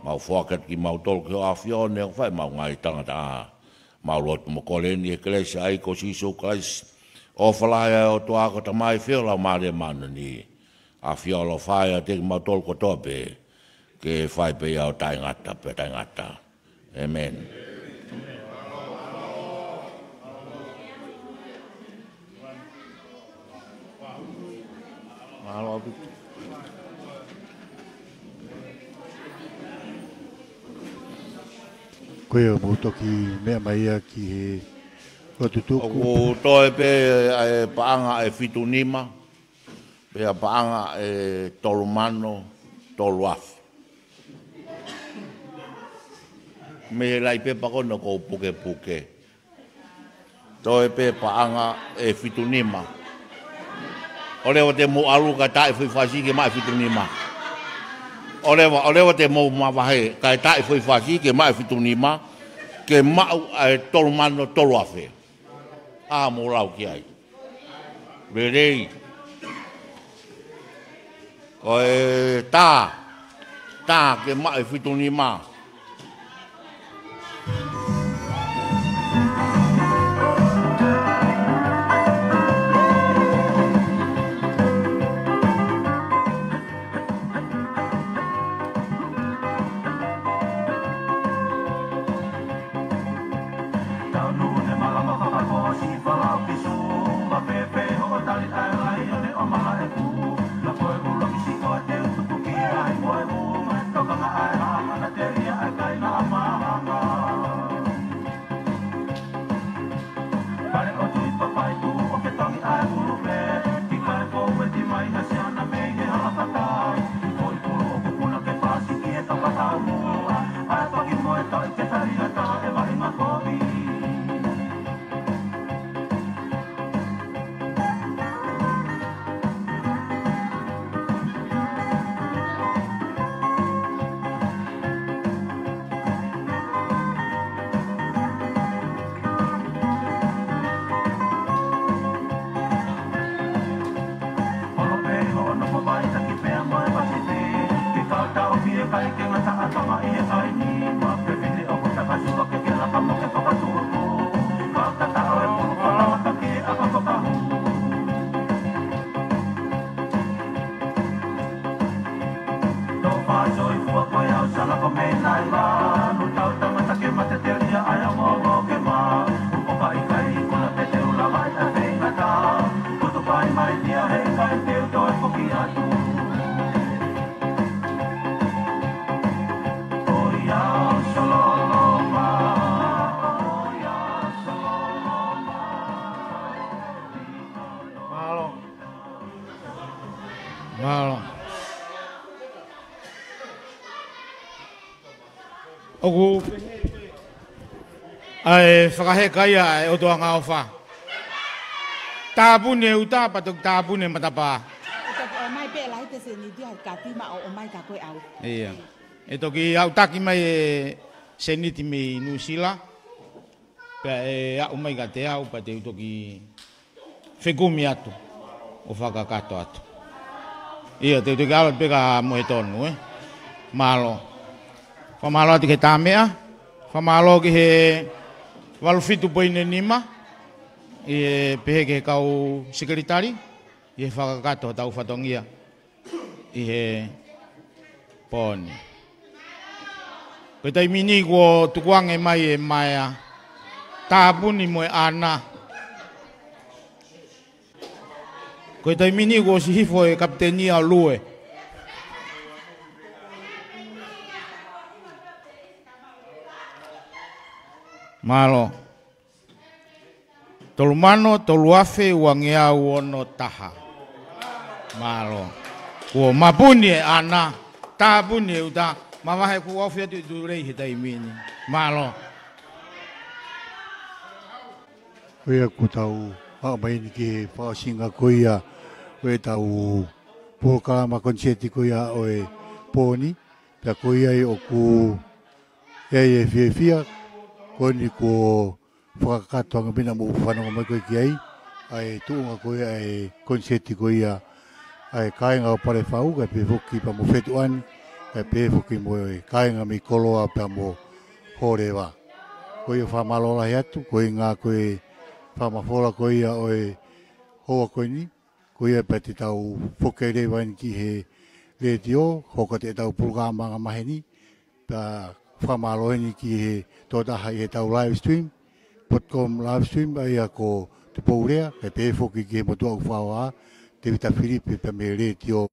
Mau foaki atu kimautolu ki hoʻo ʻAfio, neongo ʻoku fai ʻemau ngaahi talangataʻa. Mau lotu mo kole ni ʻi he kelesi ʻa e ʻEiki ko Sīsū Kalaisi. ʻOfa lahi ʻa e ʻOtua ko e Tamai, feohi ʻa e Laumālie Māʻoniʻoni. ʻAfio ʻaloʻofa ʻiate kimautolu kotoa pē. Ke fai pē ia ʻo taʻengata pea taʻengata. ʻĒmeni. Mālō. Ko ia mou toki meʻa mai ia ki he lotu tuku. ʻOku toe pē ʻa e paʻanga ʻe fitu nima, pea paʻanga ʻe tolu mano tolu afe. Mei he laʻi pepa ko ena ʻoku ou pukepuke. Toe pē paʻanga ʻe fitu nima. ʻOleva te mou ʻalu kae taʻe foʻi fasi ke maʻu ʻe fitu nima. ʻOleva, ʻoleva te mou mavahe kae taʻe foʻi fasi ke maʻu ʻe fitu nima. Ke maʻu ʻa e tolu mano tolu afe. ʻA mou lau ki ai. Lelei. Ko e tā. Tā ke maʻu ʻe fitu nima. Mālō. Mālō. ʻOku ʻa e fakaheka ia ʻa e ʻOtua ʻofa. Tāpuni e uta pea toki tāpuni e matapā. ʻE toki ʻomai pē ʻe Lahi te seniti ʻa e kati ma ʻo ʻomai ka ko e ʻau. Ia. ʻE toki ʻautaki mai e seniti mei Nuʻusila. Pea ʻe aʻu mai kiate au, pea te u toki fekumi atu, ʻo fakakakato atu. Ia, te u toki ʻalu pē ka mo e tonu, ē. Mālō. Fakamālō atu ki he Tāmeʻa, fakamālō ki he valu fitu poini nima, ʻi he pehē ki he kau sekelitali, ʻi he fakakakato hotau fatongia ʻi he pō ni. Ko e taimi ni kuo tukuange mai e maea, Tāpuni mo e ʻAna. Ko e taimi ni kuo ʻosi hifo e kapiteni ʻa Lue. Mālō. Tolu mano, tolu afe, uangeau ono taha. Mālō. Kuo mapuni e ʻAna, tāpuni e uta, mavahe kuo ʻofi atu ʻi tulei he taimi ni. Mālō. Ko ia kuo tau aʻu mai eni ki he fakaʻosinga ko ia ʻo ʻetau polokalama koniseti ko ia ʻo e pō ni. Pea ko ia ai ʻoku ʻi ai e fiefia, ko eni kuo fakakakato ange pē naʻa mou fanongo mai ko ē ki ai, ʻa e tuʻunga ko ia ʻa e koniseti ko ia ʻa e kāinga ʻo Palefau, kae pehē foki pea mo Fetuʻani, kae pehē foki mo e kāinga mei Koloa pea mo Hōleva. Ko ia fakamālō lahi atu, ko e ʻuhinga ko e fakamafola ko ia ʻo e houa ko eni, ko ia pea te tau foki leva eni ki he letiō, hoko atu ʻetau polokalama angamaheni, pea fakamālō eni ki he tokotaha ʻi heʻetau live stream, dot com live stream, ʻa ia ko Tupou Lea, kae pehē foki ki he motuʻa ʻoku fakaʻofa, Tēvita Filipe pea mei he Letiō